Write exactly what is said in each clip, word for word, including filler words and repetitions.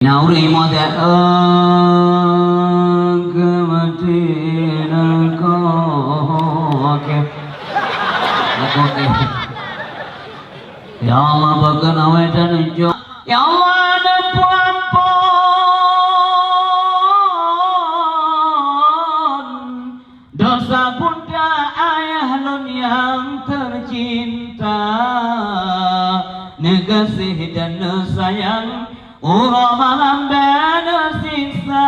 Na ureueng imoe that, "Oh, keumaté na kok." Ya Allah, beukeunong awai dan uncok. Ya Allah, neupeuampon dosa bunda ayah lôn nyang teucinta, neugaséh dan neusayang, uroe malam dan neusiksa.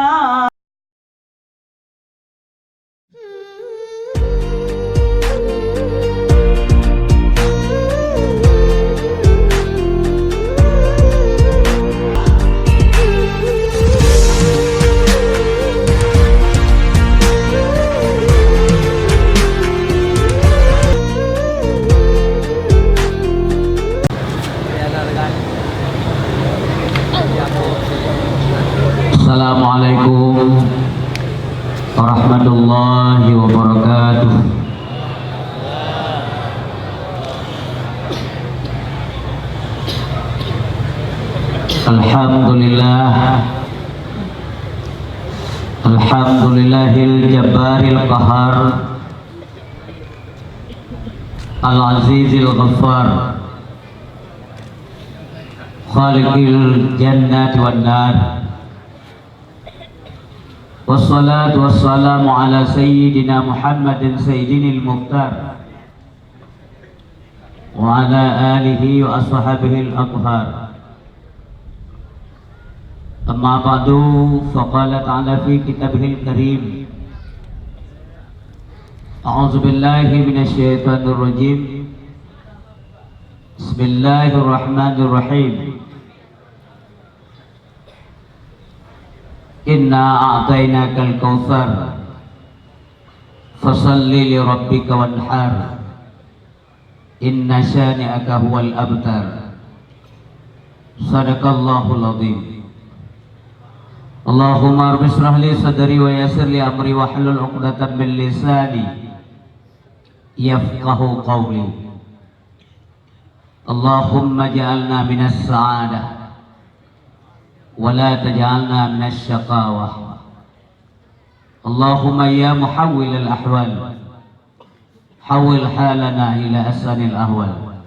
Assalamualaikum warahmatullahi wabarakatuh. Alhamdulillah. Alhamdulillahil jabbaril qahar. Al-Azizil Ghaffar, Khaliqil jannati wan nar. Wassalatu wassalamu ala sayyidina Muhammadin sayyidinil mukhtar, wa ala alihi wa ashabihil athhar. Amma ba'du, faqala ta'ala fi kitabihil karim, a'udzu billahi minasy syaithanir rajim. Bismillahirrahmanirrahim. Inna a'tainakal kautsar. Fasalli li rabbika wanhar. Inna syani'aka huwal abtar. Sadaqallahul azim. Allahumma rabbi shrah li sadri wa yassir li amri wahlul 'uqdatam min lisani yafqahu qawli. Allahumma ja'alna minas sa'adah wa la taj'alna minasy syaqawah. Allahumma ya muhawwilal ahwal, hawwil halana ila ahsanil ahwal.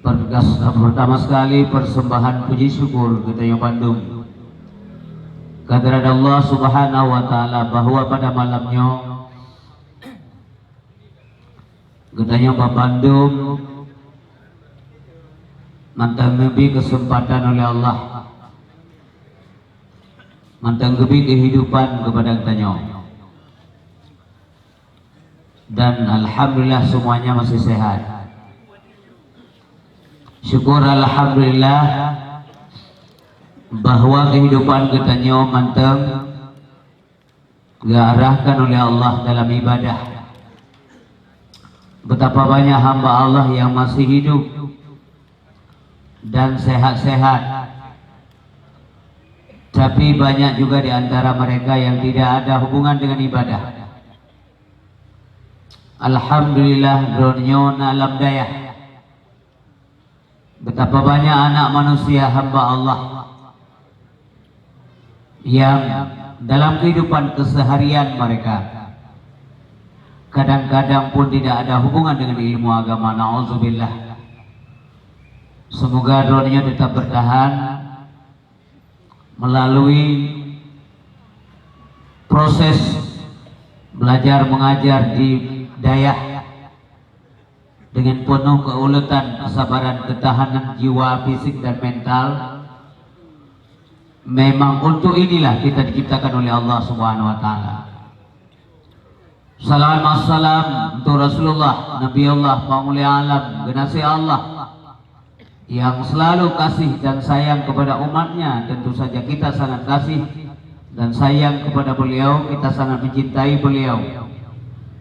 Pertama sekali, persembahan puji syukur geutanyoe bandum kehadrat Allah Subhanahu wa Ta'ala, bahwa pada malam nyoe geutanyoe bandum mantong geubri keuseumpatan oleh Allah, mantong geubri keuhidupan keupada geutanyoe. Dan alhamdulillah, semuanya masih sehat. Syukur alhamdulillah bahwa keuhidupan geutanyoe mantong geuarahkan oleh Allah dalam ibadah. Betapa banyak hamba Allah yang masih hidup dan sehat-sehat, tapi banyak juga di antara mereka yang tidak ada hubungan dengan ibadah. Alhamdulillah, droeneuh na lam dayah. Betapa banyak anak manusia hamba Allah yang dalam kehidupan keseharian mereka kadang-kadang pun tidak ada hubungan dengan ilmu agama. Nauzubillah. Semoga droeneuh tetap bertahan melalui proses belajar mengajar di dayah dengan penuh keuletan, kesabaran, ketahanan jiwa, fisik dan mental. Memang untuk inilah kita diciptakan oleh Allah Subhanahu wa Ta'ala. Salawat dan salam untuk Rasulullah, Nabi Allah, Pangulée Alam, Geunasih Allah, yang selalu kasih dan sayang kepada umatnya. Tentu saja kita sangat kasih dan sayang kepada beliau, kita sangat mencintai beliau.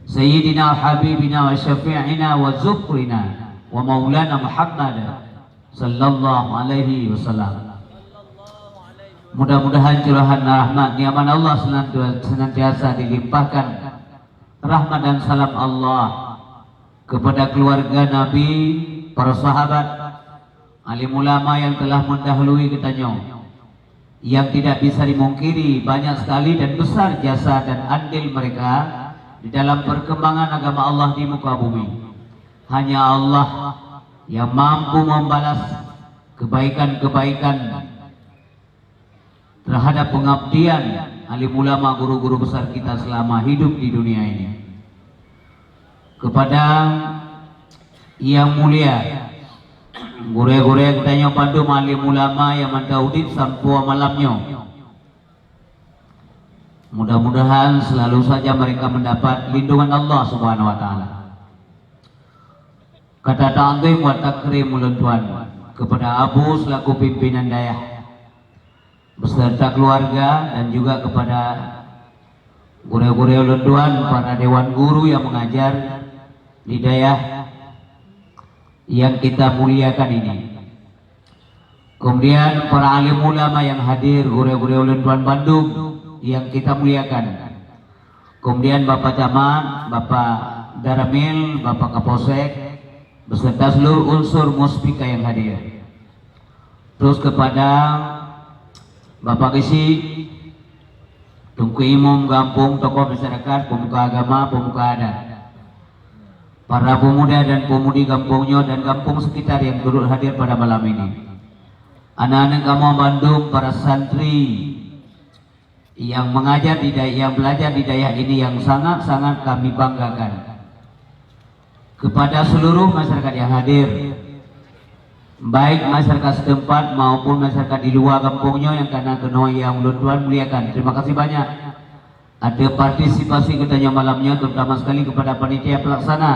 Sayyidina Habibina wa Syafi'ina wa Zukrina wa Maulana Muhammad sallallahu alaihi wasallam. Mudah-mudahan curahan rahmat nikmat Allah senantu-, senantiasa dilimpahkan rahmat dan salam Allah kepada keluarga Nabi, para sahabat, alim ulama yang telah mendahului geutanyoe, Yang tidak bisa dimungkiri, banyak sekali dan besar jasa dan andil mereka di dalam perkembangan agama Allah di muka bumi. Hanya Allah yang mampu membalas kebaikan-kebaikan terhadap pengabdian alim ulama, guru-guru besar kita selama hidup di dunia ini. Kepada yang mulia gurée-gurée geutanyoe bandum, alim ulama nyang mantong udeb sampoe malam nyoe. Mudah-mudahan selalu saja mereka mendapat lindungan Allah Subhanahu wa Ta'ala. Kata ta'zim wa takrim ulôn tuan kepada Abu selaku pimpinan dayah beserta keluarga, dan juga kepada gurée-gurée ulôn tuan, para dewan guru yang mengajar di dayah yang kita muliakan ini. Kemudian para alim ulama yang hadir, gurée-gurée ulôn tuan bandum yang kita muliakan. Kemudian Bapak Camat, Bapak Danramil, Bapak Kapolsek, beserta seluruh unsur Muspika yang hadir. Terus kepada Bapak Geuchik, Teungku Imum Gampông, tokoh masyarakat, pemuka agama, pemuka adat, para pemuda dan pemudi gampông nyoe dan gampông sekitar yang turut hadir pada malam ini. Aneuk-aneuk kamoe bandum, para santri yang mengajar di day-, yang belajar di dayah ini yang sangat-sangat kami banggakan. Kepada seluruh masyarakat yang hadir, baik masyarakat setempat maupun masyarakat di luwa gampông nyoe nyang ka na keunoe nyang ulôn tuan muliakan, terima kasih banyak ateueh partisipasi geutanyoe malam nyoe, terutama sekali kepada panitia pelaksana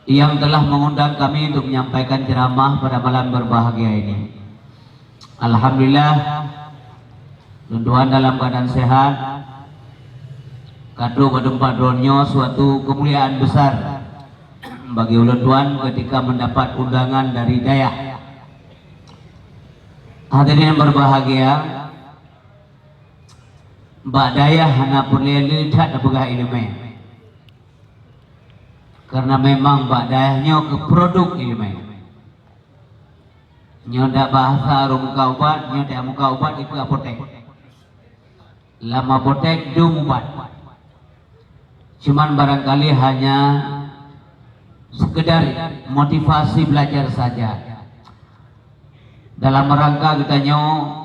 yang telah mengundang kami untuk menyampaikan ceramah pada malam berbahagia ini. Alhamdulillah, ulôn tuan dalam keadaan sehat. Ka trok bak teumpat droeneuh nyoe suatu kemuliaan besar bagi ulôn tuan ketika mendapat undangan dari dayah. Hadirin yang berbahagia, bak dayah hana peureulée le that tapeugah iéleumé. Karena memang bak dayah nyoe keu produk iéleumé. Nyoe dak bahasa ureuëng muka ubat, nyoe dak muka ubat ikeu apotek. Lam apotek dum ubat. Cuman barangkali hanya sekedar motivasi belajar saja. Dalam rangka geutanyoe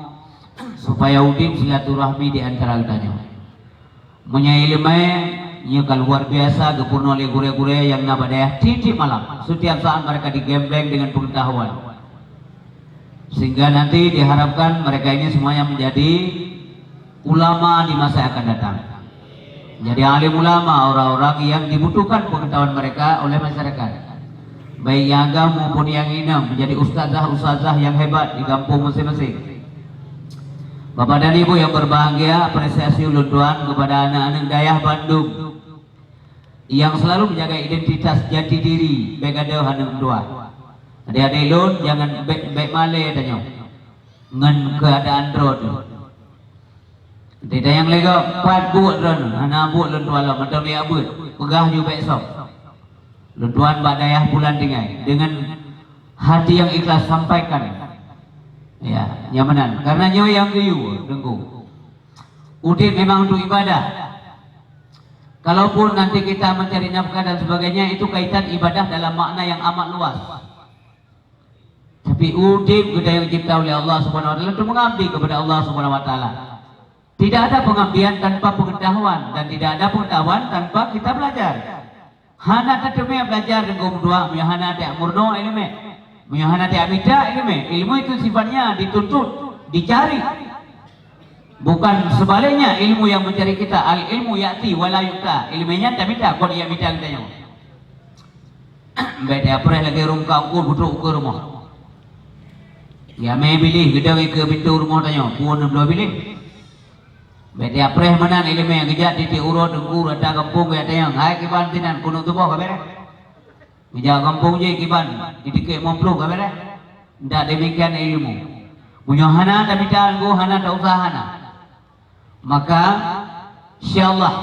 supaya udeb silaturahmi di antara geutanyoe. Meunyoe iéleumé, nyoe ka luar biasa geupeurunoe lé gurée-gurée nyang na bak dayah tieb-tieb malam. Setiap saat mereka digembleng dengan pengetahuan. Sehingga nanti diharapkan mereka ini semuanya menjadi ulama di masa yang akan datang. Jadi alim ulama, orang-orang yang dibutuhkan pengetahuan mereka oleh masyarakat. Baik yang agam maupun yang inong, menjadi ustazah-ustazah yang hebat di kampung masing-masing. Bapak dan Ibu yang berbahagia, apresiasi ulôn tuan kepada aneuk-aneuk dayah bandum yang selalu menjaga identitas jati diri, bék gadôh aneuk dua. Adik-adik lôn, jangan bék, bék malée tanyoe ngon keuadaan droe teuh. Di dayang lego, pat buet droeneuh, hana buet lôn tuan lom, mantong liak buet, peugah ju bék sob. Lôn tuan bak dayah bulan tinggai, dengan hati yang ikhlas sampaikan. Ya, nyang meunan. Karena nyoe nyang geuyue, Teungku. Udeb memang untuk ibadah. Kalaupun nanti kita mencari nafkah dan sebagainya, itu kaitan ibadah dalam makna yang amat luas. Tapi udeb geutanyoe geucebta oleh Allah Subhanahu wa Taala untuk mengabdi kepada Allah Subhanahu wa Taala. Tidak ada pengabdian tanpa pengetahuan dan tidak ada pengetahuan tanpa kita belajar. Hana tateumé belajar deungon dua, meunyoe hana tajak meurunoe iéleumé. Meunyoe hana tajak mita iéleumé. Ilmu itu sifatnya dituntut, dicari. Bukan sebaliknya, ilmu yang mencari kita, al ilmu ya'ti wa la yu'ta. Iéleumé nyan tamita, kon nyang mita geutanyoe. Bék tapreh lagée ureuëng muka ukeue beutrok ukeue rumoh. Ya mé biléh geudong ikeue pintoe rumoh tanyoe, pue neubloe biléh. Bék tapreh meunan iéleumé geujak tieb-tieb uroe teungku rata gampông geujak tanyong, "Hai kiban sinan, keuneuk tuboh ka béréh?" Geujak gampông jih kiban, di tikek meuplôh ka béréh? Ndak demikian ilmu. Meunyoe hana tamita ilmu, hana tausah hana. Maka, insya Allah,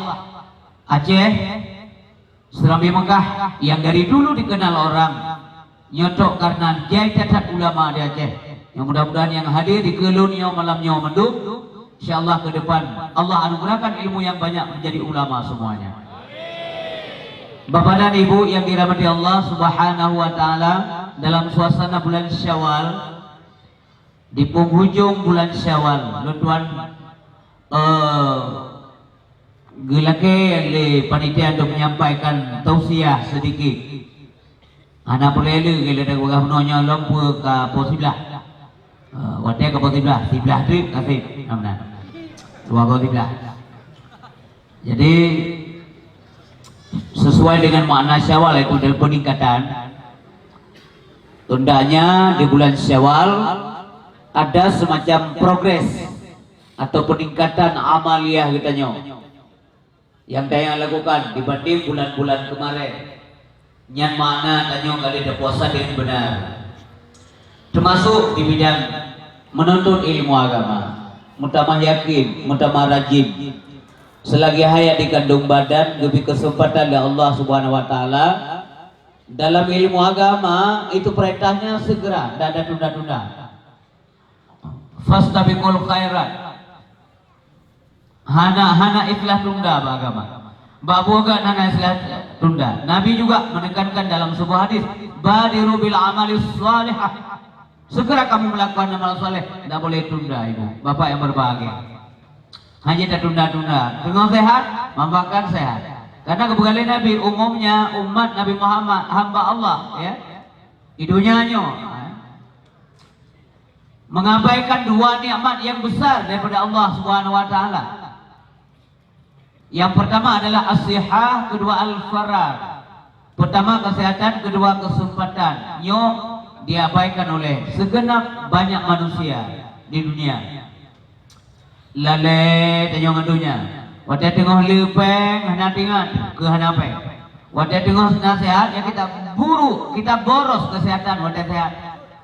Aceh, Serambi Mekah yang dari dulu dikenal orang, nyoe tok karena jai that-that ulama di Aceh. Yang mudah-mudahan yang hadir di keulon nyoe malam nyoe mandum, insya Allah ke depan Allah anugerahkan ilmu yang banyak menjadi ulama semuanya. Bapak dan Ibu yang dirahmati Allah Subhanahu wa Taala, dalam suasana bulan Syawal, di penghujung bulan Syawal, lôn tuan, eh, geulakée lé panitia untuk menyampaikan tausiah sedikit. Hana peureulée lé, lé peugah bunoe nyoe lom peue ka poh siblaih. Eh, watée ka poh siblaih, siblaih treuk ka seb, na meunan. Dua goe siblaih. Jadi, sesuai dengan makna Syawal, yaitu dari peningkatan, hendaknya di bulan Syawal ada semacam progres atau peningkatan amaliah geutanyoe yang tanyoe lakukan dibanding bulan-bulan kemarin. Nyan makna tanyoe ka lheueh tapuasa dengan benar. Termasuk di bidang menuntut ilmu agama, meutamah yakin, meutamah rajin. Selagi hayat di kandung badan geubri kesempatan lé Allah Subhanahu wa Taala dalam ilmu agama, itu perintahnya segera, tidak ada tunda-tunda. Fastabiqul khairat. Hana, hana istilah tunda bak agama. Bak buet gét hana istilah tunda. Nabi juga menekankan dalam sebuah hadis, "Badiru bil amali shalihah." Segera kamu melakukan amal saleh, tidak boleh tunda, Ibu, Bapak yang berbahagia. Hanya tatunda-tunda. Teungoh sehat, manfaatkan sehat. Karena kepeugah lé Nabi, umumnya umat Nabi Muhammad, hamba Allah, ya, di dunia nyoe, ya, mengabaikan dua nikmat yang besar daripada Allah Subhanahu wa Taala. Yang pertama adalah as-sihah, kedua al-faragh. Pertama kesehatan, kedua kesempatan. Nyoe diabaikan oleh segenap banyak manusia di dunia. Lalée tanyoe ngon donya. Watée teungoh le péng hana teuingat keu hana péng. Watée teungoh na sehat, ya kita buruk, kita boros kesehatan watée sehat.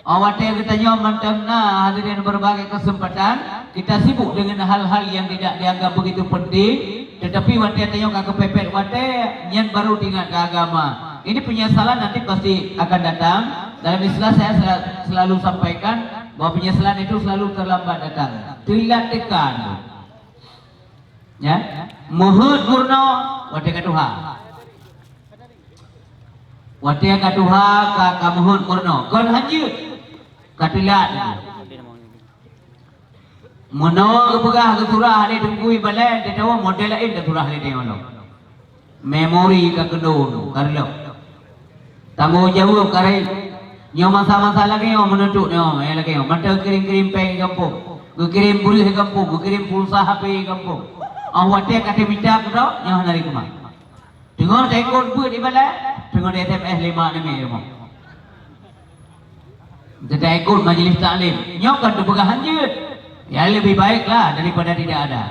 Oh, watée geutanyoe mantong na hadirin berbagai kesempatan, kita sibuk dengan hal-hal yang tidak dianggap begitu penting, tetapi watée tanyoe ka keupepet watée, nyan baru teuingat keu agama. Ini penyesalan nanti pasti akan datang. Dalam Islam saya sel-, selalu sampaikan bahwa penyesalan itu selalu terlambat datang. Teulat teuka. Ya, meuheuet meurunoe watée ka tuha. Watée ka tuha ka, ka meuheuet meurunoe, kon hanjeuet, ka teulat. Meunoe geupeugah geusurah lé Teungku Ibalén, teuh model laén geusurah lé tanyoe lom. Memori ka keudong, ka reuloh. Tanggong jaweueb ka rayeuk. Nyoe masa-masa lagée nyoe meununtut nyoe, eh, lagée nyoe. Mantong kirim-kirim péng gampông, geukirém breueh gampông, geukirém pulsa H P gampông. Oh, watée ka teumita keudroe, nyoe hana lé keumah. Teungoh taikot beuet ibadat, teungoh di S M S lé mak namiet rumoh. Taikot majlis taklim, nyoe kan teupeugah hanjeuet. Ya, lebih baiklah daripada tidak ada.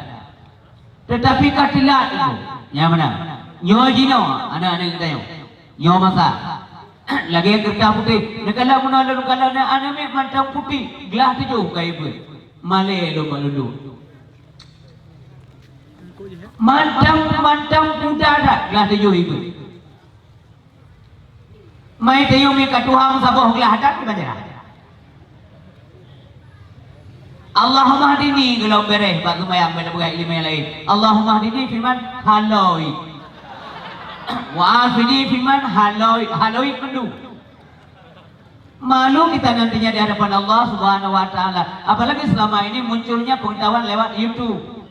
Tetapi ka teulat, Ibu. Nyang meunan. Nyoe jinoe, aneuk-aneuk geutanyoe. Nyoe masa. Lagée keureuta putéh. Neukalon meunoe lôn kalon aneuk miet mantong putéh, glah tujoh ka ibeuet. Malée lôn bak lôn duek. Mantong, mantong putéh that glah tujoh ibeuet. Mai tayong mika Tuhan saboh glah dan dibaca. Allahumma hdini, geulom bereh bak seumayang, bak peugah ileumèe laén. Allahumma hdini fiman hadain. Wa afini fiman hadain, hadain mandum. Malu kita nantinya di hadapan Allah Subhanahu wa Ta'ala. Apalagi selama ini munculnya pengetahuan lewat YouTube.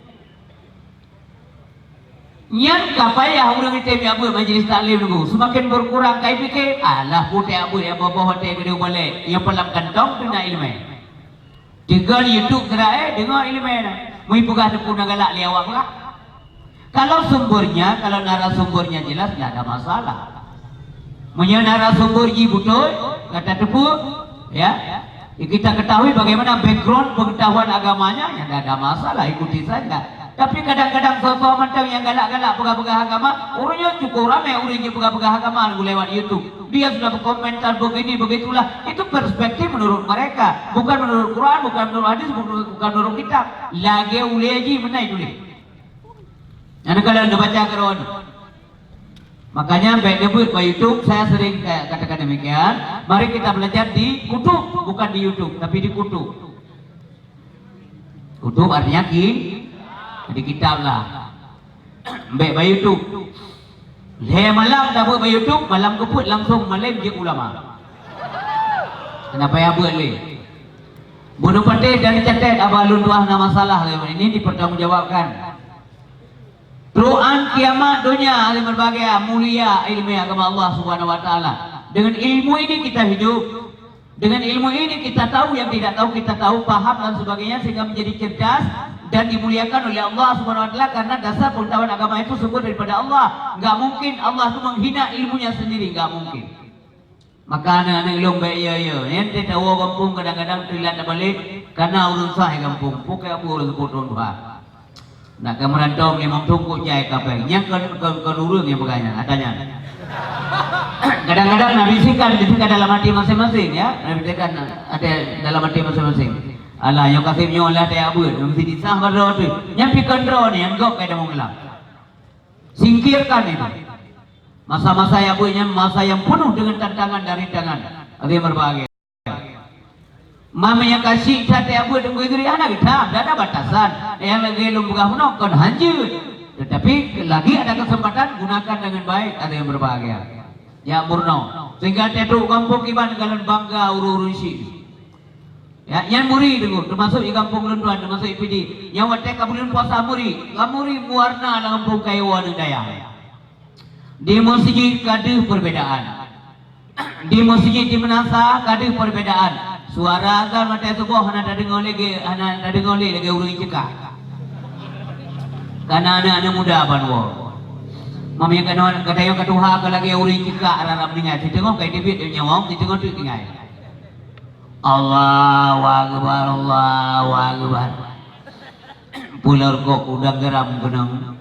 Nyan ka payah ureuëng item jak beuet majlis taklim nunggu. Seumaken berkurang kai pike, alah putéh jak beuet nyang boh-boh watèe geudeuh boleh, nyang palam kantong tuna ileumèe. Teugon YouTube keurae, deungoe ileumèe na. Mui peugah teupeu na galak lé awak peugah. Kalau sumbernya, kalau narasumbernya jelas, tidak ada masalah. Meunyoe narasumber jih beutôi, gata teupeu, ya, kita ketahui bagaimana background pengetahuan agamanya, ya tidak ada masalah, ikuti saja. Tapi kadang-kadang soe-soe mantong nyang galak-galak peugah-peugah agama, ureuëng nyoe cukup ramé ureuëng nyang peugah-peugah agama lewat YouTube. Dia sudah berkomentar begini, begitulah. Itu perspektif menurut mereka, bukan menurut Quran, bukan menurut hadis, bukan, bukan menurut kitab. Lagèe ulèe jih meunan tuléh. Nyang neukalon neubaca keudroe. Makanya bèk neubeuet bak YouTube, saya sering ka-, katakan demikian. Mari kita belajar di kutub, bukan di YouTube, tapi di kutub. Kutub artinya ki-, di kitab lah. Bèk bak YouTube. Lhèe malam tabeuet bak YouTube, malam keupeuet langsung malém jeuet ulama. Kenapa ya buet lé? Bunoe patéh dan catat, aba lôn tuah na masalah lé ini dipertanggungjawabkan. Tuan kiamat dunia, alim berbahagia, mulia ilmu agama Allah Subhanahu wa Taala. Dengan ilmu ini kita hidup. Dengan ilmu ini kita tahu, yang tidak tahu kita tahu, paham dan sebagainya, sehingga menjadi cerdas dan dimuliakan oleh Allah Subhanahu wa Taala karena dasar pengetahuan agama itu sumber daripada Allah. Enggak mungkin Allah itu menghina ilmunya sendiri, enggak mungkin. Maka aneuk-aneuk lôn bèk yo-yo, nyan teuh tawoe gampông kadang-kadang teulat tabalek, karena ureueng sai gampông, pokok ureueng seupôt thôn dua. Nak ka meurantau limong thôn kok jai ka péng. Nyang kon, kon, kon ureueng nyang peugah nyan, ata nyan. Kadang-kadang na bisikan, bisikan dalam hati masing-masing, ya. Na bisikan ada dalam hati masing-masing. Alah, nyoe kaseb nyoe lah teuh abeuet, meusti disah baroe teuh. Nyang pi kon droe nyan, gok kai damong lam. Singkirkan itu. Masa-masa yang abeuet nyan masa yang penuh dengan tantangan dan rintangan. Hadirin berbahagia. Mami nyang ka syiek that teuh abeuet Teungku Idris hana geutam, dak ada batasan. Nyang lagèe lôn peugah meunoe kon hanjeuet. Tetapi lagi ada kesempatan, gunakan dengan baik, hadirin berbahagia. Jak meurunoe. Sehingga teuh trok gampông kiban kalon bangga ureueng-ureueng syiek. Ya, nyan muri Teungku, teumasuk di gampông lôn tuan, teumasuk di Pidie. Nyang watèe ka buleuen puasa muri, ka muri meuwarna lam gampông kayèe woe aneuk dayah. Di meuseujid ka deuh perbedaan. Di meuseujid di meunasah ka deuh perbedaan. Suara azan watèe suboh hana tadeungoe lé, hana tadeungoe lé lagèe ureueng ceukak. Kana aneuk-aneuk muda ban woe. Mami kanoe, gata nyoe ka tuha ka lagèe ureueng ceukak rara meuninggai. Siteungoh ka teubiet nyawöng, siteungoh teuk tinggai. Allahu Akbar, Allahu Akbar. Pulor kok udang garam keunong.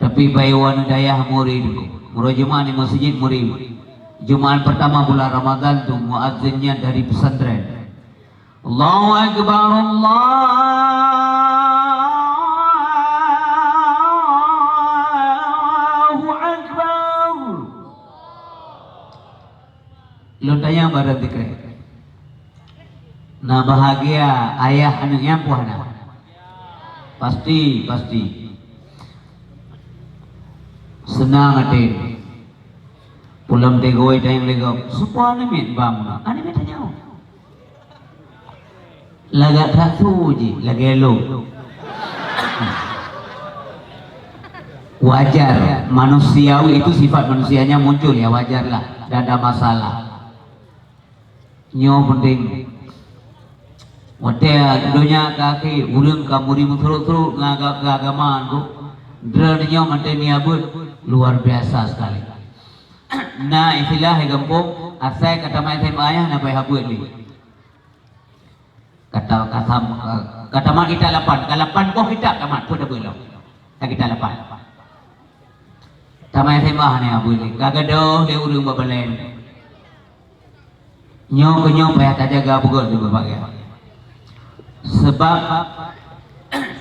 Tapi bayi wan dayah muri dulu. Murah Jumat di masjid muri. Jumat pertama bulan Ramadan tu muazzinnya dari pesantren. Allahu Akbar, Allahu Akbar. Lôn tanyong barang tikrek. Na bahagia ayah aneuk nyan puih na? Pasti, pasti. Seunang até. Pulang teugôi tanyong lé gob. Soe po aneuk miet bang na? Aneuk miet tanyong. Lagak that su jih, lagèe lôn. Wajar, manusiawi itu sifat manusianya muncul, ya wajarlah, tidak ada masalah. Nyoe penting. Watèe donya ka akhé, ureueng ka muri meusurot-surot ngon aga-, keuagamaan tu, droeneuh nyoe mantong nyan beuet luar biasa sekali. Na istilah di gampông, asai ka tamat S M A nyan na payah beuet lé. Kata, kata, kata mat kitab lapan, ka lapan boh kitab tamat pun dah belom. Ka kitab lapan. Tamat S M A ni abui ni, ka gadôh lé ureueng bak balèn. Nyoe keu nyoe payah tajaga beugöt di berbagai. Sebab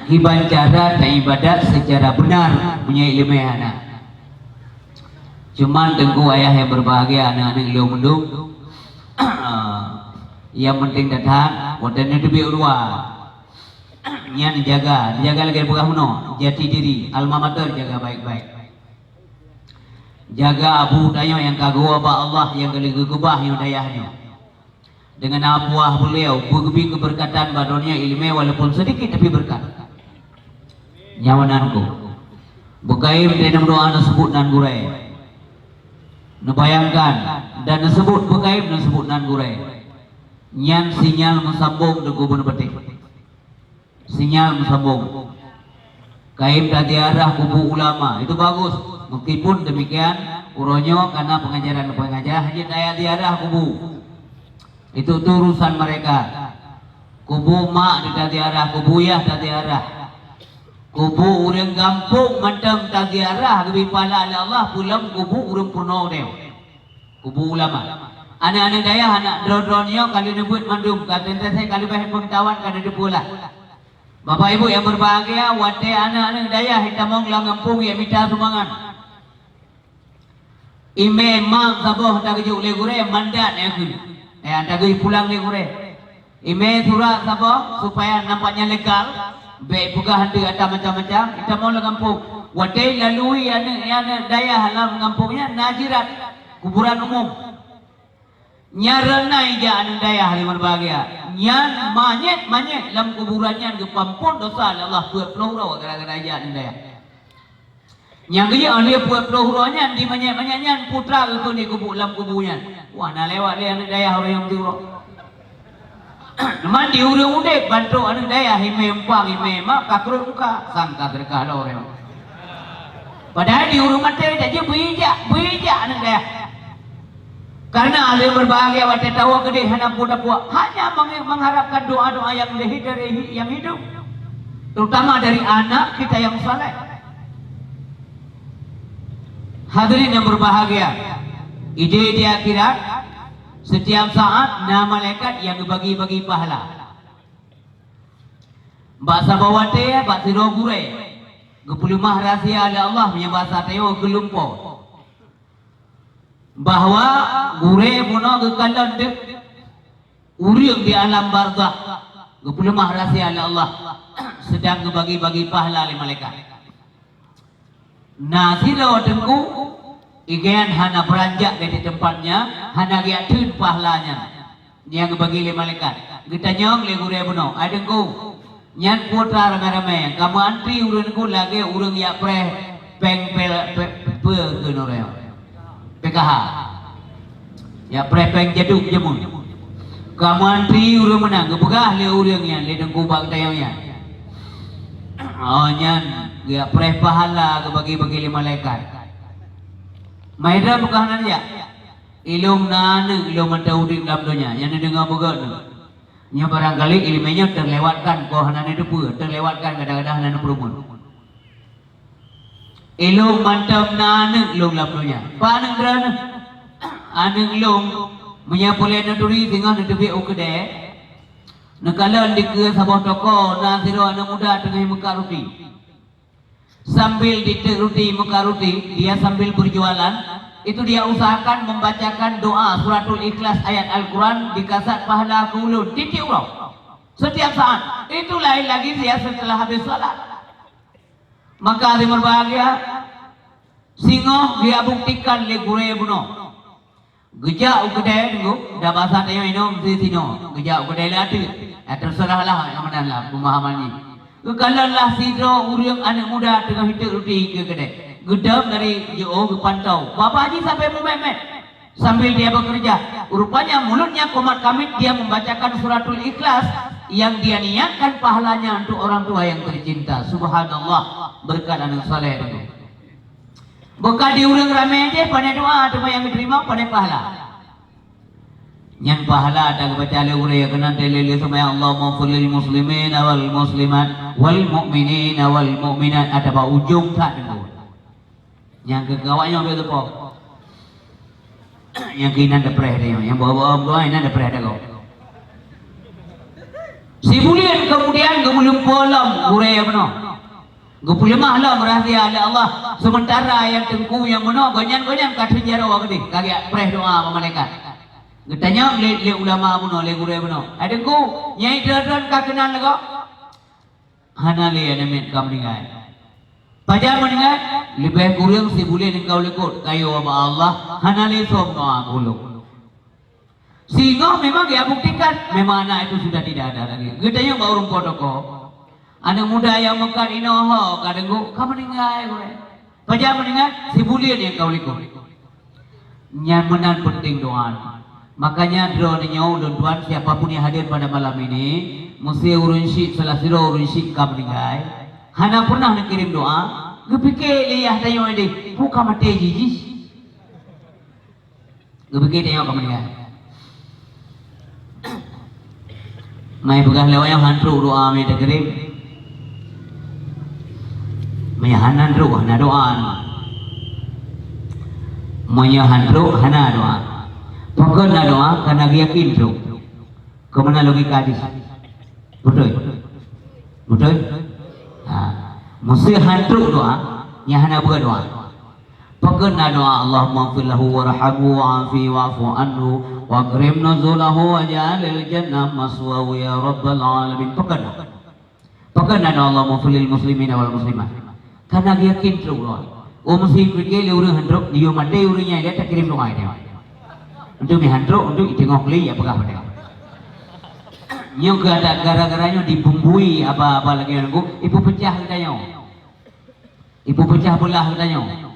kiban cara taibadat secara benar meunyoe ileumèe hana. Cuman teungku ayah yang berbahagia, aneuk-aneuk lôn mandum, yang penting that-that, watèe neuteubiet u luwa, nyan jaga, jaga lagèe peugah meunoe, jati diri, alma mater jaga baik-baik. Jaga abu tanyoe nyang ka geuwoe bak Allah nyang ka lheueh geukeubah nyoe dayah nyoe. Deungon apuah beliau, beugeubi keubeurkatan bak droeneuh ileumèe walaupun sedikit tapi beurkat. Nyan meunan ku. Beukayém teuh neumeudoa neuseubut nan gurèe. Neubayangkan, dan neuseubut beukayém neuseubut nan gurèe. Nyan sinyal meusambong deungon bunoe beuteh. Sinyal meusambong. Kayém taziarah kubu ulama, itu bagus. Meskipun demikian, uroe nyoe kana pengajaran-pengajaran hanya taziarah kubu. Itu tu urusan mereka. Kubu mak taziarah, kubu yah taziarah. Kubu ureueng gampông mantong taziarah geubri pahala lé Allah, peulom kubu ureueng peurunoe udép. Kubu ulama. Aneuk-aneuk dayah, aneuk droe-droe nyoe ka lheueh neubeuet mandum, ka teuntèe ka leubeh pengetahuan ka neuteupeue lah. Bapak Ibu yang berbahagia, watèe aneuk-aneuk dayah jitamong lam gampông jak mita sumbangan. Imé mak saboh tageujok lé gurée mandat, eh, keu. Eh, tageujok pulang lé gurée. Imé surat saboh supaya nampak nyan legal, bék peugah hante ata macam-macam, ita mo lam gampông. Watée lalui aneuk-aneuk dayah lam gampông nyan na jirat kuburan umum. Nyan reunai jak aneuk dayah limong bahagia. Nyan manyét-manyét lam kuburan nyan geupampon dosa lé Allah peuet ploh uroe gara-gara jak aneuk dayah. Nyang geuyue lheueh peuet ploh uroe nyan di manyét-manyét nyan putra geukheun di kubu lam kubu nyan. Wah, na lewat lé aneuk dayah ureuëng nyang tiro. Teuma di ureuëng udeb bantrok aneuk dayah imé umpang imé mak ka krot muka sangka teudeukah lom ureuëng. Padahai di ureuëng maté tajak beujak, beujak aneuk dayah. Karena lé berbahagia watée tawoe keudeh hana peue tapuak, hanya meng- mengharapkan doa-doa yang dari, dari yang hidup, terutama dari anak kita yang saleh. Hadirin yang berbahagia, ide di akhirat, setiap saat na malaikat yang bagi-bagi pahala. Bak saboh watée, bak sidroe gurée, geupeuleumah rahsia lé Allah meunyoe basa tanyoe geulumpo. Bahwa gurée bunoe geukalon deuek ureuëng di alam barzakh, geupeuleumah rahsia lé Allah, sedang geubagi-bagi pahala lé malaikat. Na sidroe teungku, igeuan hana beuranjak dari teumpat nyan, hana geujak theun pahala nyan. Nyang geubagi lé malaikat. Geutanyong lé gurée bunoe, "Ai teungku, nyan peue teuma ramé-ramé, ka meuantri ureuëng teungku lagée ureuëng jak preh péng pe-, pe-, peue keu nurée?" P K H. Jak preh péng jaduk jameun. Ka meuantri ureuëng meunan, geupeugah lé ureuëng nyan, lé teungku bak geutanyong nyan. Oh, nyan geujak preh pahala geubagi-bagi lé malaikat. Maidra peugah nan jak. Ilong na aneuk ilong mantong udeb lam donya, nyang neudeungoe beugét nyoe. Nyoe barangkali ileumé nyoe teulewatkan, boh hana neuteupeue, teulewatkan kadang-kadang hana neupeureumeun. Ilong mantong na aneuk ilong lam donya. Pat aneuk droeneuh? Aneuk ilong, meunyoe puléh neuturi singoh neuteubiet u keudée, neukalon dikeue saboh toko na sidroe aneuk muda teungoh meukat ruti. Sambil diteuk ruti, meukat ruti, dia sambil berjualan, itu dia usahakan membacakan doa Suratul Ikhlas ayat Al-Quran dikasat pahala keu ulôn tiep-tiep uroe. Setiap saat. Itu lain lagi dia setelah habis salat. Maka, hadirin berbahagia, singoh geubuktikan lé gurée bunoe. Geujak u keudée teungku, da basa tanyoe inoe meusti sinoe. Geujak u keudée lé ateueh. Ya, terserahlah nyang meunan lah peumahaman jih. Geukalon lah sidroe ureuëng aneuk muda teungoh iteuk ruti keu keudée. Geudong dari jiôh geupantau. Babah jih sampai meumet-met. Sambil dia bekerja, rupanya mulutnya komat kamit dia membacakan Suratul Ikhlas yang dia niatkan pahalanya untuk orang tua yang tercinta. Subhanallah, berkat aneuk saleh teungku. Bukan di ureuëng ramé jih, pane doa, teuma nyang geuteurimong pane pahala. Nyan pahala dan geubaca lé ureuëng keunan teuh lé-lé seumayang, "Allahumma ighfir lil muslimina wal muslimat wal mu'minina wal mu'minat," atawa ujong that teungku. Nyang keu awak nyoe beu teupok. Nyang keu inan depreh dia, nyang bawa-bawa doa inan depreh dah kau. Sibuleuen kemudian geumeulimpah lom gurée bunoe. Geupeuleumah lom rahsia lé Allah, sementara nyang teungku nyang bunoe, gobnyan-gobnyan ka theun jaroe keudeh, ka geujak preh doa bak malaikat. Geutanyong lé, lé ulama bunoe, lé gurée bunoe, "Hai teungku, nyang droe-droe ka keunan lagoe?" "Hana lé, aneuk miet ka meuninggai." "Pajan meuninggai?" "Leubeh kureueng sibuleuen engkau likot, kayue bak Allah, hana lé soe meudoa keu ulôn." Singoh memang dia buktikan, memang anak itu sudah tidak ada lagi. Geutanyong bak ureuëng po toko, "Aneuk muda nyang meukat inoe ho ka deunggok ka meuninggai gurée. Pajan meuninggai?" "Sibuleuen nyang ka u likot." Nyan meunan peunteng doa. Makanya droeneuh nyoe ulôn tuan, siapapun yang hadir pada malam ini, meusé ureuëng syik salah sidroe ureuëng syik ka meuninggai, hana pernah neukirém doa, geupike lé yah tanyoe deh, peue ka maté jih jih. Geupike tanyoe ka meuninggai. Mai peugah lé awak nyan han trok doa mé takrim. Meunyoe hana trok, hana doa. Meunyoe han trok, hana doa. Pakon na doa? Karena geuyakin trok. Keu meunan logika jih. Beutôi? Beutôi? Ha. Meusé han trok doa, nyan hana beu doa. Pakon na doa, "Allahumma ighfir lahu warhamhu wa'afihi wa'fu anhu wa akrim nuzulahu waj'alil jannah maswahu ya rabbal alamin." Pakon na? Pakon na doa, "Allahumma ighfir lil muslimina wal muslimat"? Karena geuyakin trok doa. Oh, meusi pikir lé ureuëng hantrok, di yom maté ureuëng nyang ilée takirém doa nyoe. Untuk mi hantrok, untuk iteungoh kli ya peugah pada. Nyoe keu adat gara-gara nyoe dibumbui aba-aba lagée nunggu, ipeupecah geutanyoe. Ipeupecah beulah geutanyoe.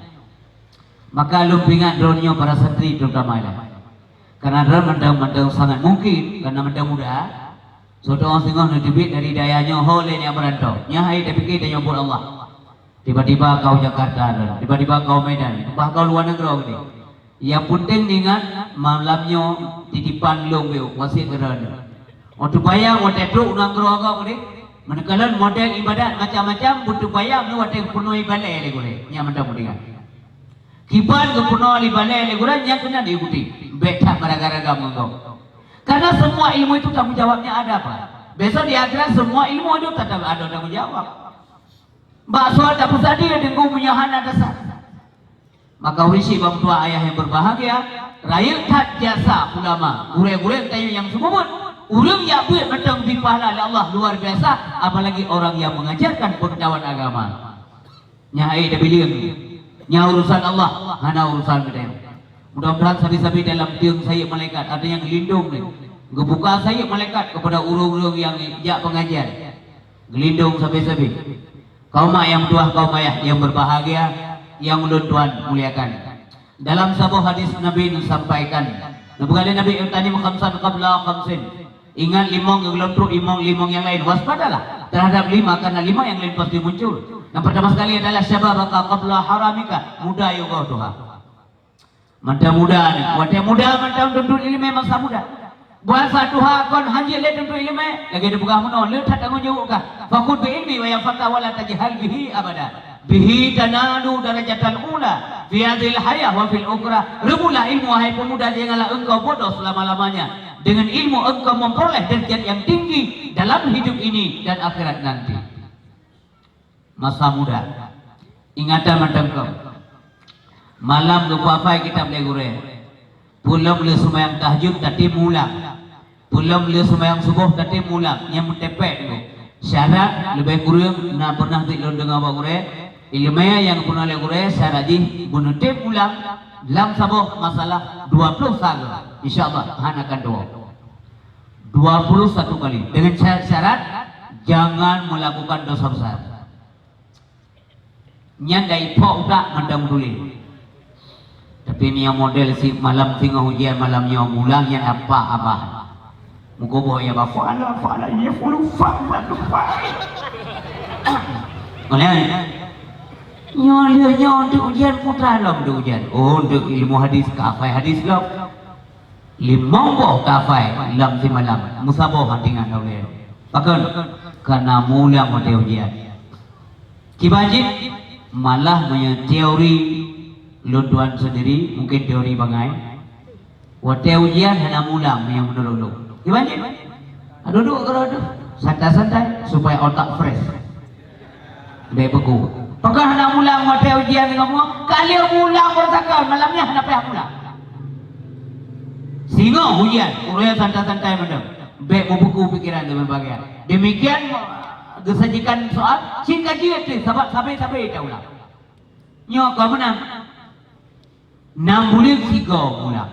Maka lôn peuingat droeneuh nyoe para santri terutama nyan. Karena droeneuh mantong-mantong sangat mungkin, karena mantong muda. Soe teuh singoh neuteubiet dari dayah nyoe ho lé nyang meuranto. Nyan hai tapike tanyoe buet Allah. Tiba-tiba kau Jakarta droeneuh, tiba-tiba kau Medan, bah kau luwa nanggroe keudeh. Nyang peunteng ingat, malam nyoe titipan lôn keu wasiet droeneuh. Watée bayang watée trok nanggroe gob deh, meuneukeulan model ibadat macam-macam, beuteubayang lé watée peunoh ibadat lé gurée, nyang mantong meudeungoe. Kiban geupeunoh ibadat lé gurée nyang keunan diikuti, bék that meuraga-raga ngon gob. Karena semua ilmu itu tanggung jawabnya ada, Pak. Besok di akhirat semua ilmu itu tetap ada tanggung jawab. Bak soal tapeusadie deungon meunyoe hana dasar. Maka ureuëng syiek bak meutuah ayah yang berbahagia, rayeuk that jasa ulama, gurée-gurée tanyoe nyang seumeubeuet. Ureuëng jak beuet mantong bri pahala lé Allah luar biasa, apalagi orang yang mengajarkan pengetahuan agama. Nyan hai tabiling. Nyan urusan Allah, hana urusan geutanyoe. Mudah-mudahan sabe-sabe dalam tieng sayeup malaikat, ada nyang geulindong nyoe. Geubuka sayeup malaikat kepada ureuëng-ureuëng nyang jak pengajian. Geulindong sabe-sabe. Kaum mak nyang meutuah, kaum ayah nyang berbahagia, nyang ulôn tuan muliakan. Dalam saboh hadis Nabi neusampaikan, neupeugah lé Nabi, "Igtanim khamsan qabla khamsin." Ingat limong, geulôn trok limong, limong nyang laén. Waspadalah terhadap lima, karena lima nyang laén pasti muncul. Yang pertama sekali adalah syababaka qabla haramika, muda yoh goh tuha. Mantong muda nyoe, watée muda mantong tuntut iéleumé masa muda. Masa tuha kon hanjeuet lé tuntut iéleumé, lagée teupeugah meunoe, le that tanggong jaweueb kah. Fakhudh bi ilmi wa ya fata wa la tajhal bihi abada. Bihi tanalu darajatal ula fi hadzihil hayah wa fil ukhra. Reubutlah ilmu, hai peumuda, janganlah engkau bodoh selama-lamanya. Dengan ilmu engkau memperoleh derajat yang tinggi dalam hidup ini dan akhirat nanti. Masa muda. Ingatan mantong keu. Malam geupeue-peue kitab lé gurée. Peulom lé seumayang tahajud tatem mulang. Peulom lé seumayang suboh tatem mulang. Nyang meutepek dulu. Syarat leubeh kureueng na peunah sit lôn deungoe bak gurée. Iéleumé nyang geupeuna lé gurée syarat jih beuneutem mulang lam saboh masalah dua ploh sagoe. Insya Allah hana akan tuwoe. Dua puluh satu kali. Dengan syarat-syarat jangan melakukan dosa besar. Nyan dari phok utak mantong tuléh. Tapi nyoe model si malam singoh ujian malam nyoe mulang nyan apa abah. Muka boh ya ba fa'ala fa'ala ya fulu fa'ala fa'ala. Oleh nyoe lé nyoe untuk ujian putra lom untuk ujian. Oh, untuk ilmu hadis ka hafai hadis lom. Limong boh ka hafai lam simalam, meusaboh hana ingat ulée. Pakon? Karena mulang watée ujian. Kiban jih, malah meunyoe teori lôn tuan sendiri, mungkin teori bangai. Watée ujian hana mulang meunyoe meunurot lôn. Kiban jih? Duduek keudroe, santai-santai supaya otak fresh. Bék beugöt. Pakon hana mulang watée ujian ngon mu? Ka lheueh mulang baroe takon, malam nyan hana payah mulang. Singoh ujian, ureuëng santai-santai mantong. Bék meubeugöt pikeran dan berbagai. Demikian geusajikan soal, singkat jih, sabab sabe-sabe taulang. Nyoe ka meunang. Nam buleuen sigoe mulang.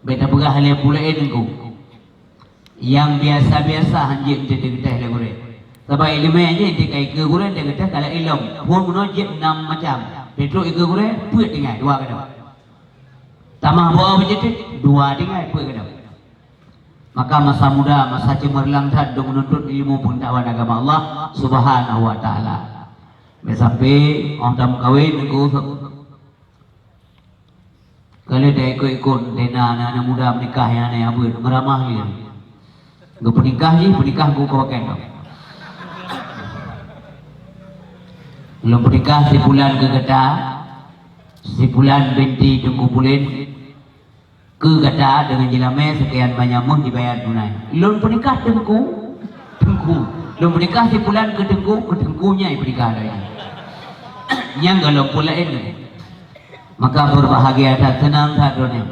Bék tapeugah lé pulée nunggu. Nyang biasa-biasa hanjeuet teudeungoe lé gurée. Sabab iéleumé jih teuka ikeue gurée teudeungoe kala ilom. Phon meunoe jeuet nam macam. Petrok ikeue gurée peuet tinggai dua gadôh. Tamah boh beujeuet dua tinggai peuet gadôh. Maka masa muda, masa cemerlang that untuk menuntut ilmu pengetahuan agama Allah Subhanahu wa Ta'ala. Bék sampai óh tameukawen nunggu. Kalau dah ikut-ikut dena anak-anak muda menikah yang aneh abut, meramah dia. Geupenikah jih, penikah geuh keu pakai. Lôn penikah si pulan keu gata, si pulan binti Teungku Pulen. Keu gata deungon jilamé sekian banyak meuh dibayar tunai. Lôn peunikah teungku, teungku. Lôn peunikah si pulan keu teungku, keu teungku nyai peunikah lagée nyan. Nyang golom peue laén. Maka beureubahagia that, seunang that droeneuh.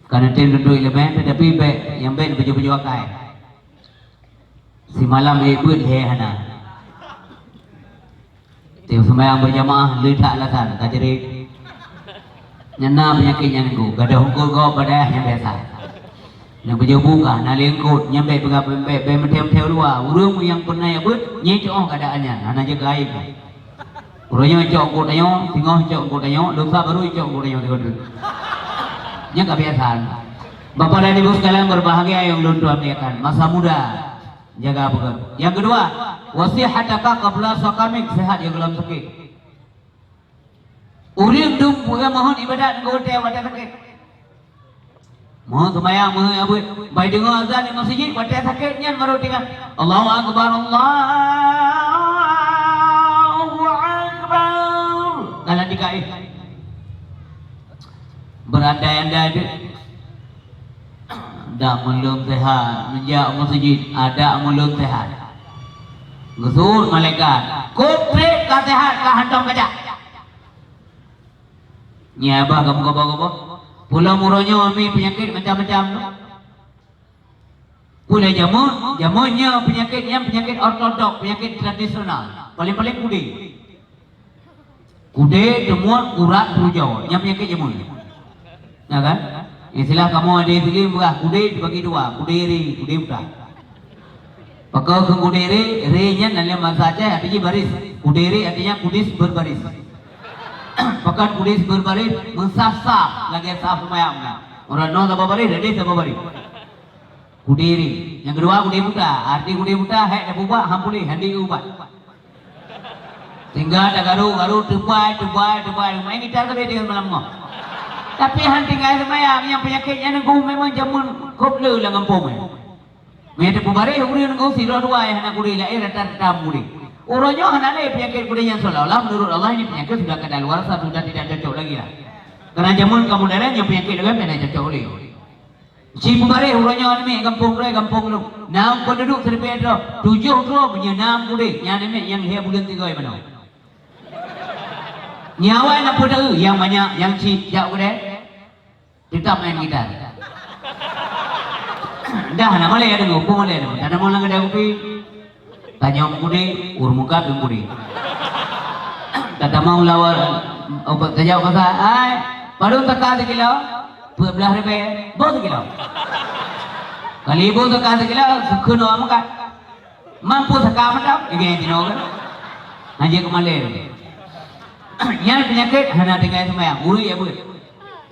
Ka neutem dudoe ileumèe, teutapi bèk nyang bèk neubeujeuet-beujeuet akai. Simalam ék beuet lhèe hana. Tiep seumayang beujamaah le that alasan ka jeuet. Nyan na peunyakét nyang nunggu, gadôh eungkôt gob padahai nyang biasa. Nyang beujeubu ka na lé eungkôt, nyan bèk peugah bèk, bèk meuthèe-meuthèe u luwa. Ureueng nyang peureunah jak beuet, nyan teuh keadaan nyan, hana jaga aib. Uroe nyoe cok eungkôt tanyoe, singoh cok eungkôt tanyoe, lusa baru cok eungkôt tanyoe sigoe treuk. Nyan kebiasaan. Bapak dan Ibu sekalian berbahagia yang ulôn tuan muliakan, masa muda, jaga beugét. Yang kedua, wasihataka qabla saqamik, sehat ya golom sakét. Ureueng dum peugah mohon ibadat ngon watèe, watèe sakét. Mohon seumayang, mohon abeuet, bai deungoe azan di meuseujid, watèe sakét nyan baru tinggai, "Allahu Akbar, Allahu Akbar." Dalam tiga eh. Berandai-andai deh. Dak meulôn sehat, meujak meuseujid, adak meulôn sehat. Geusuet malaikat, "Kok trép ka sehat, ka hantom kajak." Nyan bah kamoe gobo-gobo. Pulo uroe nyoe mi peunyakét macam-macam tu. Pulo jameun, jameun nyoe peunyakét nyan peunyakét ortodok, peunyakét tradisional. Paléng-paléng kudé. Kudé, teumuet, urat, peurujoe. Nyan peunyakét jameun. Ya kan? Istilah kamoe di sini peugah kudé dibagi dua, kudé ré, kudé buta. Pakon kheun kudé ré, ré nyan dalam bahasa Aceh artinya baris. Kudé ré artinya kudis berbaris. Pakon kudis berbaris, meusaf-saf lagèe saf seumayang nyan. Uroe nyoe saboh baris, leudeh saboh baris. Kudé ré. Nyang keudua kudé buta. Arti kudé buta, hék tapeubak, han puléh, han di ubat. Tinggai tagaru-garu, teubai, teubai, teubai. Main gitar sabe tinggai malam nyoe. Tapi han tinggai seumayang, nyang peunyakét nyan nunggu memang jameun kop le lam gampông nyan. Meunyo tapeubareh ureueng nunggu sidroe dua nyang hana kudé, laén rata-rata kudé. Uroe nyoe hana lé peunyakét kudé nyan, seolah-olah menurut Allah ini penyakit sudah kadaluarsa, sudah tidak cocok lagi lah. Karena jameun ka modern, nyang peunyakét lagèe nyan hana cocok lé. Ci peubareh uroe nyoe aneuk miet gampông droe, gampông lôn. Na penduduk siribèe droe, tujoh droe meunyoe na kudé, nyan aneuk miet nyang lhèe buleuen tiga manoe. Nyan awai na peue taeu, nyang banyak, nyang cit jak u keudè. Teutap main gitar. Dah na malèe deungoe, peue malèe deungoe. Dah na malèe lam keudè kupi. Tanyong kudé, ureueng mukat dum kudé. Tatamong lawan, oh, tajaweueb masa, "Ai, padum saka sikilo?" "Peuet blah ribèe." "Boh sikilo?" Kali boh saka sikilo, sukheun awak mukat. "Mampu saka mantong?" Ingat tinoe kan? Hana jeuet keu malèe. Nyan peunyakét hana tinggai seumayang, ureueng ya beuet.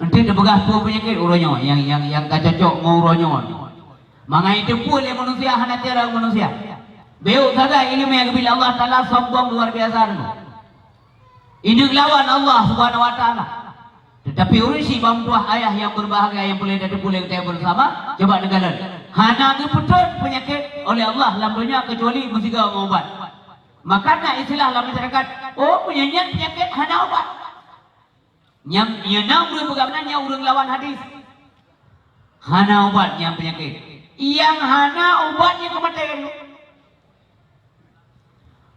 Enteuk teupeugah peue peunyakét uroe nyoe, nyang, nyang, nyang ka cocok ngon uroe nyoe. Mangat jiteupeue lé manusia hana cara manusia. Beuh sagai ileumèe geubi lé Allah Taala sombong luar biasa nyoe. Indeuk lawan Allah Subhanahu wa Taala. Tetapi ureueng syiek bang tuah ayah yang berbahagia yang boleh dan boleh kita bersama, coba neukalon. Hana geupeutrön peunyakét oleh Allah lam donya kecuali meusigoe ngon ubat. Maka na istilah lam masyarakat, "Oh, meunyoe nyan peunyakét hana ubat." Nyang, nyang na ureueng peugah meunan nyan ureueng lawan hadis. Hana ubat nyang peunyakét. Nyang hana ubat nyan keumaten.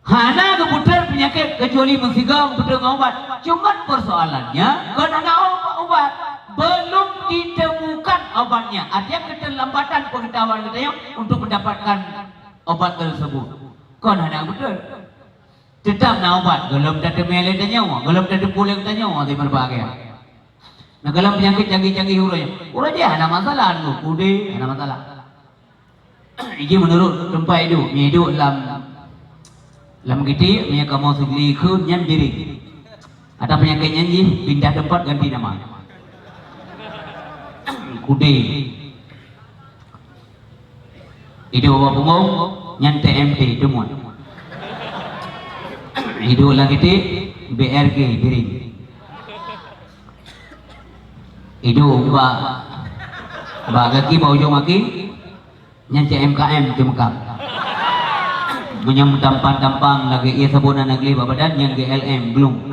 Hana geupeutrön peunyakét kecuali meusigoe geupeutrön ngon ubat. Cuman persoalannya, kon hana ubat. Belum ditemukan obatnya. Artinya keterlambatan pengetahuan geutanyoe untuk mendapatkan obat tersebut. Kon hana geupeutrön. Teutap na ubat, gohlom tateumé lé tanyoe, gohlom tateupeue lé tanyoe, até meureubahagia. Nah, gohlom peunyakét canggih-canggih uroe nyoe. Uroe jih hana masalah, nunggu kudé, hana masalah. Iji meunurot teumpat iduek, meunyoe iduek lam, lam geuti, meunyoe kamoe seugli kheun nyan biring. Ata peunyakét nyan jih pindah teumpat ganti nama. Kudé. Iduek bak punggong, nyan T M T, teumuet. Iduek lam geuti, B R G, biring. Iduek bak, bak gaki, bak ujong gaki, nyan C M K M, ceumeukam. Meunyoe meutampan-tampan lagèe ié sabon hana gleh bak badan, nyan G L M, glung.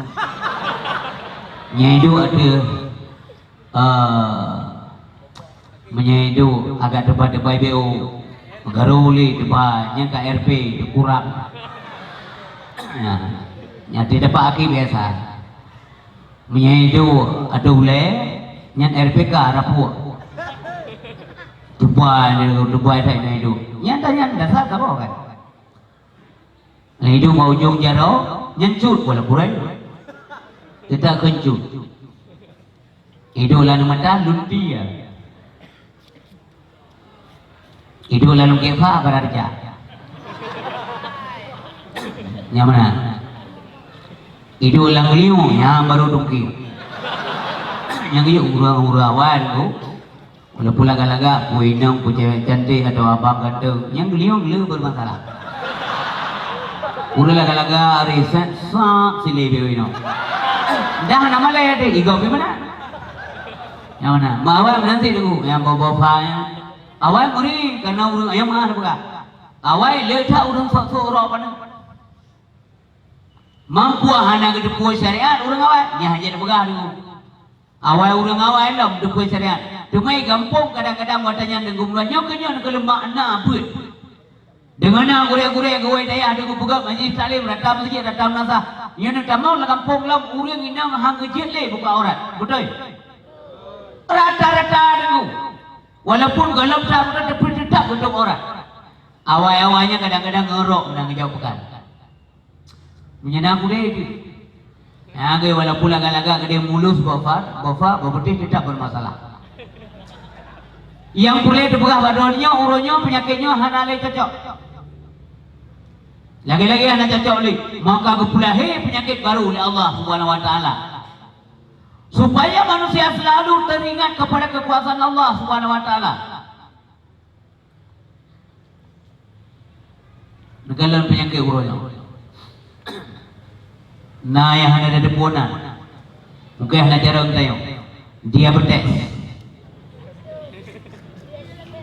Nyan iduek ateueh Ah, meunyoe iduek agak teuba-teuba I B O, meugaru lé teuba, nyan ka R P, teukurang. Nah. Nyan di teumpat aki biasa. Meunyoe iduek ateueh ulèe, nyan R P K rapuek. Tubai, tubai that nyan iduek. Nyan dah nyan dasar saboh kan. Nyan iduek bak ujong jaroe, nyan cut walaupun laén. Teutap kheun cut. Iduek lam mata lôn pie. Iduek lam kefa bararja. Nyang mana? Iduek lam liu nyang baru dungki. Nyang yuk urang-urang awai tu. Walaupun lagak-lagak, ku inong, ku cewek cantik atau abang ganteng, nyang geliong le bermasalah. Urang lagak-lagak, riset sak sileh bieu inong. Dah nama leh deh, igo pi mana? Nyang mana? Mak awai menanti dulu, nyang bawa-bawa fa nya. Awai muri, karena urang ayam ah peugah. Awai le that urang sok-sok roh paneuk. Mampu hana geuteupeue syariat urang awai, nyan hana peugah dulu. Awai ureueng awai lom teupeue syariat. Teuma i gampông kadang-kadang watèe nyan deungon bunoe nyoe keu nyoe keu leumak na beuet. Deungon na gurèe-gurèe gawai dayah deungon peugah majlis taklim rata meuseujid rata meunasah. Nyoe na tamong lam gampông lom ureueng inong han geujeuet lé buka aurat. Beutôi? Rata-rata deungon. Walaupun gohlom that beutôi tapi teutap geutup aurat. Awai-awai nyan kadang-kadang ngeurok meunan geujaweueb bukan. Meunyoe na gurèe jih. Nyang geuh walaupun lagak-lagak geude mulus bofa, bofa, boh putih tetap bermasalah. Nyang peureulèe teupeugah bak droeneuh nyoe, uroe nyoe peunyakét nyoe hana lé cocok. Lagèe-lagèe hana cocok lé, maka geupeulahé peunyakét baru lé Allah Subhanahu wa Taala. Supaya manusia selalu teringat kepada kekuasaan Allah Subhanahu wa Taala. Neukalon peunyakét uroe nyoe. Na nyang hana tateupeue na. Mungken hana jarang tanyoe. Diabetes.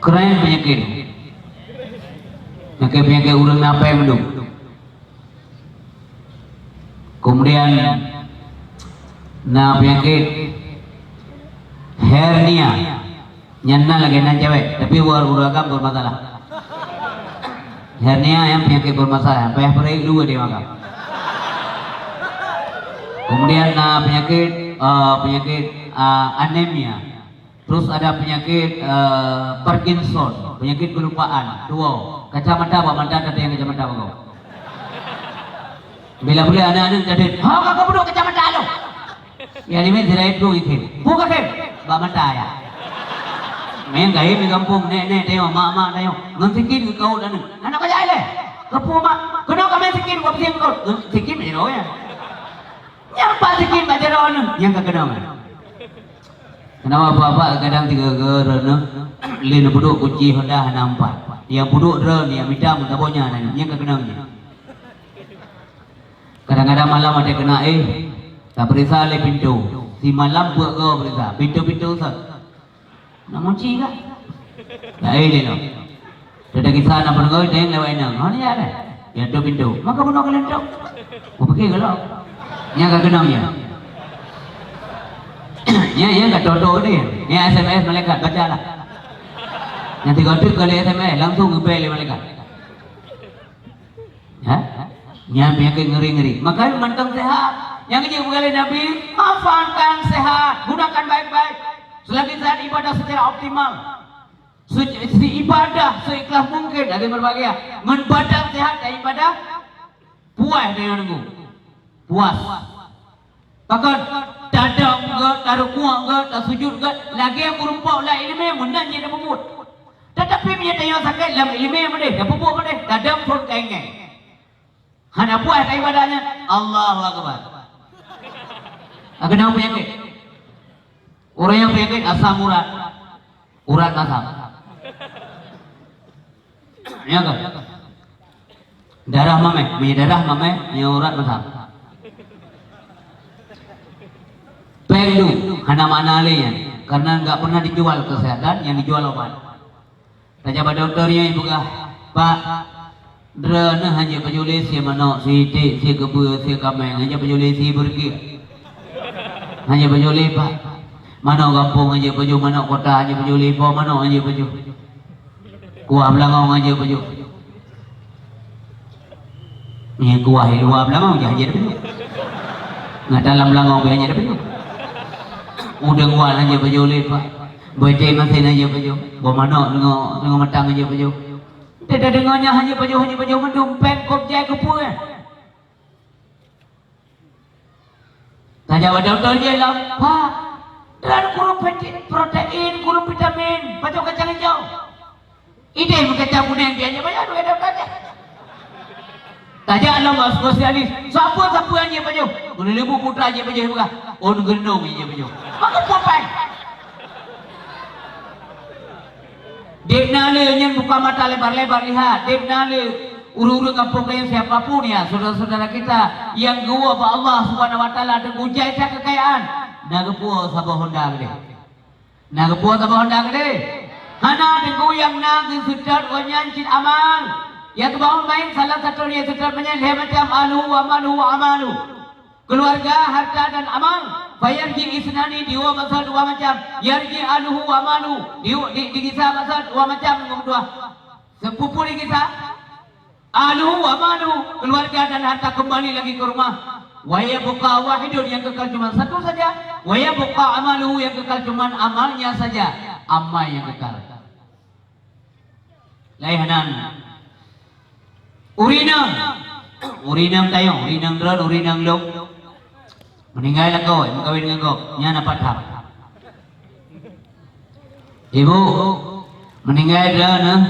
Keren peunyakét. Peunyakét-peunyakét ureueng na péng mandum. Kemudian na peunyakét hernia. Nyan na lagèe nan cewek, tapi ureueng agam bermasalah. Hernia nyan peunyakét bermasalah, payah peureuek dua di makam. Kemudian na peunyakét, eh, peunyakét, eh, anemia. Terus ada penyakit, eh, Parkinson, penyakit kelupaan, tua. Kacamata bak mata, kata nyang kacamata bak gob. Bila boleh aneuk-aneuk jadi, "Ha, ka keubeudôh kacamata lo." Ya, ni meh sirai tu ikhem. Buka khem. Bak mata ya. Meng gaib di gampông, nek-nek tayong, mak-mak tayong. Ngon sikin keu kawot aneuk. Aneuk kaya ileh. Keupeue mak? Keunoe ka meng sikin, buat sikin kawot. Ngon sikin ni roh ya. Nyang pat sikin bak jaroe aneuk. Nyang ka keunong. Kenapa bapak kadang tiga gara neh, lé neupeuduek kunci Honda hana empat. Yang peuduek droe ni, yang mita meutabong nyan, nyang ka keunong nyan. Kadang-kadang malam ada kena, eh, tak periksa lé pintu. Si malam buat kau periksa. Pintu-pintu usah. Nak kunci kah? Lain dia tu. Teuka kisah na peureugoe teueng lewat inong. Ha, ni ya deh. Ya tu pintu. Maka bunoe kalian tu. Kupikir kalau. Nya ka keunong ya. Nya, nya ka toto dia. Nya S M S malaikat, bacalah. Nanti kau tu kali S M S, langsung ngebel lé malaikat. Ha? Nyan peunyakét ngeri-ngeri. Makanya mantong sehat. Nyang jeuet peugah lé Nabi, manfaatkan sehat, gunakan baik-baik. Selagi sehat ibadah secara optimal. Se-, seibadah seikhlas mungkin dari berbagai. Ngon badan sehat dan ibadah puas dengan nunggu. Puas. Pakon, tadong geuh, tarukuek geuh, tasujud geuh, lagèe meurumpok lam ileumèe meunan jeuet tapeubuet. Tetapi meunyoe tanyoe sakét lam ileumèe meudeh, tapeubuet meudeh, tadong phon kaengkeng. Hana puas ka ibadah nyan. Allahu Akbar. Akeunong peunyakét. Ureueng nyang peunyakét asam urat. Urat masam. Ya kan? Darah mamèh, meunyoe darah mamèh, nyoe urat masam. Péng du, hana makna lé nyan, karena enggak pernah dijual kesehatan, yang dijual obat. Tajak bak dokto nyoe peugah, "Pak, droeneuh hana pajoh lé sie manok, sie iték, sie keubeue, sie kaméng, hana pajoh lé sie beureukiek. Hana pajoh lé, Pak. Manok gampông hana pajoh, manok kota hana pajoh lé, po manok hana pajoh." Kuah beulangong aja pajoh. Nyan kuah di luwa beulangong, jah aja pajoh. Ngat dalam langong biaya nyan pajoh. Udeueng wan hana pajoh lé, Pak. Beuté masin hana pajoh. Boh manok deungoe, deungoe matang hana pajoh. Teudeungoe nyan hana pajoh, hana pajoh mandum, péng kop jai keupeue. Tajak bak dokto jih lom, "Pak, droen kureueng peti-, protein, kureueng vitamin, pajoh kacang ijo." Idéh meukacang kuneng, biaya nyan bayar, bayar dokto jih. Tajak lom bak spesialis, "Sapeue-sapeue nyang pajoh?" "Geuneuk Leubue Putra nyang pajoh," peugah. "Oh, Geuneuk Leubue nyang pajoh." Maka pupai. Deb na lé nyan buka mata lebar-lebar lihat, deb na lé ureueng-ureueng gampông laén, siapa pun ya, saudara-saudara kita yang geuwoe bak Allah Subhanahu wa Taala, teungoh jai that keukayaan, na geupuwoe saboh honda keudeh. Na geupuwoe saboh honda keudeh. Hana, teungoh nyang na geuseutôt gobnyan cit amal. Ya, teubahon main salah satu nyang seutôt meunyan lhèe macam, ahluhu wa maluhu wa amaluhu. Keuluwarga, harta dan amal. Fayarji isnani, diwoe bak saboh dua macam. Yarji ahluhu wa maluhu, di, di, digisa bak saboh dua macam, nyang dua. Seupue-pue digisa. Ahluhu wa maluhu, keuluwarga dan harta keumbali lagi keu rumoh. Wa yabqa wahidun, nyang keukal cuma satu saja. Wa yabqa amaluhu, nyang keukal cuma amalnya saja. Amal nyang keukal. Laén hana. Ureueng inong. Ureueng inong tanyoe, ureueng inong droen, ureueng inong lôn. Meuninggai lakoe, meukawen ngon gob. Nyan na pat that. Ibu, meuninggai droeneuh,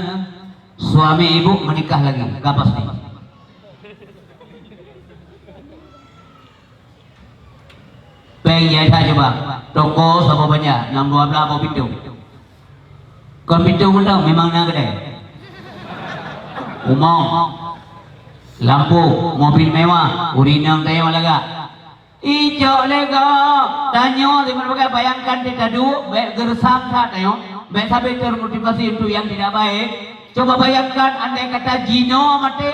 suami ibu meunikah lagi, ka pasti. Péng jai that cuba. Toko saboh banja, nam dua blah boh pintoe. Kon pintoe mantong, memang na keudè. Rumoh, lampu, mobil mewah, ureueng inong tanyoe lagak. Icok lé gob, tanyoe simeubeugai, bayangkan teuh taduek, bèk geureusam that tanyoe, bèk sabe termotivasi untuk yang tidak baik. Coba bayangkan andai kata jinoe maté,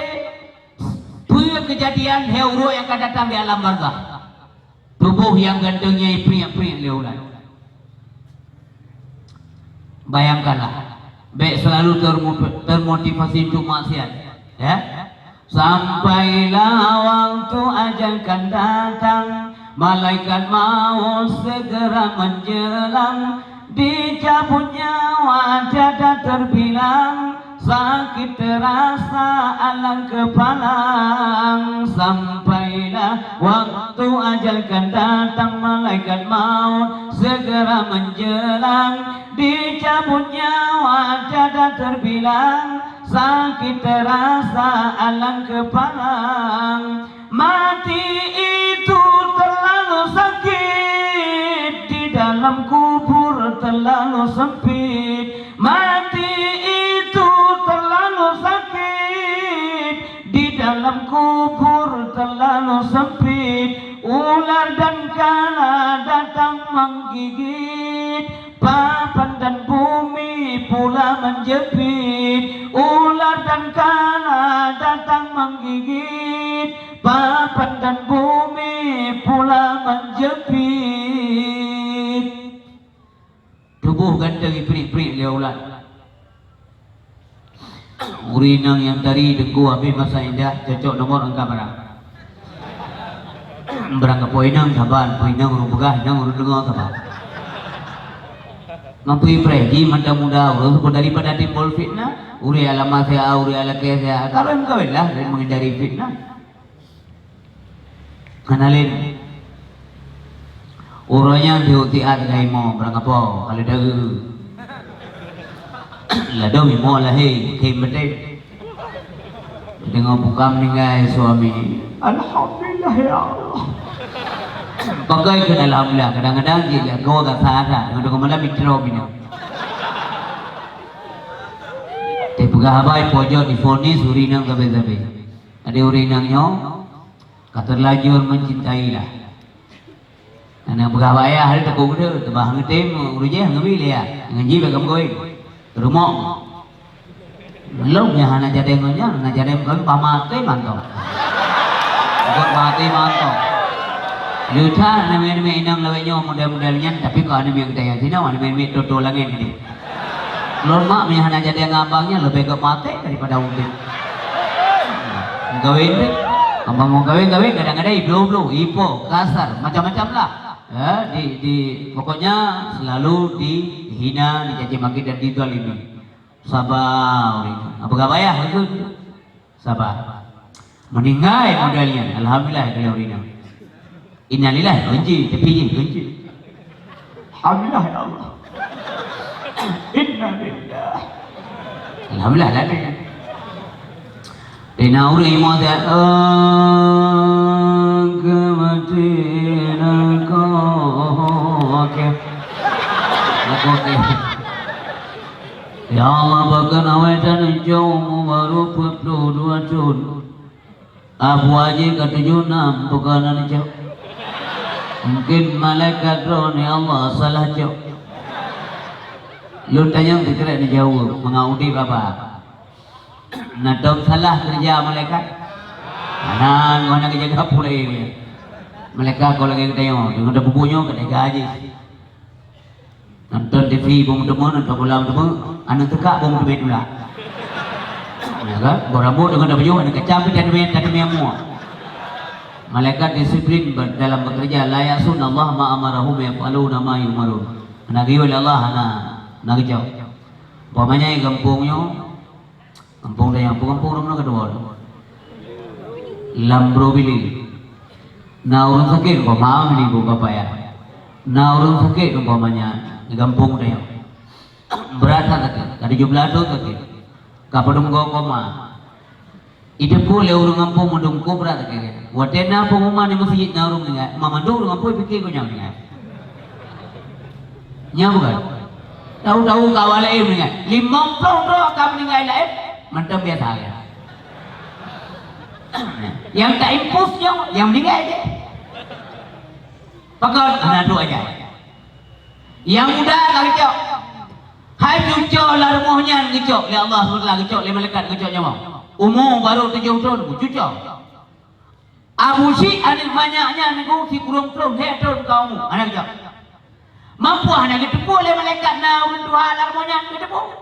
Peue keujadian lhèe uroe nyang ka datang di alam barzakh? Tuboh nyang ganteng nyan ipriek-priek lé ulat. Bayangkanlah, bèk seulalu termo-, termotivasi untuk maksiat, ya. Sampailah waktu ajal kan datang, malaikat maut segera menjelang, dicabut nyawa tiada terbilang. Sakit terasa alang keupalang, sampailah waktu ajal kan datang, malaikat maut segera menjelang. Dicabut nyawa tiada terbilang, sakit terasa alang keupalang. Mati itu terlalu sakit, di dalam kubur terlalu sempit. Mati itu terlalu sakit, di dalam kubur terlalu sempit. Ular dan kala datang menggigit, papan dan bumi pula menjepit. Ular dan kala datang menggigit, papan dan bumi pula menjepit. Tuboh ganteng ipriek-priek lé ulat. Ureueng inong nyang tari teungku habéh masa indah, cocok nomor angka barang. Barang kapoe inong saban, peue inong ureueng peugah, inong ureueng deungoe saban. Mampu ipreh jih mantong muda ureueng, daripada timbul fitnah, ureueng alamat siat, ureueng alakée siat, ka lheueh meukawen lah, lheueh menghindari fitnah. Hana lé. Uroe nyan di utiat gai mo barang kapoe, kalau dageu. Ladom imo lahé, khem beutôi. Deungoe buka meuninggai suami. Alhamdulillah ya Allah. Pakai keu alhamdulillah, kadang-kadang jih lakoe gata that, deungoe malam mitro binoe. Teupeugah haba ipoh jot difonis ureueng inong sabe-sabe. Ada ureueng inong nyoe ka terlanjur mencintai lah. Aneuk peugah bak ayah, "Hai takot geude, teuma hanggeutem ureueng jih hanggeubi lé ya, ngon jih bak meukawen." Rumoh. Lom nyang hana jadeng ngon nyan, hana jadeng meukawen, pah maté mantong. Bukan maté mantong. Leuta aneuk miet-miet inong lawét nyoe model-model nyan, tapi kok aneuk miet geutanyoe sinoe, aneuk miet-miet toto langét geude. Lom mak, meunyo hana jadeng ngon abang nyan, leubeh gét maté daripada udeb. Meukawen deh. Amun meugawen-gawen kadang-kadang ibloe-bloe, ipo, kasar, macam-macam lah. Ya, di, di, pokoknya selalu dihina, dicaci maki dan dizalimi. Sabar, ureueng. Apa gak payah itu? Sabar. Meninggai model nyan, alhamdulillah, kalau ureueng. Innalillah, kunci, tapi kunci. Alhamdulillah, ya Allah. Innalillah. Alhamdulillah, lah. Dina ureueng imo siat, "Ah, kematian aku." Aku teh. Ya Allah, bahkan awai dan jauh baru peuet ploh dua thon. Abu Haji ka tujoh nam bukan aneuk cok. Mungkin malaikat droe ni Allah salah cok. Lôn tanyong sikrek neujaweueb, meungaudi baba. Na tom salah keureuja malaikat? Hana, ngon na geujaga pulai. Malaikat ko lagée geutanyoe, deungon tapeubuet nyoe ka teuga jih. Nonton T V bong teumé, nonton bola teumé, aneuk teuka bong teumé tulak. Ya kan? Bong rambut deungon tapajoh, aneuk kacam pih tateumé, tateumé mua. Malaikat disiplin ber-, dalam bekerja, la ya'sunallaha ma amarahum wa yaf'aluna ma yu'marun. Hana geuyue lé Allah, hana, hana geucok. Umpamanya gampông nyoe, gampông dayah, gampông, gampông rumoh keudua. Lam Brobili. Na ureueng sakét umpama ni bu bapak ya. Na ureueng sakét umpamanya di gampông dayah. Brat that sakét, ka tujoh blaih thon sakét. Ka padum goe koma. Iteupeue lé ureueng gampông mandum kobra lagée nyan. Watée na peungumuman di meuseujid na ureueng ingat, ma mandum ureueng gampông pike keu nyang ingat. Nya bukan? Tahu-tahu ka awak laén ingat. Limong ploh droe ka meuninggai laén, mantong biasa ya. Nyang ta impus nyoe, nyang meuninggai je. Pakon? Hana duek aja. Nyang muda ka geucok. Hai cucoe lam rumoh nyan geucok lé Allah subhanahu wa taala, geucok lé malaikat, geucok nyawöng. Umu barô tujoh thon, cucoe. Abu Syik aneuk manyak nyan nyoe sikureueng ploh lhèe thon ka umu, hana geucok. Mampu hana geuteupeue lé malaikat na ureueng tuha lam rumoh nyan, geuteupeue.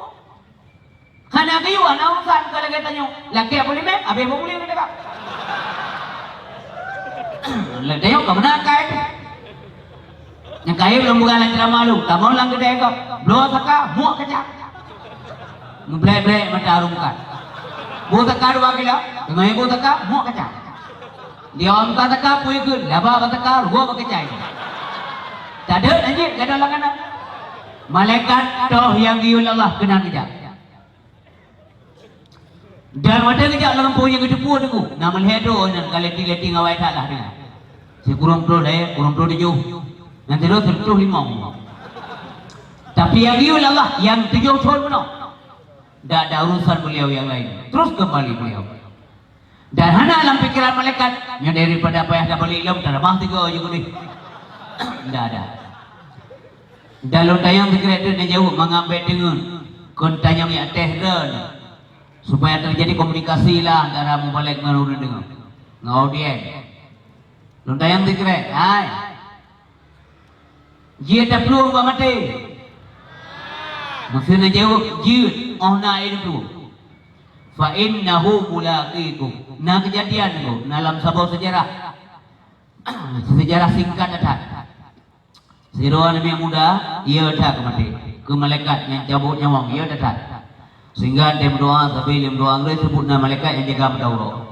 Hana geuyue hana urusan keu lagée tanyoe. Lakée buleumèe, abéh buleumèe geudeungoe. Lé tanyoe ka meunan kai. Nyang kayém lôn peugah lam ceramah lôn, tamong lam keudè gob, bloe saka, muek kaca. Meublek-blek mata ureueng bukan. Boh saka dua kilo, teungoh boh saka, muek kaca. Di ongka saka pui keun, laba bak saka, rugoe bak keucai. Tadeuet anjing gadôh lam kanan. Malaikat toh nyang geuyue lé Allah keunan geujak. Dan watée geujak lam gampông nyang geuteupeue teungku, na meulhèe droe nyan ka leti-leti ngon awai that lah deungon. Sikureueng ploh lhèe, kureueng ploh tujoh. Nyang sidroe sireutôh limong. Tapi nyang geuyue lé Allah, nyang tujoh thon bunoe. Dak ada urusan beliau yang lain. Terus kembali beliau. Dan hana lam pikeran malaikat, nyoe daripada payah tabalik lom, tareubah tiga je keudeh. Ndak ada. Dan lôn tanyong sikrek teuk neujaweueb mangat bèk deungon. Kon tanyong jak teh droe. Supaya terjadi komunikasi lah antara mubalek ngon ureueng deungon. Ngon audiens. Lôn tanyong sikrek, hai. Jeuet taplueng bak maté? Meuseu neujaweueb, jeuet, óh na lé neuplueng. Fa innahu mulaqikum. Na keujadian nyoe, na lam saboh seujarah. Seujarah singkat that. Sidroe aneuk muda, yö that keu maté. Keu malaikat nyang cabot nyawöng, yö that. Sehingga watée meudoá, sabe lé meudoá, seubut nan malaikat nyang jaga mata uroe.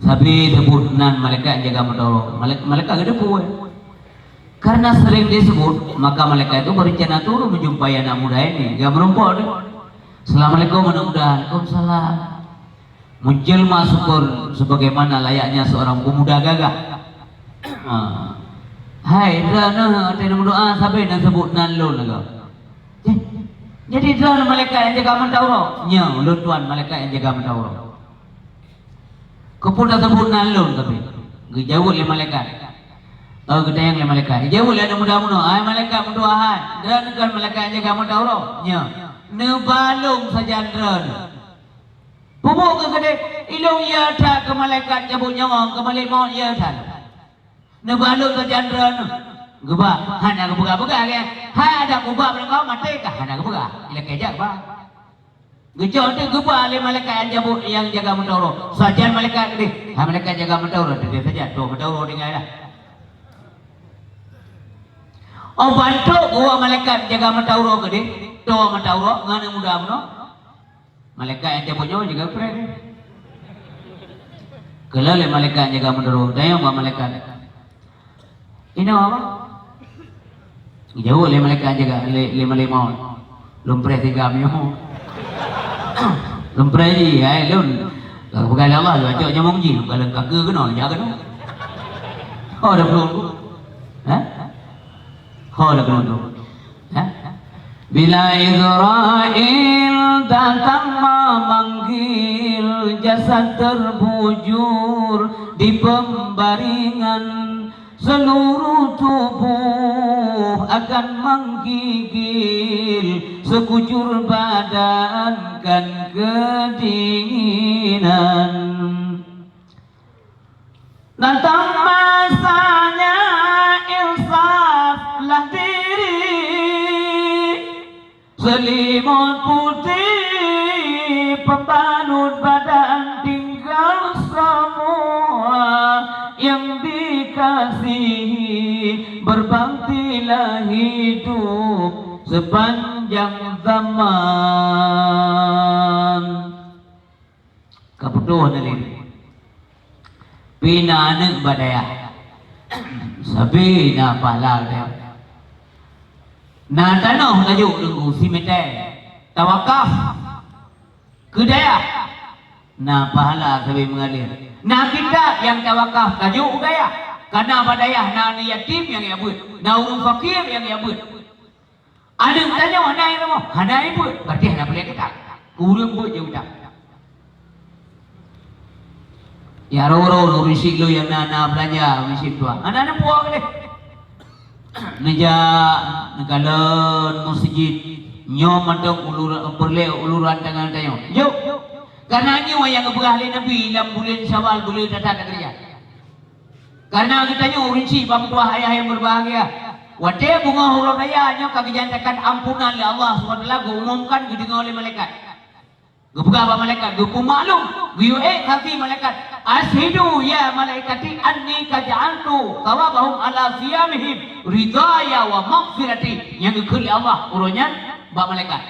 Sabe seubut nan malaikat jaga mata uroe. Malaikat, malaikat geuteupeue. Karena sering disebut, maka malaikat itu berencana turun menjumpai anak muda ini. Dia meureumpok tu. "Assalamualaikum anak muda." "Waalaikumsalam." Menjelma syukur sebagaimana layaknya seorang pemuda gagah. Ah. "Hai, droeneuh, watée neumeudoá sabe neuseubut nan lôn lagée." "Jadi droeneuh malaikat nyang jaga mata uroe?" "Nyo, ulôn tuan malaikat nyang jaga mata uroe." "Keupeue taseubut nan lôn tapi?" Geujaweueb lé malaikat. Oh, geutanyong lé malaikat. Geujaweueb lé aneuk muda bunoe, "Hai malaikat meudoá hai, droeneuh kon malaikat nyang jaga mata uroe?" "Nyo." "Neuba lôn sajan droeneuh." "Peue buet keuh keudeh?" "Ilôn yö that keu malaikat cabot nyawöng, keu malaikat maut yö that." "Neuba lôn sajan droeneuh." Geuba, hana geupeugah-peugah lé. Hai adak geuba meunyoe maté kah hana geupeugah. Ilakée jak geuba. Geucok teuk geuba lé malaikat nyang jabu-, nyang jaga meuteuro. Sajan malaikat keudeh, "Hai malaikat jaga meuteuro," teuh sajan, "Toh meuteuro tinggai lah." Oh, bantuk geuwoe malaikat jaga meuteuro keudeh, toh meuteuro ngon muda meunoe. Malaikat nyang cabot nyoe jaga preh. Keu lheueh lé malaikat jaga meuteuro, tanyong bak malaikat, "Inoe apa?" Geujaweueb lé malaikat jaga, lé, lé malaikat maut, "Lôn preh tinggai meunyoe." "Lôn preh jih, hai lôn." Ka geupeugah lé Allah, "Lôn acok nyamong jih, lôn kalon kaki keunoe, jak keunoe." Oh, dah belum. Hah? Ho lagèe nyan. Hah? Bila Israel datang memanggil, jasad terbujur di pembaringan, seluruh tubuh akan menggigil, sekujur badan kan kedinginan. Datang masanya, insaflah diri. Selimut putih pembalut badan, tinggal semua yang dikasihi. Berbaktilah hidup sepanjang zaman. Ka putôh na lé. Pi na aneuk bak dayah. Sabe na pahala dayah. Na tanoh tajok teungku simeté, tawakaf keu dayah. Na pahala sabe meungalir. Na kitab nyang tawakaf tajok u dayah. Kana bak dayah na aneuk yatim nyang jak beuet, na ureueng fakir nyang jak beuet. Aneuk tanyoe hana irumoh, hana ibeuet, berarti hana peureulèe kitab. Ureueng beuet jeuet kitab. Ya, roro ureueng syiek lôn nyang na, na beulanja ureueng syiek tuha. Hana neupuwoe deh. Neujak neukalon meuseujid. Nyoe mantong ulur-, peureulèe uluran tangan tanyoe. Jok. Karena nyoe nyang geupeugah lé Nabi lam buleuen Syawal, buleuen that-that teukeureuja. Karena geutanyoe ureueng syiek bak meutuwah ayah nyang berbahagia, watèe beungoh uroe raya nyoe ka geujantakan ampunan lé Allah Subhanahu wa Taala, geuumumkan geudeungö lé malaikat. Geupeugah bak malaikat, geupeumaklum, geuyue ék saksi malaikat, "Asyhidu ya malaikati anni qad ja'altu thawabahum ala siyamihim ridhaya wa maghfirati." Nyang geukheun lé Allah uroe nyan bak malaikat.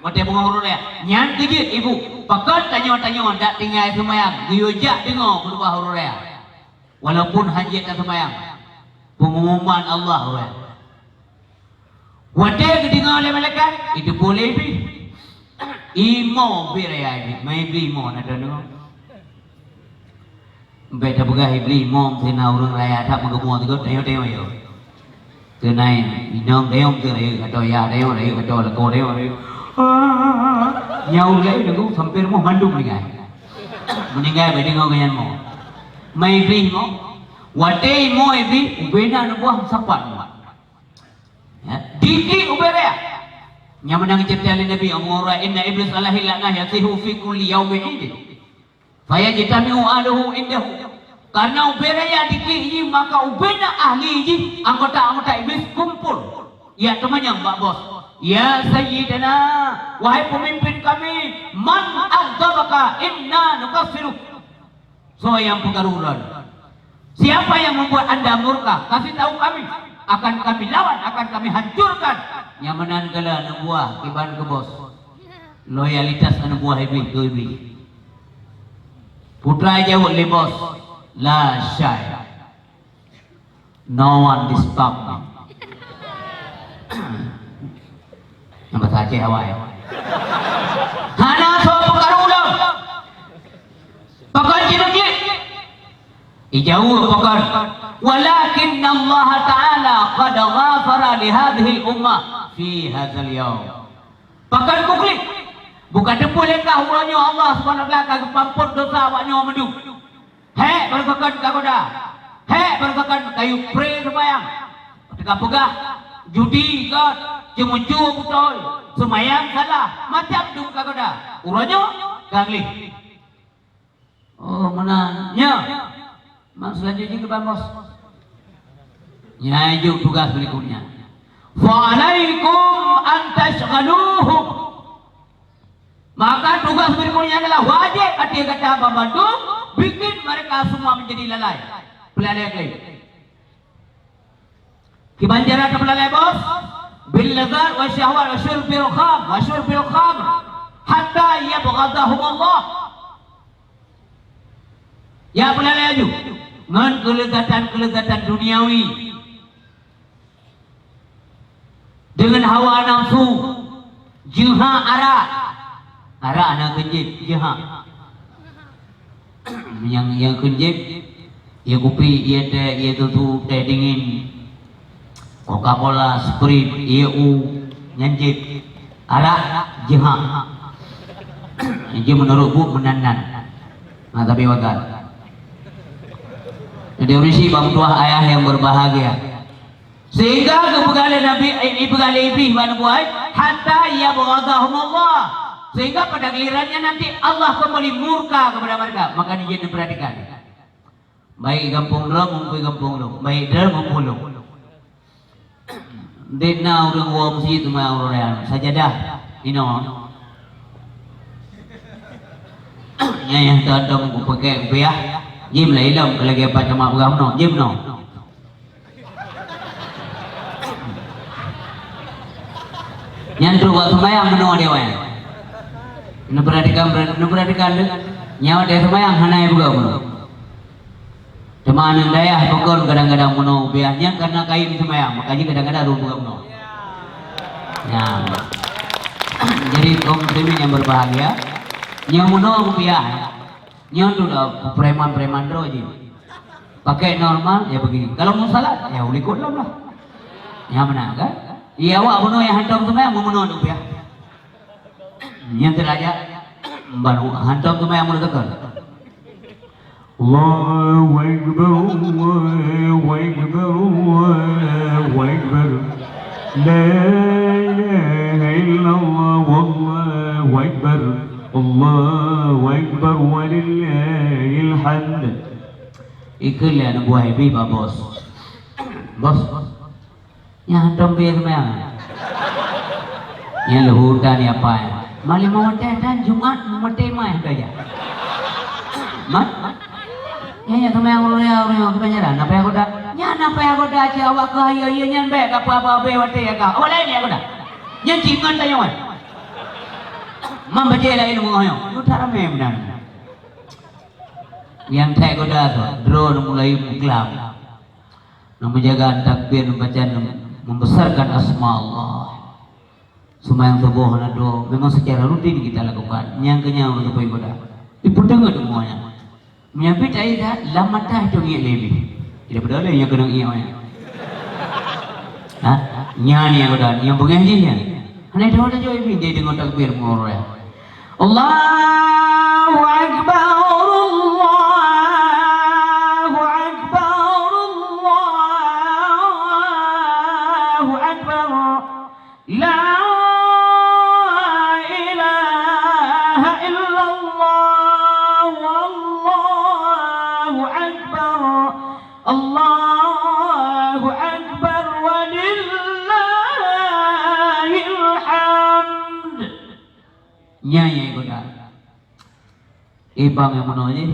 Watèe beungoh uroe raya, nyan keuh jeuet ibu, pakon tanyoe-tanyoe dak tinggai seumayang, geuyue jak deungö khutbah uroe raya. Walaupun hana jeuet taseumayang, pengumuman Allah uroe. Watèe geudeungö lé malaikat, iteupeue lé Iblih. Imo bit raya Iblih, ma Iblih imo na deungö. Bèk tapeugah Iblih mom, sina ureueng raya that meugeumoe sigoe, tanyoe-tanyoe yo. Teunai inong tanyoe, teu rayeuk atau ya tanyoe, rayeuk atau lakoe tanyoe, rayeuk. Ah, nyawa lé nunggu sampai rumoh mandum meuninggai. Meuninggai bèk deungö ngon nyan mo. Ma Iblih mo. Watèe imo Iblih, ubena neubuah meusapat mo. Ya, diklik ubena. Nyang meunan geuceurita lé Nabi, Abu Hurairah, "Inna Iblis alaihi la'nah yasihu fi kulli yaumi idin." Fayajtami'u ahluhu indahu. Karena ubena nyang diklik jih, maka ubena ahli jih, anggota-anggota Iblih kumpul. Ya teumanyong bak bos, "Ya Sayyidana, wahai pemimpin kami, man aghdabaka inna nukaffiru." Soe nyang peukaru ulôn? Siapa yang membuat anda murka? Kasih tahu kami, akan kami lawan, akan kami hancurkan. Nyang meunan kala neubuah kiban keu bos. Loyalitas aneuk buah Iblih keu Iblih. Putra jaweueb lé bos, "La syai. No one disturb me." Nyang bahasa Aceh awai. "Hana soe peukaru ulôn." Pakon jinoe jih? Ijaweueb pakon, "Walakinnallaha ta'ala qad ghafara li hadhil ummah fi hadzal yaum." Pakon kuklik? Buka teupeu lé kah uroe nyoe Allah Subhanahu wa Taala ka geupampot dosa awak nyoe meudum. Hék, baroekon kagoda. Hék, baroekon kayue pré seumayang. Teuka peugah, judi göt, ceumeucue beutôi, seumayang salah, macam dum kagoda. Uroe nyoe ka gleh. Oh, meunan. Nyoe. Mak selanjutnya ke Bang Bos. Nyan jok tugas berikutnya. Fa'alaikum an tashghaluhum. Maka tugas berikutnya adalah wajib atas gata banmandum bikin mereka semua menjadi lalai. Peulalai keu. Kiban cara tapeulalai, Bos? Bil ladzat wa syahwat wa syurbil kham, wa syurbil khamr, hatta yabghadahumullah. Ya, peulalai laju. Ngon keuleuzatan-keuleuzatan duniawi. Deungon hawa nafsu, jeuha arak. Arak na kheun jép, jeuha. Nyang, nyang kheun jép, ie kupi, ie teh, ie susu, teh dingin, Coca-Cola, Sprite, ie u, nyan jép. Arak, jeuha. Jeuet meunurot buet meunan-nan. Nah, tapi wagat. Jadi, ureueng syiek bang tuah ayah yang berbahagia. Sehingga geupeugah lé Nabi, eh, geupeugah lé Iblih bak Nabi Adam, "Hatta yabghadahumullah." Sehingga pada gilirannya nanti Allah kembali murka kepada mereka. Maka ni jeuet neupeuratikan. Baik gampông droe, mungkui gampông droe. Baik droe, mungkui droe. Dek na ureueng woe meuseujid teuma ureueng nyan sajadah inoe. Nyan nyang teuntông kupakék kupiah. Jim lah ilom keu lagèe pat cama peugah meunoe, jim meunoe. Nyan trok bak seumayang meunoe deh, wai. Neupeuratikan, neupeuratikan deh. Nyan watèe seumayang hana jipeugah meunoe. Teuma aneuk dayah pakon kadang-kadang meunoe kupiah, nyan karena kayém seumayang, maka jih kadang-kadang rhueng peugah meunoe. Nyan. Jadi, kaum muslimin yang berbahagia, nyang meunoe kupiah, nyan tu dah preman-preman droe jih. Pakai normal, ya begini. Kalau mau salat, ya u likot lom lah. Nyan meunan kan? Iya, awak bunoe nyang hantom seumayang, meunoe kupiah. Nyan teurajak, baru hantom seumayang meunoe teukon. Allahu Akbar, Allahu Akbar, Allahu Akbar. La ilaha illallah, wallahu akbar. Allahu Akbar, walillahil hamd. Ikheun lé aneuk buah Iblih bak bos. Bos, Nyan hantom bri seumayang. Nyan leuhô tan ya pai. Malam watèe dan Jumat maté mai saja. Mat? Nyan, nyan seumayang ureueng, ureueng kebanyaran. Napa ya goda? Nyan napa ya goda cit awak keu ayo-ayo nyan bèk ka peue-peue watèe ya ka. Awak laén ya goda. Nyan cit ngon tanyoe. Mam bajèe laén ilmu nyoe. Lu tak ramé meunan. Nyang thèe goda tu, droe mulai muklam. Neumeujaga takbir, neumeubaca, neum-, membesarkan asma Allah. Seumayang suboh hana droe, memang secara rutin kita lakukan. Nyang keunyan ureueng teupeu ibadah. Ipeuteungeut semuanya. Meunyoe pih taida, lam mata itu ngiek lé bih. Tidak peduli nyang keunong iek nyan. Ha? Nyan nyang udah, nyang beungèh jih nyan. Hana tahu dah jaweueb bih, dia dengar takbir meuruya. Allahu Akbar, Allahu Akbar, Allahu Akbar. La ilaha illallah, Allahu Akbar. Allahu Akbar, walillahil hamd. Nyan nyang ikot. Eh, bang nyang meunoe jih.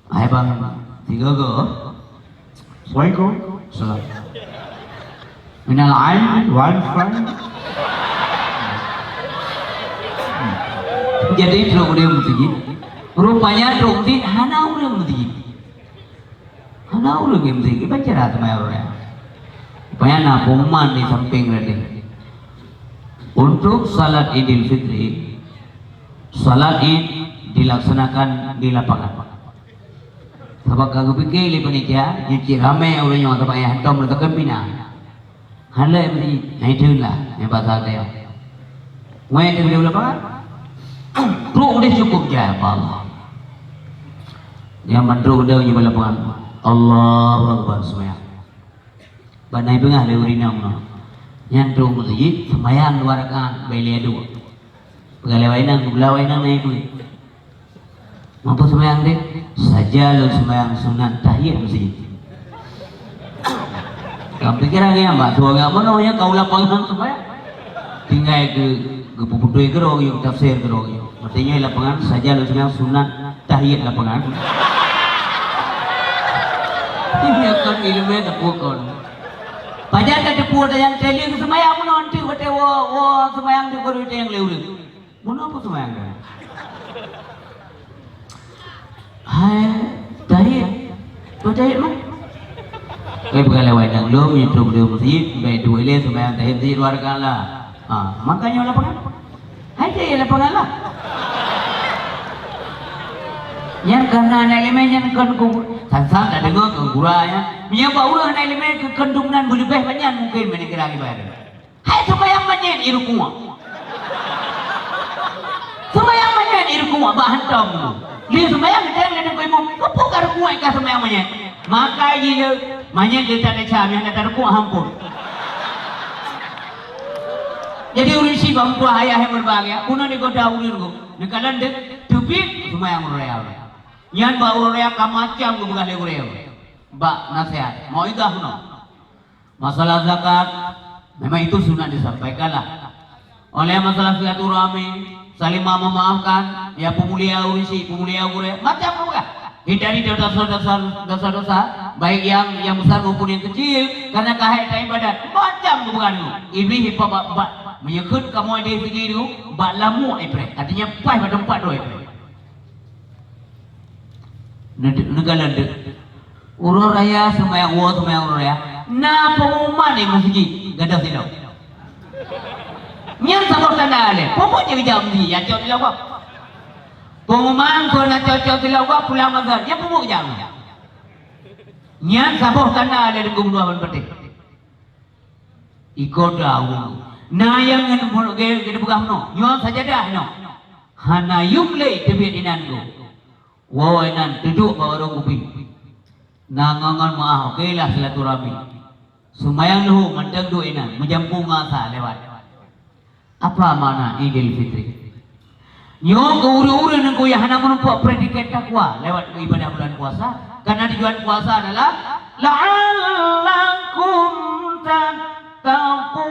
Hai bang, tiga go. Assalamualaikum. Salam. Minal ain wal fal. Jadi trok ureueng meuseujid. Rupanya trok meuseujid hana ureueng meuseujid. Hana ureueng nyang meuseujid, kiban cara teuma ureueng. Rupanya na pengumuman di samping tadi. Untuk salat Idul Fitri, salat Id dilaksanakan di lapangan. Sabab ka geupike lé panitia, nyoe cit ramé ureueng nyoe sabab nyang hantom lé takheun pina. Hana lé meuseujid, nyang itu lah, nyang basa teuh. Wéh, di bawah lapangan. Trok deh cukup jai, apa Allah. Nyang mandum deh di bawah lapangan. Allahu Akbar, seumayang. Ban na ipeugah lé ureueng inong nyoe. Nyan trok meuseujid, seumayang dua rakaat, bai lhèe dua. Peugah lé awak inong, peugah lé awak inong na ipeugah. Mampu seumayang deh, saja lôn seumayang sunat tahiyat meuseujid. Ka pikiran nyan, bak tuha nyan, meunoe nyan ka u lapangan seumayang. Tinggai geu-, geupeubutôi keudroe geuh, tafsir keudroe geuh. Maté nyoe lapangan sajan lôn seunang sunat tahiyat lapangan. Iya kan, ileumèe teupeue kon. Pajan tateupeue tajak teulieng seumayang bunoe, eunteuk watèe woe, woe seumayang di guru nyang lé ureueng. Bunoe peue seumayang nyan? Hai, tahiyat. Peue tahiyat, Mak? Eh, bukan lewat nang lom, nyang trok di masjid, bèk duek lé seumayang tahiyat masjid dua rakaat lah. Ha, makajih lapangan. Hai, tahiyat lapangan lah. Nyan karena aneuk ileumèe nyan kon ku, san-san tadeungoe kon gura nyan. Meunyoe bak ureueng aneuk ileumèe keu kandungan beuleubèh banyak mungkin meunyoe kira ibarat. Hai seumayang manyét i ruku'. Seumayang manyét i ruku' bak hantom. Lé seumayang geuteng lé nanggroe imum, keupeue ka ruku' ka seumayang manyét? Maka jih lé manyét lé that desya, meuhana taruku' hampôn. Jadi ureueng syiek bak meutuah ayah nyang berbahagia, bunoe digoda ureueng nyoe. Neukalon deuh teubiet seumayang uroe raya. Nyan bak uroe raya ka macam geupeugah lé gurèe. Bak naseuhat, mau'izah bunoe. Masalah zakat, memang itu sunat disampaikanlah. Oleh masalah silaturahmi, saling memaafkan, ya peumulia ureueng syiek, peumulia gurèe, macam apa? Hindari dosa-dosa, dosa-dosa, baik yang, yang besar maupun yang kecil, karena ka hai ibadat, macam bukan itu. Iblih hipa bak, bak, meunyoe kheun kamoe di sigi itu, bak lamuek ipreh, artinya paih bak teumpat droe ipreh. Neu-, neukalon deuh. Uroe raya seumayang, woe seumayang uroe raya. Na pengumuman di masjid, gadôh sidroe. Nyan saboh tanda lé. Peue buet jih geujak masjid, ya cok sidroe. Pengumuman kon na cok-cok sidroe pulang maghrib, nyan peue buet geujak. Nyan saboh tanda lé deungon dua ban patéh. Iko daun. Na nyang ngon mulut geu-, geupeugah meunoe, nyoe sajadah inoe. Hana yum lé teubiet inan geuh. Woe inan, duduek bak warong kupi. Na ngon-ngon meuah, oke lah silaturahmi. Seumayang leuhô mantong duek inan, meujampu ngon asa lewat. Apa makna Idul Fitri? Nyoe keu ureueng-ureueng nyang hana meurumpok predikat takwa lewat ibadah bulan puasa. Karena tujuan puasa adalah la'allakum tattaqun.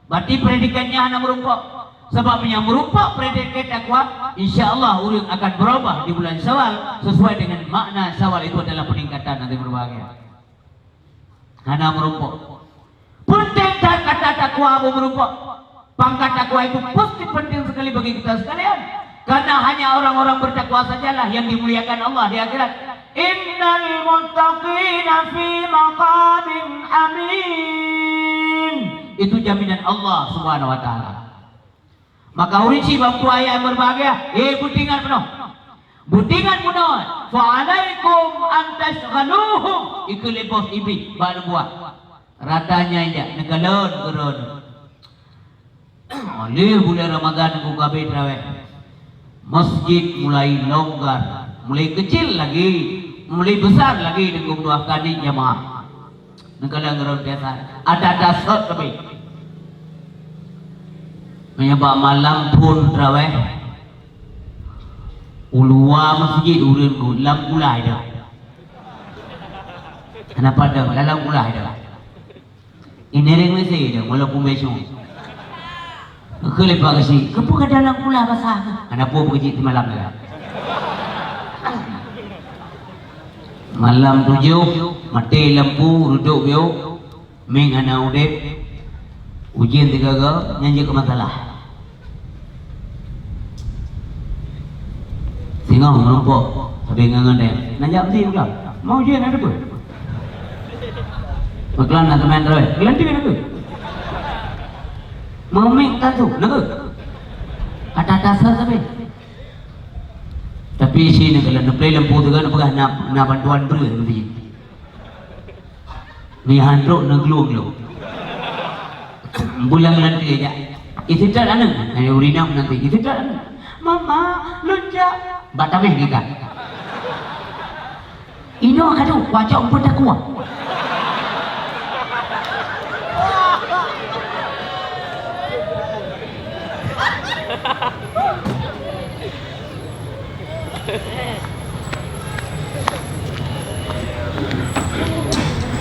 Berarti predikatnya hana meurumpok. Sebab meunyoe meurumpok predikat takwa, insya Allah ureueng akan berubah di bulan Syawal sesuai dengan makna Syawal itu adalah peningkatan, hadirin berbahagia. Hana meurumpok. Penting that kata takwa meurumpok. Pangkat takwa itu pasti penting sekali bagi kita sekalian. Karena hanya orang-orang bertakwa sajalah yang dimuliakan Allah di akhirat. Innal muttaqina fi maqamin amin. Itu jaminan Allah Subhanahu wa Ta'ala. Maka ureueng syiek bak meutuah ayah nyang berbahagia, eh, beutingat bunoe. Beutingat bunoe. Fa alaikum an tasyghaluhum. Ikeu lé bos iblih bak aneuk buah. Rata nyan jak neukalon keu droeneuh. Lheuh bulan Ramadan ku ka abéh tarawih. Masjid mulai longgar, mulai kecil lagi, mulai besar lagi deungon dua kali jamaah. Neukalon ngon biasa. Ada-ada sot tapi. Meunyoe bak malam phôn tarawih, u luwa masjid ureueng ku lam kulai dah. Kenapa dah? Dalam kulai dah. Ini ring mesti dah, walaupun besok. Keu leupah geuchik, keupeue ka dalam kulah basah? Hana peue, peue geuchik semalam dah. Malam tujoh, maté lampu, reudôk biôk, mieng hana udeb, ujeuen sigaga, nyan jeuet keu masalah. Singoh meurumpok, sabe ngon-ngon deh. Nan jak meusi meukeue. Mau ujeuen na teupeue? Meukeue na teumèe terus. Geulantui na keuh. Mau mieng tantu na keuh. Ata dasar sabe. Tapi isi na keuh, na play lampu tu kan, peugah na, na bantuan breuh nanti. Ni handrok na glung lom. Bulang nanti jak. Itu tak anu. Hanya urina nanti. Itu tak anu. Mama, lôn jak. Batameh kita. Inoe ka tu, wajok pun tak kuat.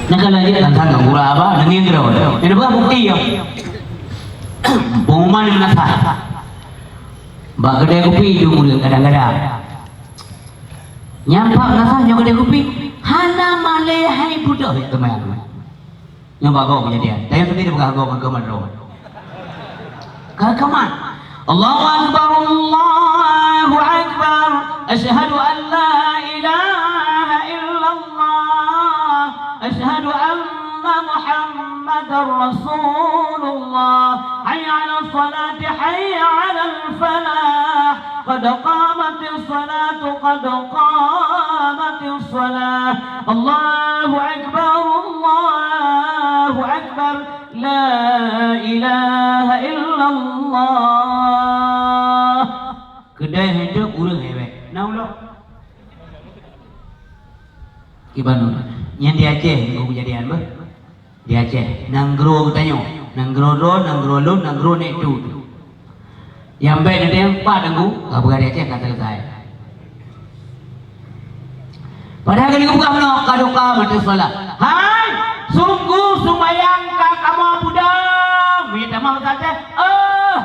Nyang ka lheueh jeuet tantang gura haba, deungon keudroe. Nyan bukeuti nyoe. Pengumuman meunasah. Bak keudè kupi dum ureueng kadang-kadang. Nyang pat meunasah nyoe keudè kupi, hana malèe hai budok teuma. Nyoe bagoe keujadian. Tanyoe sendiri peugah goe ngon keuman droe. Ka keumah. Allahu Akbar, Allahu Akbar. Asyhadu an la ilaha illallah. Asyhadu anna Muhammadar Rasulullah. Hayya 'alas salati, hayya 'alal falah. Qad qamatis salatu, qad qamatis salah. Allahu Akbar, Allahu Akbar. La ilaha illallah. Keudè hidup ureueng hewek. Na ulok. Kiban ureueng. Nyan di Aceh, ngon kejadian beuh. Di Aceh. Nanggroe geutanyoe. Nanggroe droe, nanggroe lôn, nanggroe nek tu. Nyang bèk neudeungoe pat Teungku, ka peugah di Aceh ka selesai. Padahai ka lheueh geupeugah meunoe, "Qad qamatis shalah." Hai, sungguh seumayang ka kamoe peudong. Mita mah satéh. Eh.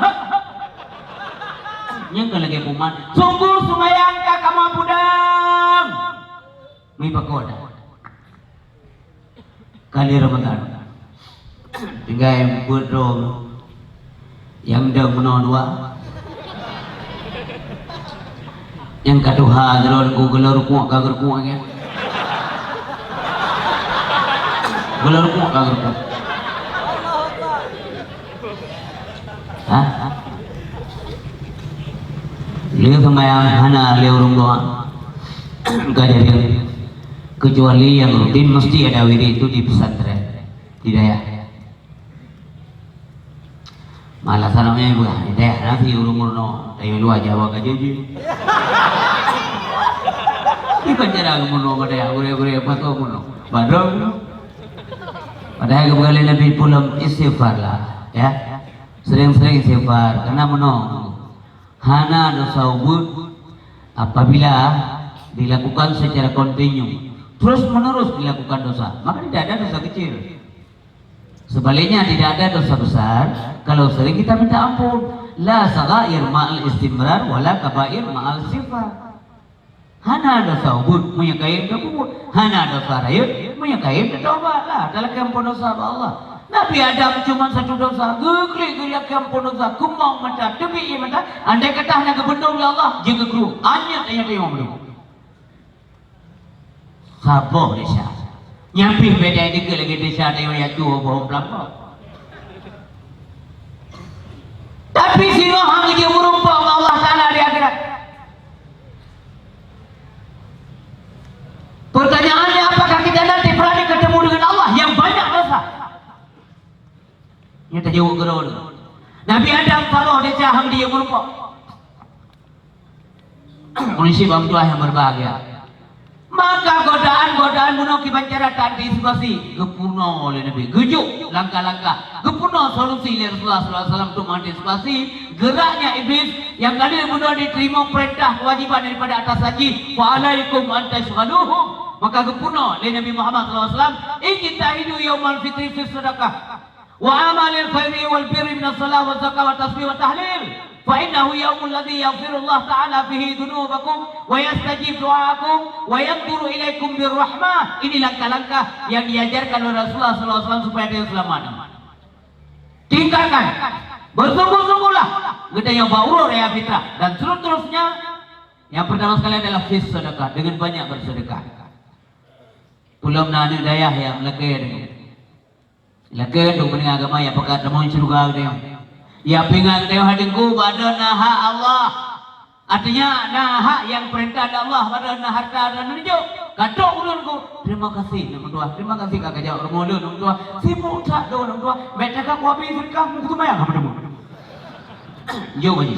Nyang ka lagèe puman, "Sungguh seumayang ka kamoe peudong." Mi pakon. Kali Ramadan. Tinggai beuet droe. Nyang dong meunoe dua. Nyang ka tuha droe ku geulor kuek ka geureukuek nyan. Geulor kuek ka geureukuek. Hah? Lé seumayang hana lé ureueng dua. Ka jadi. Kecuali yang rutin mesti ada wirid itu di pesantren, di dayah. Malah salamnya buah, di dayah nasi ureueng meurunoe, dari luar Jawa ka jiji. Di penjara meurunoe, pada gurée-gurée, apa tu meurunoe. Padahal kebuka lé Nabi pulang istighfar lah, ya. Sering-sering istighfar, karena meunoe. Hana dosa ubeut apabila dilakukan secara kontinu, terus-menerus dilakukan dosa, maka tidak ada dosa kecil. Sebaliknya, tidak ada dosa besar kalau sering kita minta ampun. La saghair ma'al istimrar, wala kabair ma'al istighfar. Hana dosa ubeut meunyoe kayém tapeubuet, hana dosa rayeuk meunyoe kayém tatobat. Lah, talakée ampôn dosa bak Allah. Nabi Adam cuma satu dosa, geuklik geulakée ampôn dosa, keumong mata, teubiet ié mata, andai kata hana geubeudôh lé Allah, jeuet geukrueng, anyeuëk tanyoe-tanyoe beudôh. Saboh desya. Nyan pih beda dikeue lagée desya tanyoe nyang tuwoe boh peulampa. Tapi singoh hana geujeuet meurumpok ngon Allah Taala di akhirat. Pertanyaannya, apakah kita nanti berani ketemu dengan Allah yang banyak dosa? Nyoe tajaweueb keudroe. Nabi Adam saboh desya hana geujeuet meurumpok. Pemirsa bak meutuah yang berbahagia. Maka godaan-godaan bunoe kiban cara taantisipasi, geupeurunoe lé Nabi. Geujok langkah-langkah, geupeurunoe solusi lé Rasulullah sallallahu alaihi wasallam untuk mengantisipasi geraknya iblis yang kali bunoe diterima perintah kewajiban daripada atasan jih, "Fa alaikum an tasyghaluhum." Maka geupeurunoe lé Nabi Muhammad sallallahu alaihi wasallam, "Ijtahidu yaumal fitri fi sadaqah." Wa amalil khairi wal birri minas shalah wa zakah wa tasbih wa tahlil. Fa innahu yaumul ladzi yaghfirullahu ta'ala fihi dzunubakum wa yastajib du'aakum wa yanzuru ilaikum bir rahmah. Ini langkah-langkah yang diajarkan oleh Rasulullah sallallahu alaihi wasallam supaya dia selamat. Tingkatkan. Bersungguh-sungguhlah. Geutanyoe bak uroe raya fitrah dan seterusnya. Yang pertama sekali adalah fi sadaqah, dengan banyak bersedekah. Peulom na aneuk dayah nyang lakée deungon Lakée untuk meuninggai agama nyang pakat tamong syeuruga geutanyoe. Nyang peuingat geutanyoe hai Teungku, bak droe na hak Allah. Artinya, na hak nyang peurintah lé Allah, bak droe na harta dan neujok. Ka trok ulôn ku, terima kasih, Teungku Tuha. Terima kasih ka kajak rumoh lôn, Teungku Tuha. Sibuk that droe, Teungku Tuha. Bèk teuka kuhabéh sedekah, meukutu mayang hana teuma. Jok baju.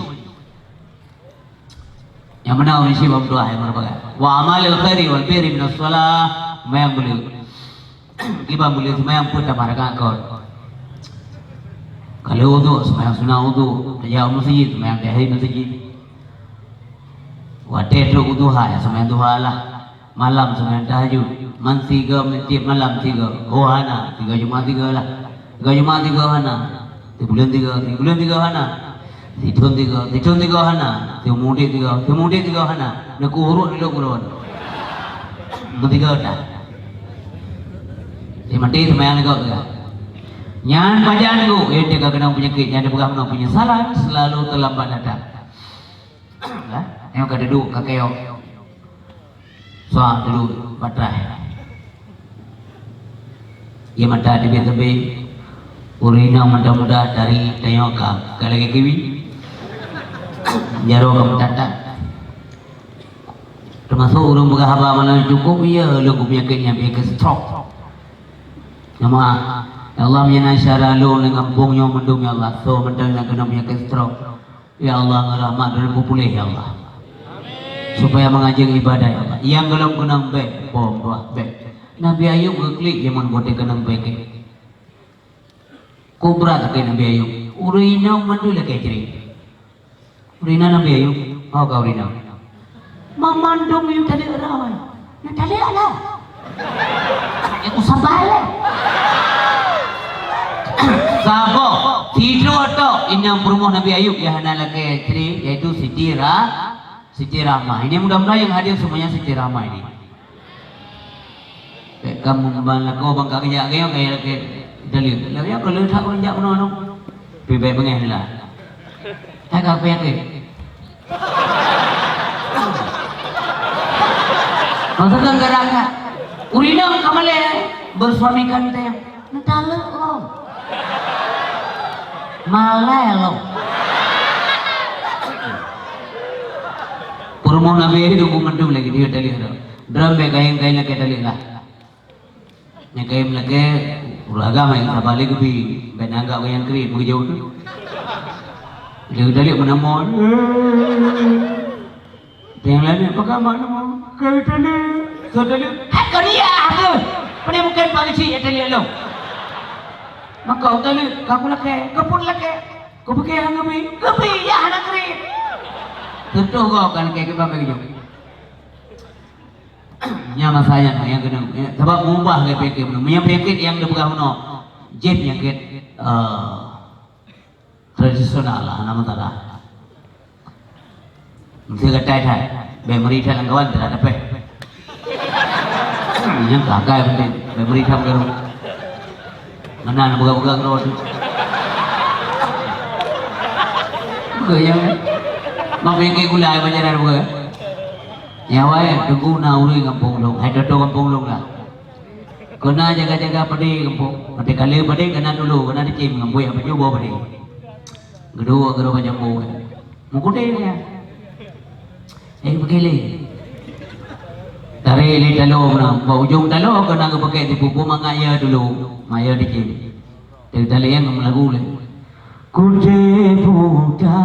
Nyang meunan ureueng syiek bak meutuah nyang meurupakan. Wa amalil khairi wal birri minas shalah. Seumayang buleuen. Kiban buleuen seumayang peuet tamah rakaat kon. Ka lheueh udhu, seumayang sunat udhu. Tajak u meuseujid, seumayang di meuseujid. Watèe trok u duha, ya seumayang duha lah. Malam seumayang tahajud, man sigoe, tiep malam sigoe. Oh, hana, sigoe Jumat sigoe lah. Sigoe Jumat sigoe hana. Sibuleuen sigoe, sibuleuen sigoe hana. Sithon sigoe, sithon sigoe hana. Siumu udeb sigoe, siumu udeb sigoe hana. Neukeu uruek di lôn. Meusigoe that. Di maté seumayang sigoe teuga. Nyan pajan geuh, eh, teuka keunong peunyakét, nyan dipeugah meunan penyesalan selalu terlambat datang. Hah? Nyoe ka dudoe, ka keuyoe. Suah dulu batai. Ia mata teubiet-teubiet. Ureueng inong muda-muda dari tanyoe ka, ka lagèe kiwi. Jaroe ka meutat-tat. Teumasok ureueng peugah haba malam cukôp, iya lôn peunyakét nyan, peunyakét stroke. Nama? Ya Allah, meunyoe na syedara lôn lam gampông nyoe mandum, ya Allah, soe mantong nyang keunong peunyakét stroke. Ya Allah, ngon rahmat Droeneuh peupuléh, ya Allah. Supaya meungaji ibadah, ya Allah. Nyang gohlom keunong bèk, bom, bah, bèk. Nabi Ayub geuklik jameun watèe keunong penyakét. Kubra sakét Nabi Ayub. Ureueng inong mandum lakèe cre. Ureueng inong Nabi Ayub. Oh, ka ureueng inong. Mamandum yue taleuek rot. Nyan taleuek lah. Nyan usah balek. Saboh, sidroe tok inong peurumoh Nabi Ayub nyang hana lakèe cre, yaitu Siti Ra-, Siti Rahmah. Ini mudah-mudahan yang hadir semuanya Siti Rahmah ini. Bèk kamoe ban lakoe, ban ka geujak, geujak, geujak, geujak. Dalil. Lagèe nyan, kalau that ureueng jak bunoe nyoe. Pih bèk beungèh lah. Hai ka peue nyang keu? Maksud kan garang ka? Ureueng inong ka malèe, bersuami kan teuh. Neutaleuek lom. Malèe lom. Peurumoh Nabi itu mandum lagi, dia taleuek tu. Droeneuh bèk kayém-kayém lakèe taleuek lah. Nyang kayém lakèe, ureueng agam nyang saban lé geubi, bèk neuanggap nyang kriet, meugeujok tu. Lé taleuek meunamong. Nyang laén, "Pakon mak neumong?" "Keu taleuek." "Soe taleuek?" "Hai keu dia tu. Pane mungken Pak Geuchik nyang taleuek lôn." "Maka taleuek, ka kulakèe." "Keupeue lakèe?" "Kupiké han geubi." "Geubi, ya hana kriet." Teuntèe goe ka lakèe kiban bèk geujok. Nyan masa nyan nyang keunong, ya, sabab meubah lé peunyakét bunoe. Meunyoe peunyakét nyang geupeugah bunoe, jeuet peunyakét, eh, tradisional lah, hana masalah. Meusti gata that, bèk meuri that lam kawan, teulat dapéh. Nyang ka, ka penting, bèk meuri that meureuh. Meunan buka-buka keudroe tu. Buka nyang, mak peunyakét gula, banyak dah buka. Nyan awai, teungku na ureueng gampông lôn, hai toto gampông lôn lah. Keu na jaga-jaga padé gampông. Watèe ka lheueh padé, ka na tulo, ka na teucém, gampông jak pajoh boh padé. Geuduek keudroe jambo. Meukeudeh nyan. Eh, peukeuleh. Tarek lé taloe meunan, bak ujong taloe ka na geupakék tipu-tipu mangat ya tulo, mangat ya teucém. Teutaleueng meulagu lé. Kudé buta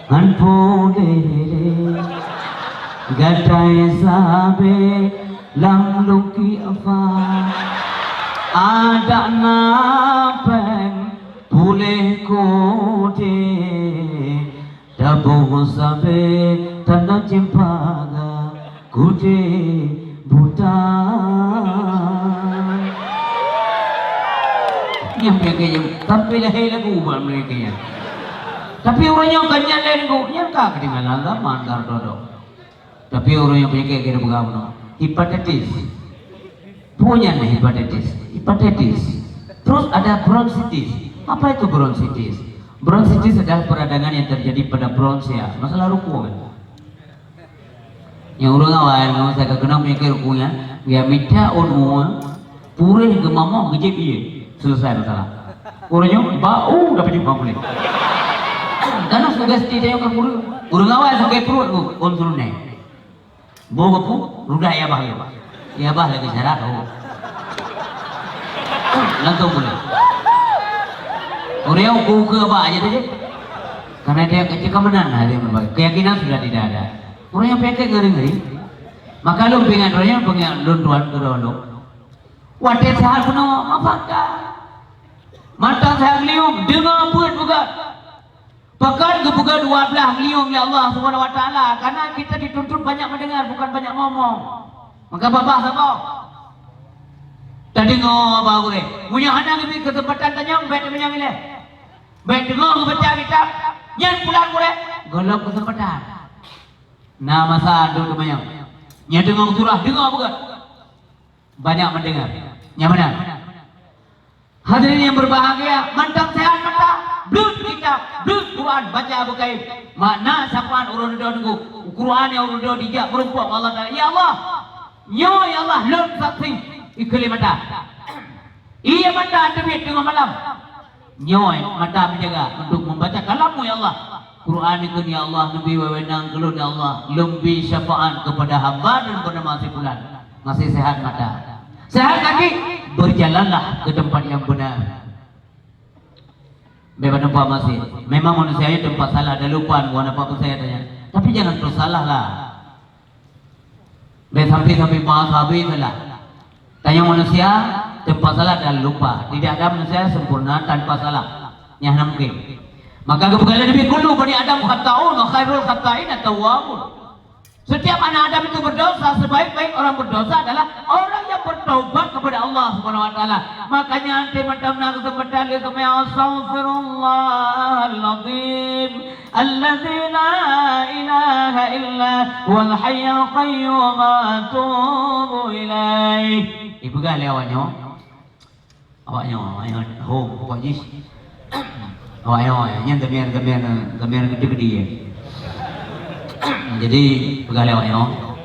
ngon puléh lé, gata sabe lam luki afa. Adak na péng puléh kudé, taboh sabe tanda ceumpaga. Kudé buta. Nyang peunyakét nyan sampai lahé lagu bak mereka nyan. Tapi ureueng nyoe ka nyan lé lagu, nyan ka keutinggalan zaman ka rot-rot. Tapi ureueng nyang peunyakét keu peugah bunoe, hepatitis. Peue nyan hepatitis? Hepatitis. Terus ada bronkitis. Apa itu bronkitis? Bronkitis adalah peradangan yang terjadi pada bronkia. Masalah rukung kan? Nyang ureueng awai nyoe, asai ka keunong peunyakét rukung nyan, ya mita ôn uwa, puréh geumamoh geujieb ié, selesai masalah. Ureueng nyoe bau dah pajoh bang puléh. Karena sugesti tanyoe ka kureueng. Ureueng awai sakét pruet, ôn surunai. Boh geupeue, rudah ya bah. Ya bah lagèe syarat, oh. Langsung puléh. Ureueng nyoe ukeue-ukeue abah aja tadi. Karena dia kecil keamanan, ada yang berbagi. Keyakinan sudah tidak ada. Ureueng nyang peunyakét ngeri-ngeri. Maka lôn peuingat droe nyan, peuingat lôn tuan keudroe lôn. Watèe seuhat bunoe, mafaka. Mantong seuhat geuliueng, deungoe peuet peugah. Pakon geupeugah dua blaih liueng lé Allah Subhanahu wa Taala? Karena kita dituntut banyak mendengar, bukan banyak ngomong. Maka babah saboh. Tadeungoe bak gurée. Meunyoe hana geubri keuseumpatan tanyong, bék teumanyong ilée. Bék teungoh geubaca kitab, nyan pulang gurée, gohlom keuseumpatan. Na masa duek teumanyong. Nyan teungoh surah, deungoe beugét. Banyak mendengar. Nyang meunan. Hadirin yang berbahagia, mantong sehat mata, beuet kitab, beuet Quran, baca beukaén. Makna sapaan ureuëng dudoe nunggu, Quran nyang ureuëng dudoe dijak meurumpok Allah Taala. Ya Allah, nyoe ya Allah, lôn saksi, ikheun lé mata. Iya mata teubiet teungoh malam. Nyoe mata meujaga untuk membaca kalam-Mu ya Allah. Quran ikheun ya Allah, neubi wewenang keu lôn ya Allah, lôn bi syafaat kepada hamba dan kepada masifulan. Masih sehat mata. Sehat kaki, berjalanlah ke tempat yang benar. Bebas tempat masih. Memang manusia ini tempat salah dan lupa, bukan apa-apa saya tanya. Tapi jangan terus salah lah. Bèk sampai-sampai bahasa habéh salah. Tanyoe manusia, teumpat salah dan lupa. Tidak ada manusia sempurna tanpa salah. Nyan hana mungkin. Maka geupeugah lé Nabi, "Kullu bani Adam khata'un wa khairul khata'in at-tawwabun." Setiap anak Adam itu berdosa, sebaik-baik orang berdosa adalah orang yang bertaubat kepada Allah Subhanahu wa Taala. Makanya, anté mantong na keuseumpatan lé seumaya, "Astaghfirullahalazim." Allazi la ilaha illa huwal hayyul qayyum wa atubu ilaih. Ipeugah lé awak nyoe. Awak nyoe, awak nyoe. Ho, Pak Jis. Awak nyoe, nyan gameun, gameun, gameun gede-gede, ya. Jadi, peugah lé awak nyoe.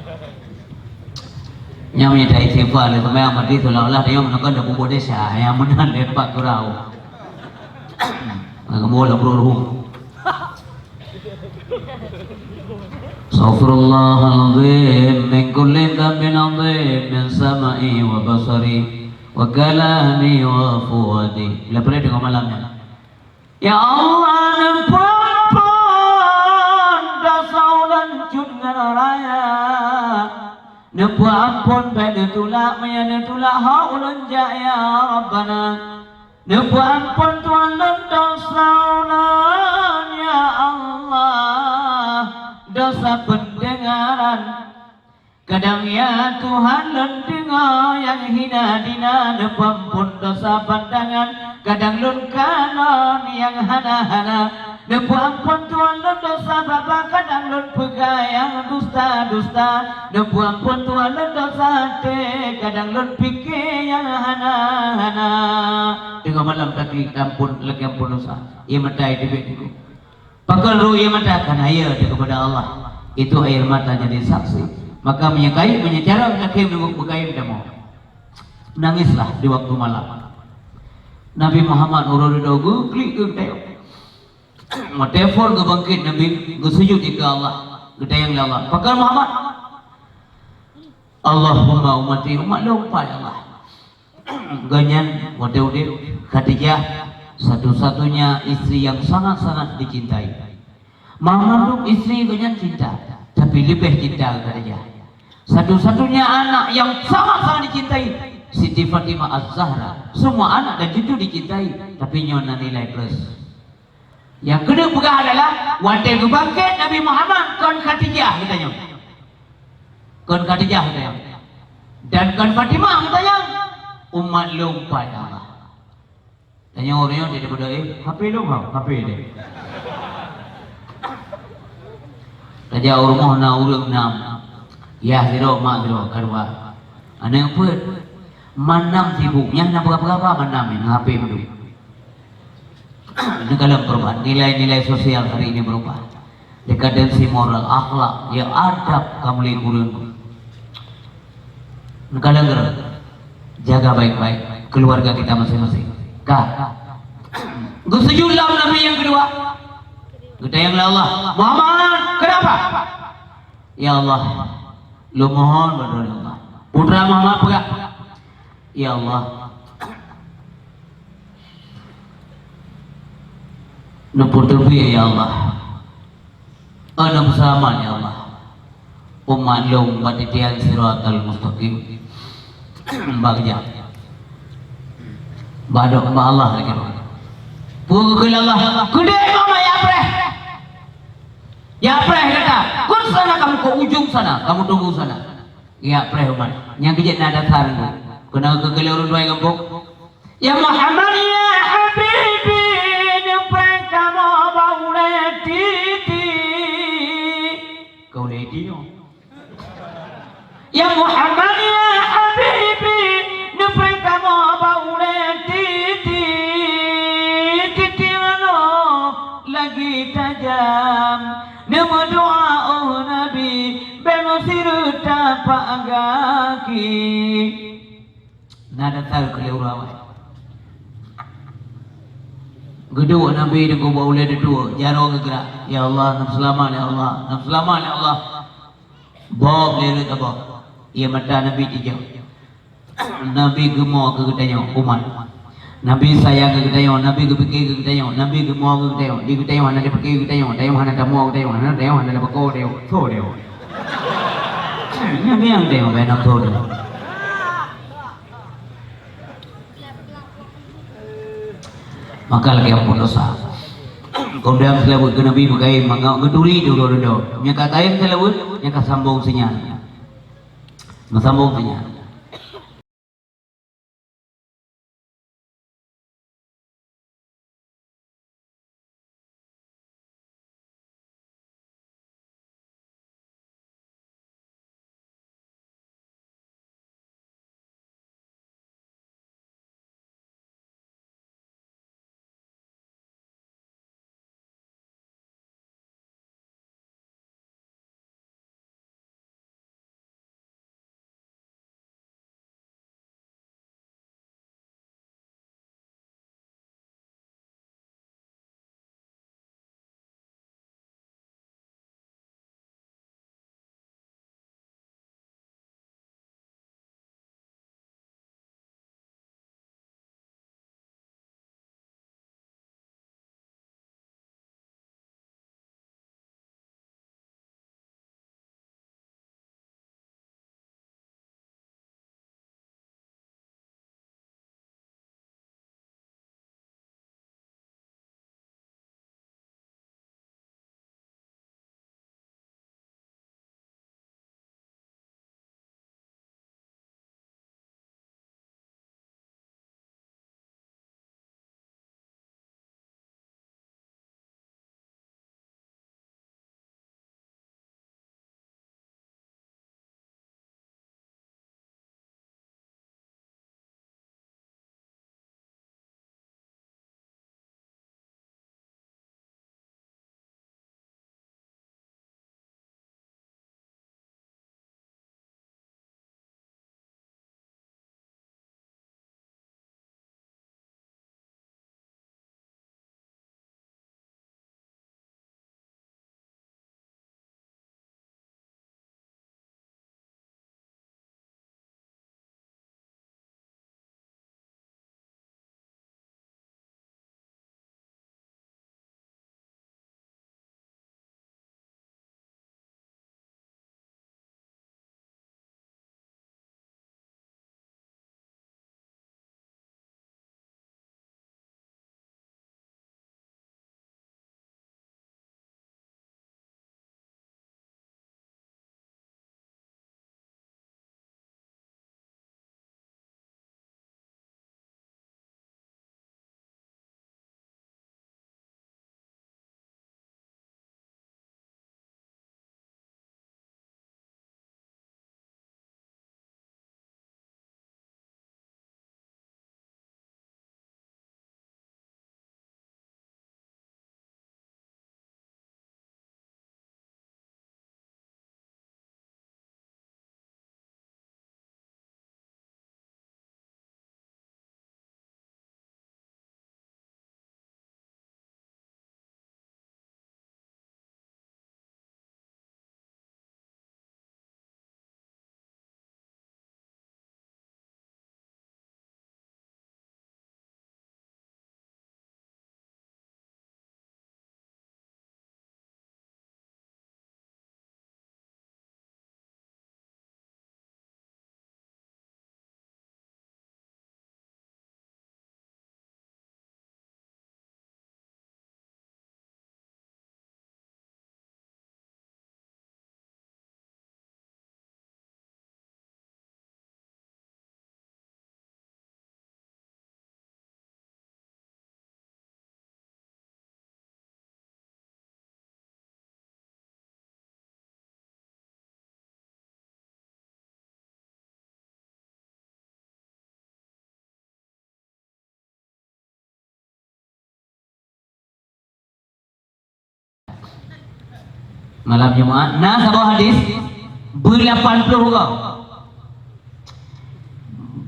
Nyang minta istighfar lé seumaya mati seolah-olah dia menekan dah bubuk desa, yang meunan lé Pak Kurau. Kamu lah bro. Astaghfirullahalazim min kulli dzambin adzim min sama'i wa basari wa kalami wa fuadi. Bila boleh tengok malam ni. Ya Allah, neupeuampôn desya ulôn jeuet ngon raya. Neupeuampôn bék neutulak, meunyo neutulak hak ulôn jak, ya Rabbana. Neupeuampôn Tuhan lôn desya ulôn, ya Allah, desya peundengaran. Kadang, ya Tuhan, lôn deungoe nyang hina dina, neupeuampôn desya pandangan. Kadang lôn kalon nyang hana-hana. Neupeuampôn Tuhan lôn desya babah, kadang lôn peugah nyang dusta-dusta. Neupeuampôn Tuhan lôn desya até, kadang lôn pike nyang hana-hana. Teungoh malam teubiet ampôn, lagèe ampôn desya. Ié mata teubiet dikeue. Pakon rô ié mata? Karena ié teuh kepada Allah. Itu air mata jadi saksi. Maka meunyo kayém, meunyo carông kayém, nunggu beukayém kamoe. Nangislah di waktu malam. Nabi Muhammad uroe dudoe geuklik keu tayong. Meutelepon, geubangkét Nabi, geusujut di keu Allah, geutanyong lé Allah, "Pakon Muhammad?" "Allahumma ummati, umat lôn pat, ya Allah." Gobnyan watèe udép, Khadijah, satu-satunya istri yang sangat-sangat dicintai. Mandum istri gobnyan cinta, tapi leubeh cinta keu Khadijah. Satu-satunya anak yang sangat-sangat dicintai, Siti Fatimah Az-Zahra. Semua anak dan cucu dicintai, tapi nyoe na nilai plus. Nyang keuneuk peugah adalah, watèe geubangkét Nabi Muhammad, kon Khadijah geutanyong. Kon Khadijah geutanyong. Dan kon Fatimah geutanyong. Umat lôn pat, ya Allah. Tanyong ureueng nyoe, dia berdoa, eh, H P lôn, ha? H P dia. Tajak u rumoh na ureueng nam. Yah sidroe, mak sidroe, keudua. Aneuk peuet. Man nam sibuk, nyan na peugah-peugah, man nam nyan, H P beudôh. Neukalon perubahan, nilai-nilai sosial hari ini berubah. Dekadensi moral, akhlak, ya adab ka mulai kureueng. Neukalon, jaga baik-baik keluarga kita masing-masing. Ka. Geusujud lom Nabi nyang keudua. Geutanyong lé Allah, "Muhammad, kenapa?" "Ya Allah, lôn mohon bak Droe, ya Allah." Putra Muhammad peugah, "Ya Allah, neupeuteubiet, ya Allah. Oh, neupeuseulamat, ya Allah. Umat lôn bak titian siratal mustaqim." Bak jak. Bak dok bak Allah lagèe nyoe. Peue geukheun Allah? "Keudéh Muhammad, ya preh." Jak preh gata, kon sana kamu, keu ujong sana, kamu tunggu sana. Jak preh umat. Nyang keujeuet na dasar nyoe. Keunoe keu keuleue ureueng tuha gampông. Ya Muhammad, ya Habibi, neupreh kamoe bak ulée titi. Keu ulée titi nyoe. Ya Muhammad, ya Habibi, neupreh kamoe bak ulée titi, titi nyoe lagi tajam. Neumeudoá, oh Nabi, bék meusireut tapak gaki. Na dasar keu lé ureueng awai. Geuduek Nabi di kubu ulée dudoe, jaroe geugrak. Ya Allah, nam seulamat ya Allah, nam seulamat ya Allah. Bob lé rot bob. Ie mata Nabi tijok. Nabi geumo keu geutanyoe umat. Nabi sayang keu geutanyoe, Nabi geupike keu geutanyoe, Nabi geumo keu geutanyoe. Di geutanyoe hana dipike keu geutanyoe, tanyoe hana tamoe keu geutanyoe, hana tanyoe hana dipako tanyoe. Tho tanyoe. Nyang nyang tanyoe bak na tho tanyoe. Maka lagée amphon dosa. Keumudian seulaweuet keu Nabi beukai mangat geuturi di uroe dudoe. Nyang ka tayang seulaweuet, nyang ka sambong sinyan. Meusambong sinyan. Malam Jumat na saboh hadis, beulapan ploh uroe.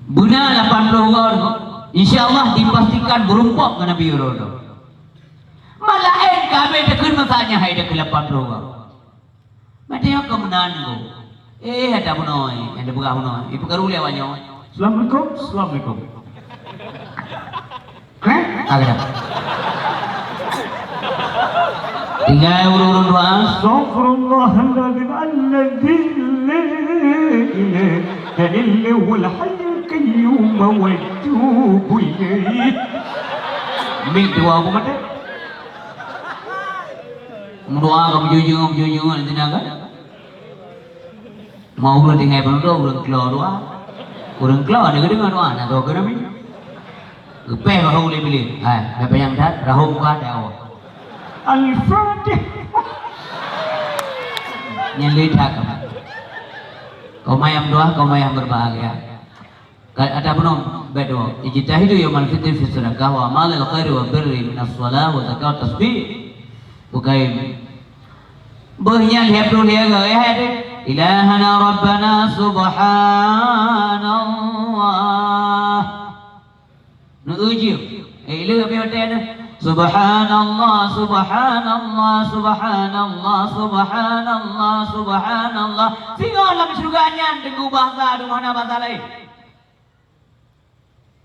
Beuna lapan ploh uroe, insya Allah dipastikan meurumpok ngon Nabi uroe nyoe. Malaén ka abéh takheun masa nyan hai takheun lapan ploh uroe. Meuteumé keu meunan nyoe. Eh, ada bunoe, ada peugah bunoe. Ipeugah ulée awak nyoe. Assalamualaikum, assalamualaikum. Krek, agak. Tinggai ureueng-ureueng doa. Astaghfirullahaladzim alladzi la ilaha illa huwal hayyul qayyum wa atubu ilaih. Mik dua aku mati. Meudoa ka beujujung, beujujung, nanti naga. Mau ureueng tinggai peunutoe, ureueng klo doa. Ureueng klo ada geudeungoe doa, na toh keu Nabi. Geupéh bahu lé biléh. Hai, dah panyang that, rahom ka ada awak. Al-Fatihah. Nyan lé that ka. Kau mayam doa, kau mayam berbahagia. Ka-, ada peunoh bèk dua. Ijtahidu yaumal fitri fi sadaqah wa amalil khairi wa birri minas shalah wa zakat tasbih. Bukai. Beuh nyan lhèe ploh lhèe goe, eh, hai deh. Ilahana Rabbana Subhanallah. Neueu jeuem. Eh, le habéh watèe nyoe. Subhanallah, subhanallah, subhanallah, subhanallah, subhanallah. Singoh lam syeuruga nyan teungku basa, dum hana basa laén.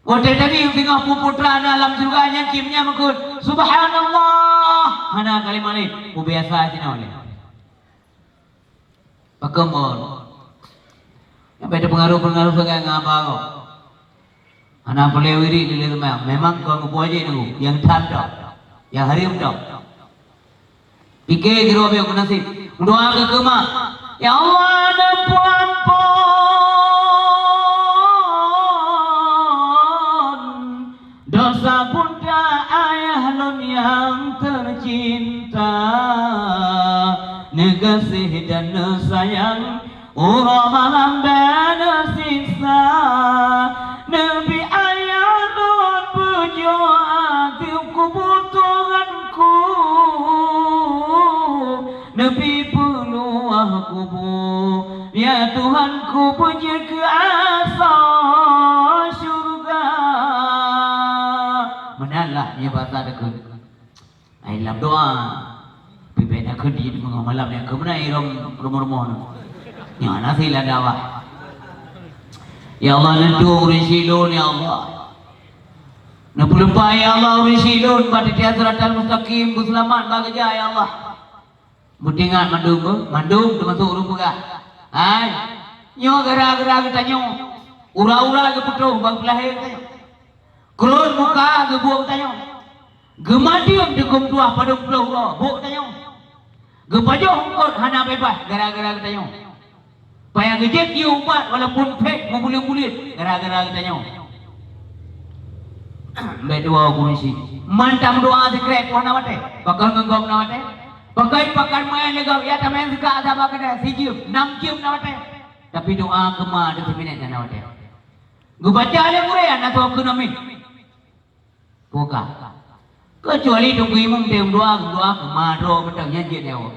Watèe tangieng singoh peue-peue teuma na lam syeuruga nyan, cit nyan meukeuen, "Subhanallah!" Hana kalimah laén, peue biasa sinoe lé. Pakon mon? Nyang bai teupeungaruh-peungaruh sagai ngon haba gob. Hana peureulèe wirit lé teuma, memang kon meupuajéh nunggu, nyang that tok, nyang hareuem tok. Pike keudroe bèk geunaséh. Meudoa keu keumah. Ya Allah, neupeuampon dosa bunda ayah lôn nyang teucinta. Neugaséh dan neusayang. Uroe malam dan siksa, neubi ayah lôn beujôk ateueh kubu Tuhanku, neubi peuluwah kubu, ya Tuhanku, beujeuet keu asoe syeuruga. Meunan lah nyoe basa takheun. Ai lam doa. Pibèe na kheun di teungoh malam nyan keu meunan i rhom rumoh-rumoh nyoe. Nyoe na sila dakwah. Ya Allah, neutueng ureueng syiek lôn, ya Allah. Neupeuleumpah, ya Allah, ureueng syiek lôn bak titian siratal mustaqim, beuseulamat bak geujak, ya Allah. Beuteuingat mandum, mandum teumasok ureueng peugah. Hai, nyoe gara-gara geutanyoe. Ura-ura geupeutoh bak peulahé geutanyoe. Krôn muka geubuet geutanyoe. Geumadeueng dikôm tuah padub ploh uroe buet geutanyoe. Geupajoh eungkôt hana beubaih gara-gara geutanyoe. Payah geujeuet yue ubat walaupun phét meubuleuen-buleuen gara-gara geutanyoe. Bèk dua gurisi. Mantang doa sikrek hana watèe. Pakon ngon gob na watèe. Pakon pakan meu'en lé gob, ya tameu'en sikak saban keudè, sijeuem, nam jeuem na watèe. Tapi doa keuma dua minèt hana watèe. Geubaca lé gurèe hana soe keunoe mih. Buka. Keucuali teungku imum teuh doa, doa keuma droe mantong nyan jeuet nyoe.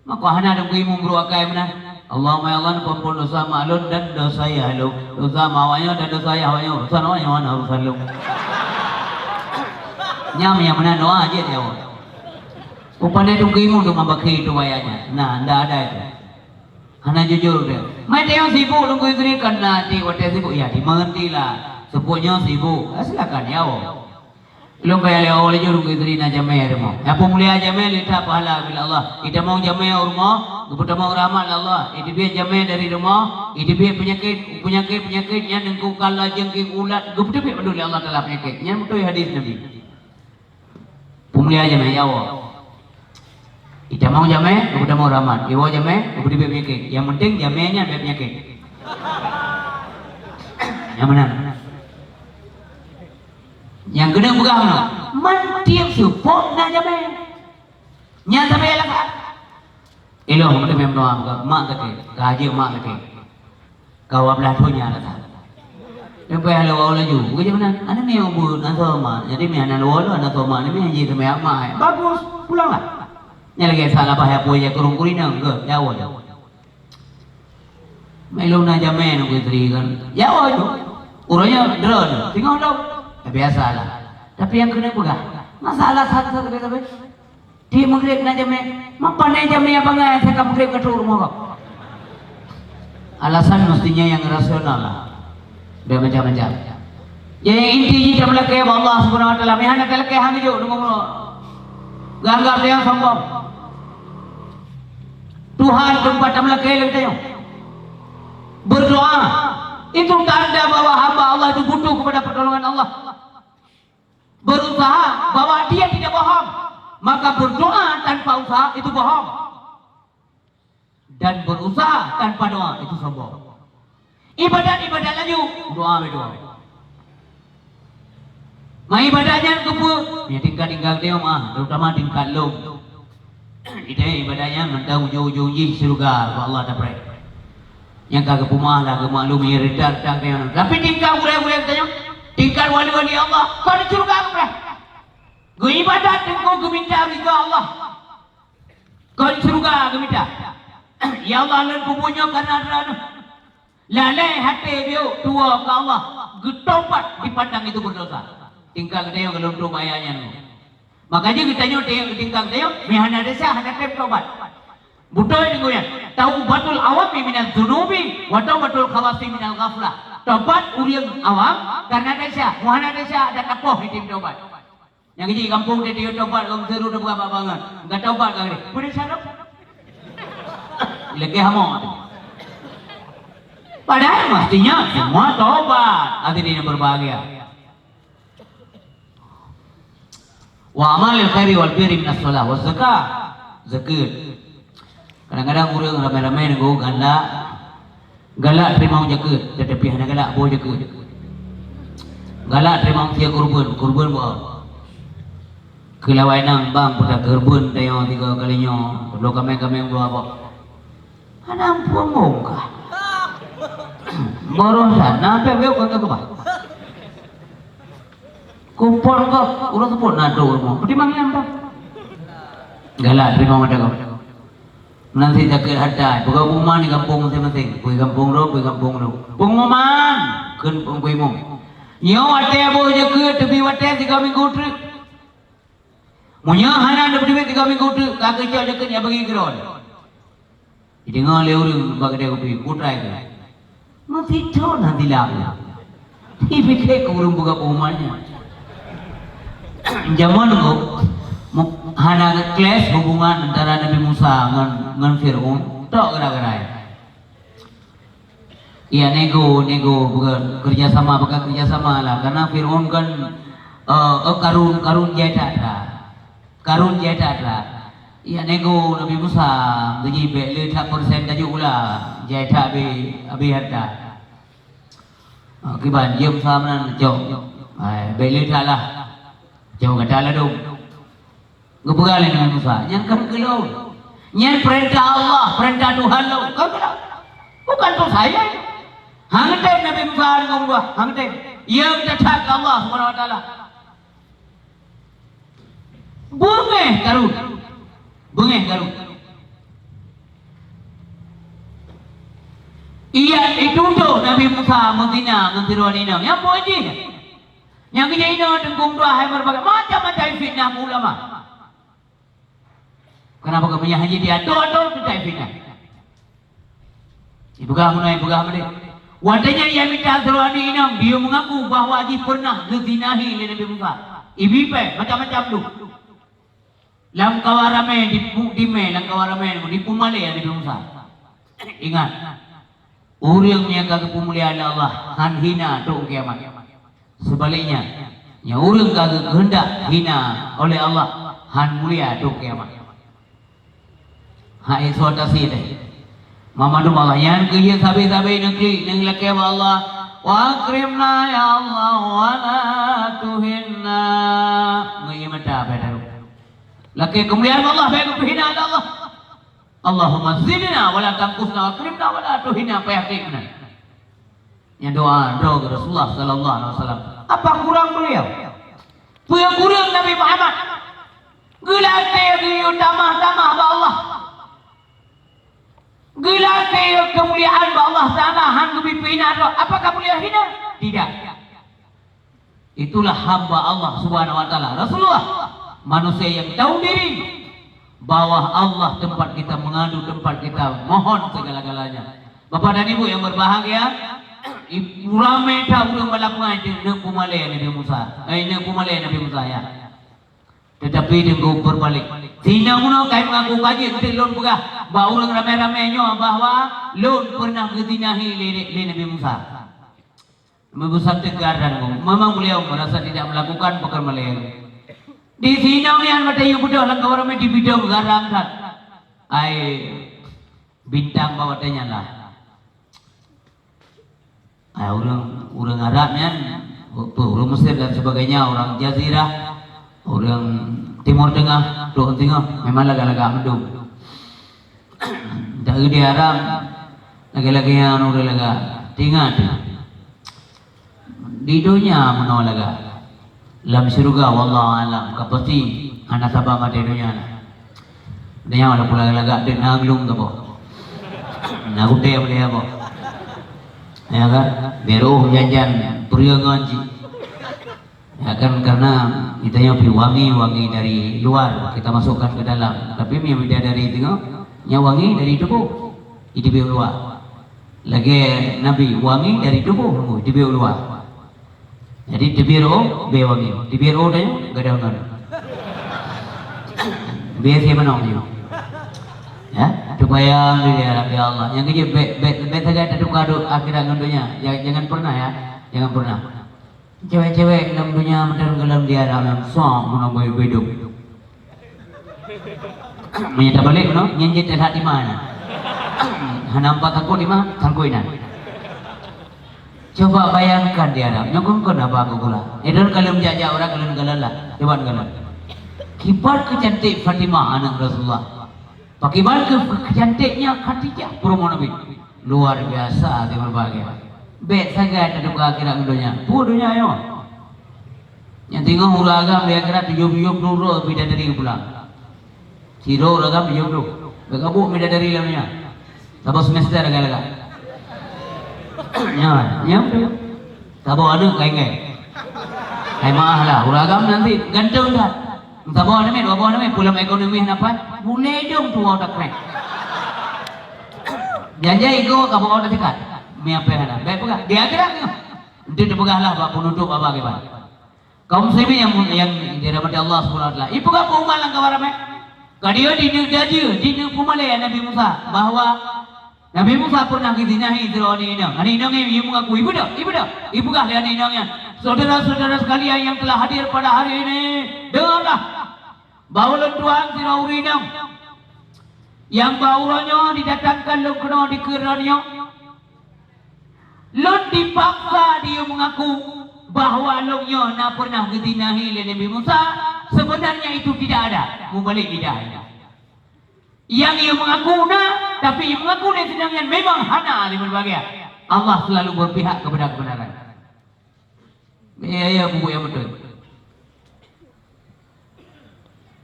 Maka hana teungku imum beuruakai meunan. Allahumma ya Allah, peuampôn dosa mak lôn dan dosa yah lôn. Dosa mak awak nyoe dan dosa yah awak nyoe. Urusan awak nyoe hana urusan lôn. Nyan nyang meunan doa jeuet nyoe. Rupanya teungku imum tu mabakhi tu wayah nyan. Nah, ndak ada itu. Hana jujur dia. Mai tayong sibuk Teungku Yusri kan na hati watèe sibuk. Ya, dimengertilah. Seupôt nyoe sibuk. Ah, silakan, ya Allah. Lôn kaya lé Allah laju Teungku Yusri na jamé rumoh. Ya, peumulia jamé lé that pahala bila Allah. Itamong jamé u rumoh, geupeutamong rahmat lé Allah. Iteubiet jamé dari rumoh, iteubiet peunyakét, peunyakét, peunyakét nyan deungku kala jeuengking ulat, geupeuteubiet mandum lé Allah Taala peunyakét. Nyan beutôi hadis Nabi. Peumulia jamé, ya Allah. Itamong jamé, geupeuteubiet rahmat. Iwoe jamé, geupeuteubiet peunyakét. Nyang penting jamé nyan bèk peunyakét. Nyang meunan. Nyang keuneuk peugah meunan, man tiep seupôt na jamé. Nyan sampai alasan. Ilôn meuteumé meudoa, mak sakét, ka jeuet mak sakét. Ka dua blaih thôn nyan rasa. Sampai hana woe laju. Geujak meunan, aneuk miet ubeuet, na soe mak. Jadi miet hana woe lôn, na soe mak, aneuk miet jih sampai mak. Bagus, pulanglah. Nyan lagèe salah bah ya pue ya kurung kurineueng ke, ya woe. Mai lôn na jamé nunggu istri kan. Ya woe tu. Uroe nyoe droe tu. Singoh lom. Ya biasalah. Tapi nyang keuneuk peugah, masalah satu-satu. Di Maghrib na jamé, mapa na jamé abang ai, saya ka Maghrib ka trok rumoh kau. Alasan mestinya yang rasional lah. Dah macam-macam. Jadi inti jih tameulakèe bak Allah Subhanahu Wa Taala. Meuhana talakèe hana jok deungon Allah. Geuanggap dia sombong. Tuhan teumpat tameulakèe lé tanyoe. Berdoa itu tanda bahwa hamba Allah itu butuh kepada pertolongan Allah. Berusaha bahwa dia tidak bohong, maka berdoa tanpa usaha itu bohong. Dan berusaha tanpa doa itu sombong. Ibadat-ibadat laju, doa beu doa. Meuibadat nyan keupeue? Ya tingkat-tingkat teuh mah, terutama tingkat lom. Kita ibadat nyan mantong ujong-ujong jih syurga bak Allah tapreh. Nyang ka geupeumah lah geumaklum ya redak-redak teuh. Tapi tingkat gurèe-gurèe teuh, tingkat wali-wali Allah, kon syurga tapreh. Geuibadat teungku geuminta ridha Allah. Kon syurga geumita. Ya Allah, lôn peubuet nyoe karena droeneuh. Lalai até biôh tuwoe keu Allah, geutobat dipandang itu berdosa. Tingkat geutanyoe geuluntok baya nyan. Maka jih geutanyoe, tingkat geutanyoe, meuhana desya hana tem tobat. Beutôi deungon nyan. Taubatul awami minaz zunubi wa taubatul khawasi minal ghaflah. Tobat ureueng awam karena desya, meuhana desya dan tapoh item tobat. Nyang jih gampông teuh tobat, ureueng seuru teuh beurapa bangat. Enggak tobat ka geude. Peue desya tu? Ilakèe hamo tu. Padahal mestinya semua tobat. Hadirin yang berbahagia. Wa amalil khairi wal birri minas shalah wa zakah. Zakeuet. Kadang-kadang ureueng ramé-ramé nunggu galak, galak teurimong jakeuet, tetapi hana galak boh jakeuet. Galak teurimong sie kurban, kurban boh. Keulawai nang bang peuta kurban tayong tiga kali nyoe, bloe kameng-kameng bloe abah. Hana ampôn mongkah. Baroesa na peuet weueh kon keubah. Kupon kok ureueng seupôt na trok rumoh. Peutimang nyang bah. Galak teurimong mata kau. Meunan cit zakeuet hareuta, peugah pengumuman di gampông maséng-maséng. Peue gampông droe, peue gampông droe. Pengumuman! Kheun peue imum. Nyoe watèe boh jakeuet teubi watèe tiga minggu treuk. Meunyoe hana neupeuduek tiga minggu teuk, ka geucok jakeuet nyan bagi keudroe. Jideungoe lé ureueng bak keude kupi, "Putra keuh." Meusithon hana tilam nyan. Ipike keu ureueng peugah pengumuman nyan. Jameun nyoe, mu-, hana geuklaih hubungan antara Nabi Musa ngon, ngon Fir'aun, tok gara-gara nyan. Iya, nego, nego, bukan kerja sama, bukan kerja sama lah. Karena Fir'aun kan, eh, eh, Karun, Karun jai that lah. Karun jai that lah. Iya, nego Nabi Musa, geujibek le that persen tajok ula, jai that habéh, habéh hareuta. Ah, kiban, jeuem sa meunan, cok. Ai, bek le that lah. Cok gata ladôm. Geupeugah lé Nabi Musa, "Nyan kon keu lôn. Nyan peurintah Allah, peurintah Tuhan lôn, kon keu lôn. Bukan untuk saya." Hana tem Nabi Musa deungon Allah, hana tem. Ia geutatap keu Allah Subhanahu Wa Taala. Beungéh Karun. Beungéh Karun. Ia dituduh Nabi Musa meuzina ngon sidroe inong. Nyan peue jih? Nyang geujak inoe teungku dua hai meureubagai macam-macam fitnah keu ulama. Kenapa keu meunyo hana jiatô-atô teutai fitnah? Ipeugah meunoe, ipeugah meudeh. Watèe nyan ia mita sidroe aneuk inong, dia mengaku bahwa jipeunah geuzinahi lé Nabi Musa. Ibi pèh macam-macam tu. Lam kawan ramè dipu-, dimè, lam kawan ramè dipeumalèe Nabi Musa. Ingat, ureueng nyang ka geupeumulia lé Allah han hina trok kiamat. Seubaliknya, nyang ureueng ka geukeundak hina oleh Allah han mulia trok kiamat. Ha, ekspektasi deh. Mamandum Allah nyan keu jeuet sabe-sabe neuklik, neulakèe bak Allah, "Wa akrimna ya Allah, wa la tuhinna." Ngon ié mata bèk taruh. Lakèe keumuliaan Allah bèk geupeuhina lé Allah. Allahumma zidna wa la tanqusna, wa akrimna wa la tuhinna, payah klik meunan. Nyan doa droe Rasulullah sallallahu alaihi wasallam. Apa kurang beliau? Peue kurang Nabi Muhammad? Geulakée geuyue tamah-tamah bak Allah. Geulakée keumuliaan bak Allah Taala, han geubi pih hina droe. Apakah mulia hina? Tidak. Itulah hamba Allah Subhanahu wa Taala. Rasulullah, manusia yang tahu diri bahwa Allah tempat kita mengadu, tempat kita mohon segala-galanya. Bapak dan Ibu yang berbahagia, i-, ramé that ureuëng bak lapangan itu neuk peumalée Nabi Musa. Eh, neuk peumalée Nabi Musa, ya. Tetapi teungku berbalik. Sinoe meunoe kai mengaku kaji, enteuk lôn peugah bak ureuëng ramé-ramé nyoe bahwa lôn pernah geuzinahi lé, lé Nabi Musa. Nabi Musa tegar dan ngomong. Memang beliau merasa tidak melakukan pekeramalan. Di sinoe nyan watée yue beudôh lam kawan ramé di bidong garam that. Ai bintang bak watée nyan lah. Ah, ureuëng, ureuëng Arab nyan, ureuëng Mesir dan sebagainya, ureuëng Jazirah, ureuëng Timur Tengah, trok Tengah, memang lagak-lagak mandum. Dari di Arab, lagak-lagak nyan ureuëng lagak. Ingat, di donya meunoe lagak. Lam syeuruga, wallahu alam, ka pasti hana saba maté donya na. Donya walaupun lagak-lagak deuek na glung saboh. Na gutée boleh apa? Ya kan? Biar roh janjan peureueng ngon cit. Ya kan, karena kita nyoe pih wangi, wangi dari luar kita masukkan ke dalam. Tapi yang beda dari tengok, nyoe wangi dari tuboh. Itu biar luar. Lagée Nabi wangi dari tuboh, teubiet u luwa. Jadi teubiet u, bée wangi. Teubiet u teuh, gadôh ngon. Bée sie manok nyoe. Ya, supaya di dalam, ya Allah. Nyang keujeuet bèk, bèk, bèk sagai tatuka do-, akhirat ngon donya. Ja-, jangan pernah ya. Jangan pernah. Cewek-cewek lam donya meuteun geulam dia dalam suang meunan beu-, beudôk. Meunyoe tabalek meunan, nyan jeuet that di mana? Hana empat sangkot lima, sangkot inan. Coba bayangkan di Arab, nyoe kon-kon haba gugula. Eh, don kalon jak-jak urat kalon galon lah. Coba kalon. Kiban keucantik Fatimah aneuk Rasulullah. Pakiban keu-, keucantiknya Khadijah, peurumoh Nabi. Luar biasa, hati berbahagia. Bèk sagai tatuka akhirat ngon donya. Peue donya nyoe? Nyang teungoh ureueng agam di akhirat tujoh ploh droe bidadari geupulang. Sidroe ureueng agam tujoh ploh. Bèk ka buet bidadari lam donya. Saboh semester agak-agak. Nyan, nyan beutôi. Saboh aneuk kai-kai. Hai maah lah, ureueng agam nanti ganteng dah. Saboh aneuk miet, dua boh aneuk miet, pulang ekonomi hana pat, mulai dong tuwoe takrek. Janji iko ka bawa dekat. Mi apa hana? Baik peugah. Di akhirat nyoh. Nanti dipeugah lah bak penutup apa kiban. Kaum muslimin yang, yang dirahmati Allah Subhanahu wa Taala. Ipeugah peumat lam kawan ramai. Ka dia di neuk daje, di neuk peumalée Nabi Musa bahwa Nabi Musa pernah geuzinahi sidroe aneuk inong. Aneuk inong nyan, ié meungaku, ibeudôh, ibeudôh. Ipeugah lé aneuk inong nyan, "Saudara-saudara sekalian yang telah hadir pada hari ini, dengarlah. Bahwa lôn tuan sidroe ureueng inong nyang bak uroe nyoe didatangkan lôn keunoe dikeue droeneuh nyoe. Lôn dipaksa dié meungaku bahwa lôn nyoe na pernah geuzinahi lé Nabi Musa. Sebenarnya itu tidak ada." Mubalek lidah. Nyang ié meungaku na, tapi ié meungaku lé sidang nyan memang hana lé berbahagia. Allah selalu berpihak kepada kebenaran. Ya, ya, buku yang betul.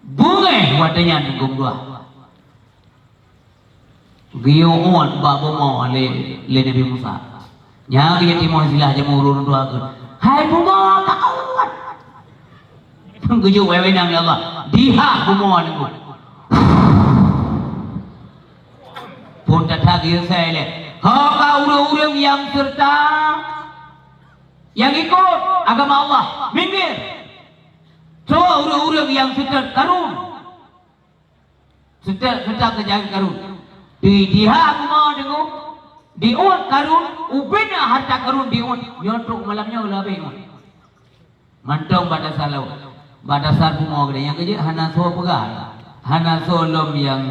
Beungéh watée nyan gom dua. Geuyue uet bak bumoe lé, lé Nabi Musa. Nyan geuyue timoh silah jamur ureueng dua keuh. Hai bumoe, taat! Geujok wewenang lé Allah. Dihak bumoe nyan. Phon that-that geuyue sai lé. Ho ka ureueng-ureueng nyang seureuta, nyang ikot agama Allah, minggir! Soe ureueng-ureueng nyang seutôt Karun? Seutôt, seutôt keujaheut Karun. Di, dihak bumoe deungoe, diuet Karun, ubena harta Karun diuet. Nyoe trok malam nyoe leubeh uet. Mantong bak dasar laôt. Bak dasar bumoe geude nyang keujeuet hana soe peugah. Hana soe lom nyang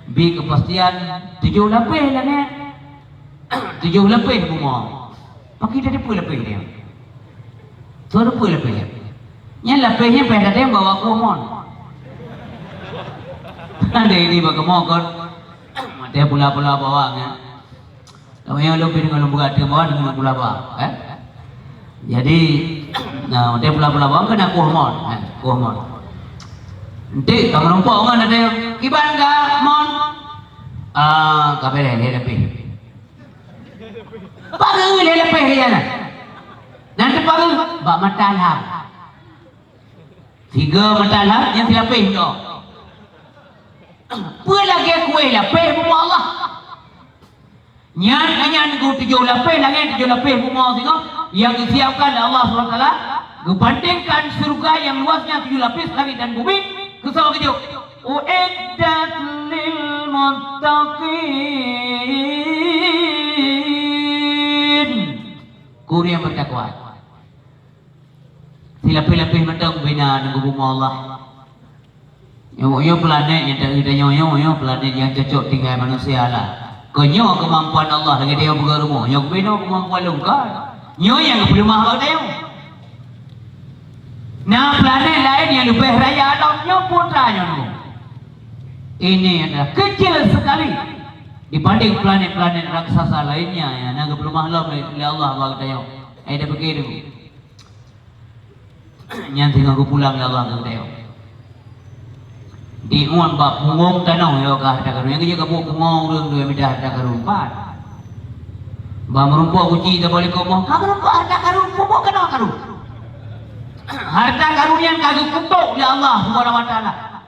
bi keupastian tujoh lapéh langét. Tujoh lapéh bumoe. Pakri teupeue lapéh nyan? Soe teupeue lapéh nyan? Nyan lapéh nyan payah tatém bak Kuh Mon. Ada ini bak Kuh Mon kon. Maté pula-pula bawang nyan. Tapi nyang lôn pih deungon lôn peugah teuma deungon pula bawang, eh? Jadi, nah, maté pula-pula bawang keunan Kuh Mon, eh, Kuh Mon. Enti ka meurumpok ngon ada kiban ka mon. Ah, ka beleh lhèe lapéh. Pageue lhèe lapéh lé nyan. Nyan teupageue bak mata lham. Sigoe mata lham nyang silapéh nyoe. Peue lagèe kueh lapéh bumoe Allah. Nyan hanya nunggu tujoh lapéh langét, tujoh lapéh bumoe singoh nyang geusiapkan lé Allah Subhanahu wa Taala, geubandingkan syurga nyang luasnya tujoh lapéh langit dan bumi, keu soe geujok? Uiddat lil muttaqin. Keu ureueng bertakwa. Silapéh-lapéh mantong bina nunggu bumoe Allah. Nyoe, nyoe planet nyang taeu tanyoe, nyoe, nyoe planet nyang cocok tinggai manusia lah. Kon nyoe keumampuan Allah lagèe tanyoe peugah rumoh, nyoe geubina keumampuan lôn kan. Nyoe nyang geupeuleumah bak tanyoe. Na planet laén nyang leubeh raya lom, nyoe pun tanyoe nyoe. Ini adalah kecil sekali dibanding planet-planet raksasa lainnya nyang na geupeuleumah lom lé, lé Allah bak tanyoe. Hai tapike dulu. Nyan singoh geupulang lé Allah keu geutanyoe. Diuet bak punggong tanoh nyoe ka hareuta karun. Nyang geujak gabuk pungo ureueng dua mita hareuta karun. Pat. Bak meurumpok kuci tabôh likot moh, ka meurumpok hareuta karun, peubuet keunoe karun. Hareuta karun nyan ka geukutok lé Allah Subhanahu wa Taala.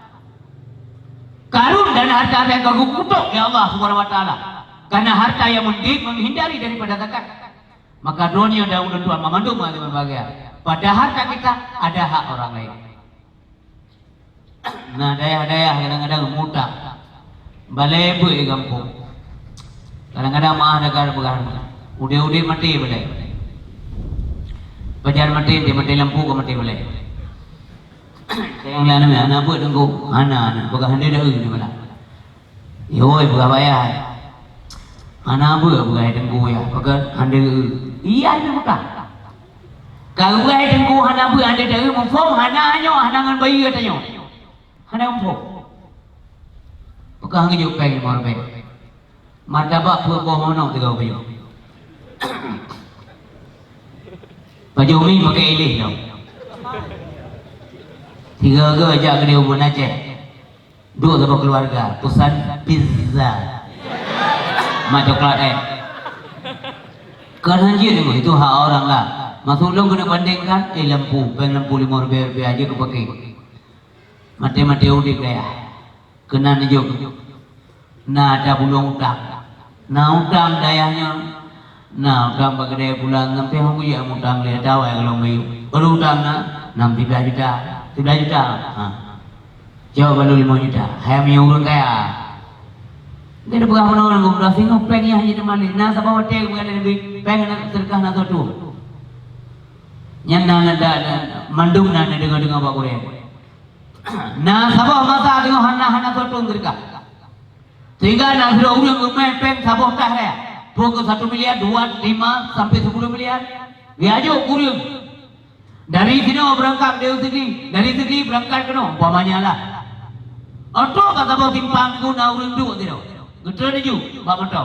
Karun dan hareuta nyang ka geukutok lé Allah Subhanahu wa Taala. Karena harta yang menghindari daripada zakat. Maka droeneuh dan ulôn tuan banmandum hana meubahagia. Pada harta kita ada hak orang lain. Na dayah-dayah kadang-kadang mutang. Balèe beuet di gampông. Kadang-kadang meu'ah daka peugah, udeb-udeb maté balèe. Pajan maté, maté lampu ka maté balèe. Sayang lah aneuk, hana beuet teungku. Hana, hana. Peugah hana deuh ni malah. Yoi, peugah bayah. Hana beuet, peugah hai teungku yah. Peugah hana deuh. Iya, hana peugah. Ka geupeugah hai teungku hana beuet, hana deuh, muphom hana nyoe, hana ngon bayeue tanyoe. Hana muphom. Peugah ngeujok péng limong ribèe. Martabak peuet boh manok tiga puluh. Pajoh mi pakai ileh tau. Tiga-tiga jak keudéh ubon Aceh. Duek saboh keuluwarga, pesan pizza. Mak coklat, eh. Kon hanjeuet deungoe, itu hak orang lah. Maksud lôn keuneuk bandingkan, eh, lampu, péng lampu limong ribèe rupiah jeuet keu pakai. Maté-maté udeb dayah. Keunan neujok. Na tabulong utang. Na utang dayah nyoe. Na utang bak keudè pulang, sampoe hông geujak mutang lé, ata awai golom bayeue. Peue utang na? Nam siblaih juta. Siblaih juta. Ha. Jaweueb balu limong juta. Hai meunyoe ureueng kaya. Dia peugah meunoe ngon geupeugah singoh péng nyan hana teuma lé. Na saboh watèe geupeugah lé Nabi, péng na seudeukah na satu. Nyan na, na, na, na, mandum na, na deungoe-deungoe bak gurèe. Na saboh masa teungoh hana, hana satu seudeukah. Sehingga na sidroe ureueng geumè péng saboh tah raya. Pukul satu miliar, dua, lima, sampai sepuluh miliar. Geujok ureueng. Dari sinoe beurangkat dari Sigli, dari Sigli beurangkat keunoe, umpamanya lah. Oto ka saboh simpang guna ureueng duek sidroe. Geutreun laju bak moto.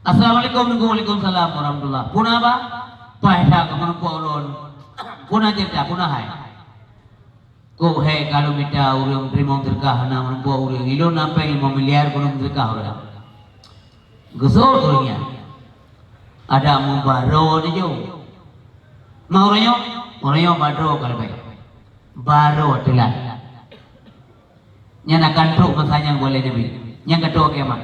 "Assalamualaikum." "Waalaikumsalam warahmatullah." "Peue na, Bah?" "Paih that keu meurumpok ulôn." "Peue na ceurita, peue na hai?" "Kok hék ka lôn mita ureueng teurimong seudeukah hana meurumpok ureueng, ilôn na péng limong miliar keuneuk seudeukah ureueng." Geuseuôt ureueng nyan. Adak meubaroe neujok. Ma ureueng nyoe? Ureueng nyoe baroe ka leubeh. Baroe teulat. Nyan akan trok masa nyang geuoleh Nabi. Nyang ka trok kiamat.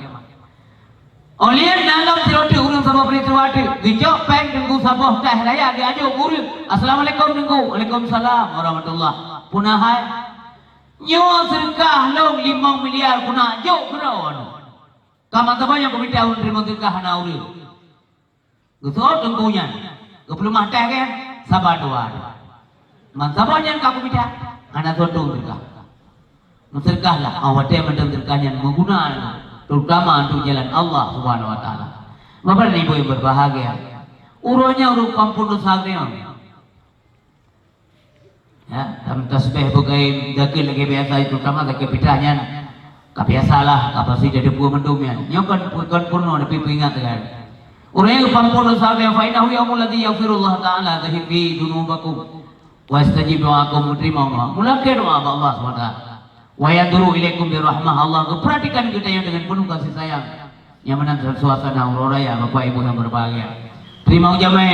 Óh lheueh nyan lom sidroe teuk ureueng saboh peristiwa teuk, geujok péng teungku saboh tah raya geujok ureueng. "Assalamualaikum teungku." "Waalaikumsalam warahmatullah." "Peue na hai?" "Nyoe seudeukah lôn limong miliar peue na jok keudroe." Ka mantong banyak peumita ureueng teurimong seudeukah hana ureueng. Geuseuôt teungku nyan, geupeuleumah tah gèt, saban dua. Man saboh nyan ka kumita, hana seuôt teungku ka. Meuseudeukahlah, ah, watèe mantong seudeukah nyan meuguna, terutama untuk jalan Allah Subhanahu wa Taala. Bapak dan Ibu yang berbahagia, uroe nyoe ureueng pampun dosa geutanyoe. Ya, tam tasbih bukai zakeuet lagèe biasa, terutama zakeuet fitrah nyan. Ka biasalah, ka pasti jadi dua mendung nyan. Nyoe kon, kon purno, tapi peuingat kan. Ureueng nyang pampun dosa geutanyoe, fa innahu yaumul ladzi yaghfirullahu ta'ala fihi dzunubakum wa yastajib du'aakum, geuterima Allah. Meulakèe doa bak Allah subhanahu wa taala. Wa yanzuru ilaikum birahmah. Allah geupeuratikan geutanyoe deungon peunuh kasih sayang. Nyang meunan suasana uroe raya, Bapak Ibu nyang berbahagia. Teurimong jamé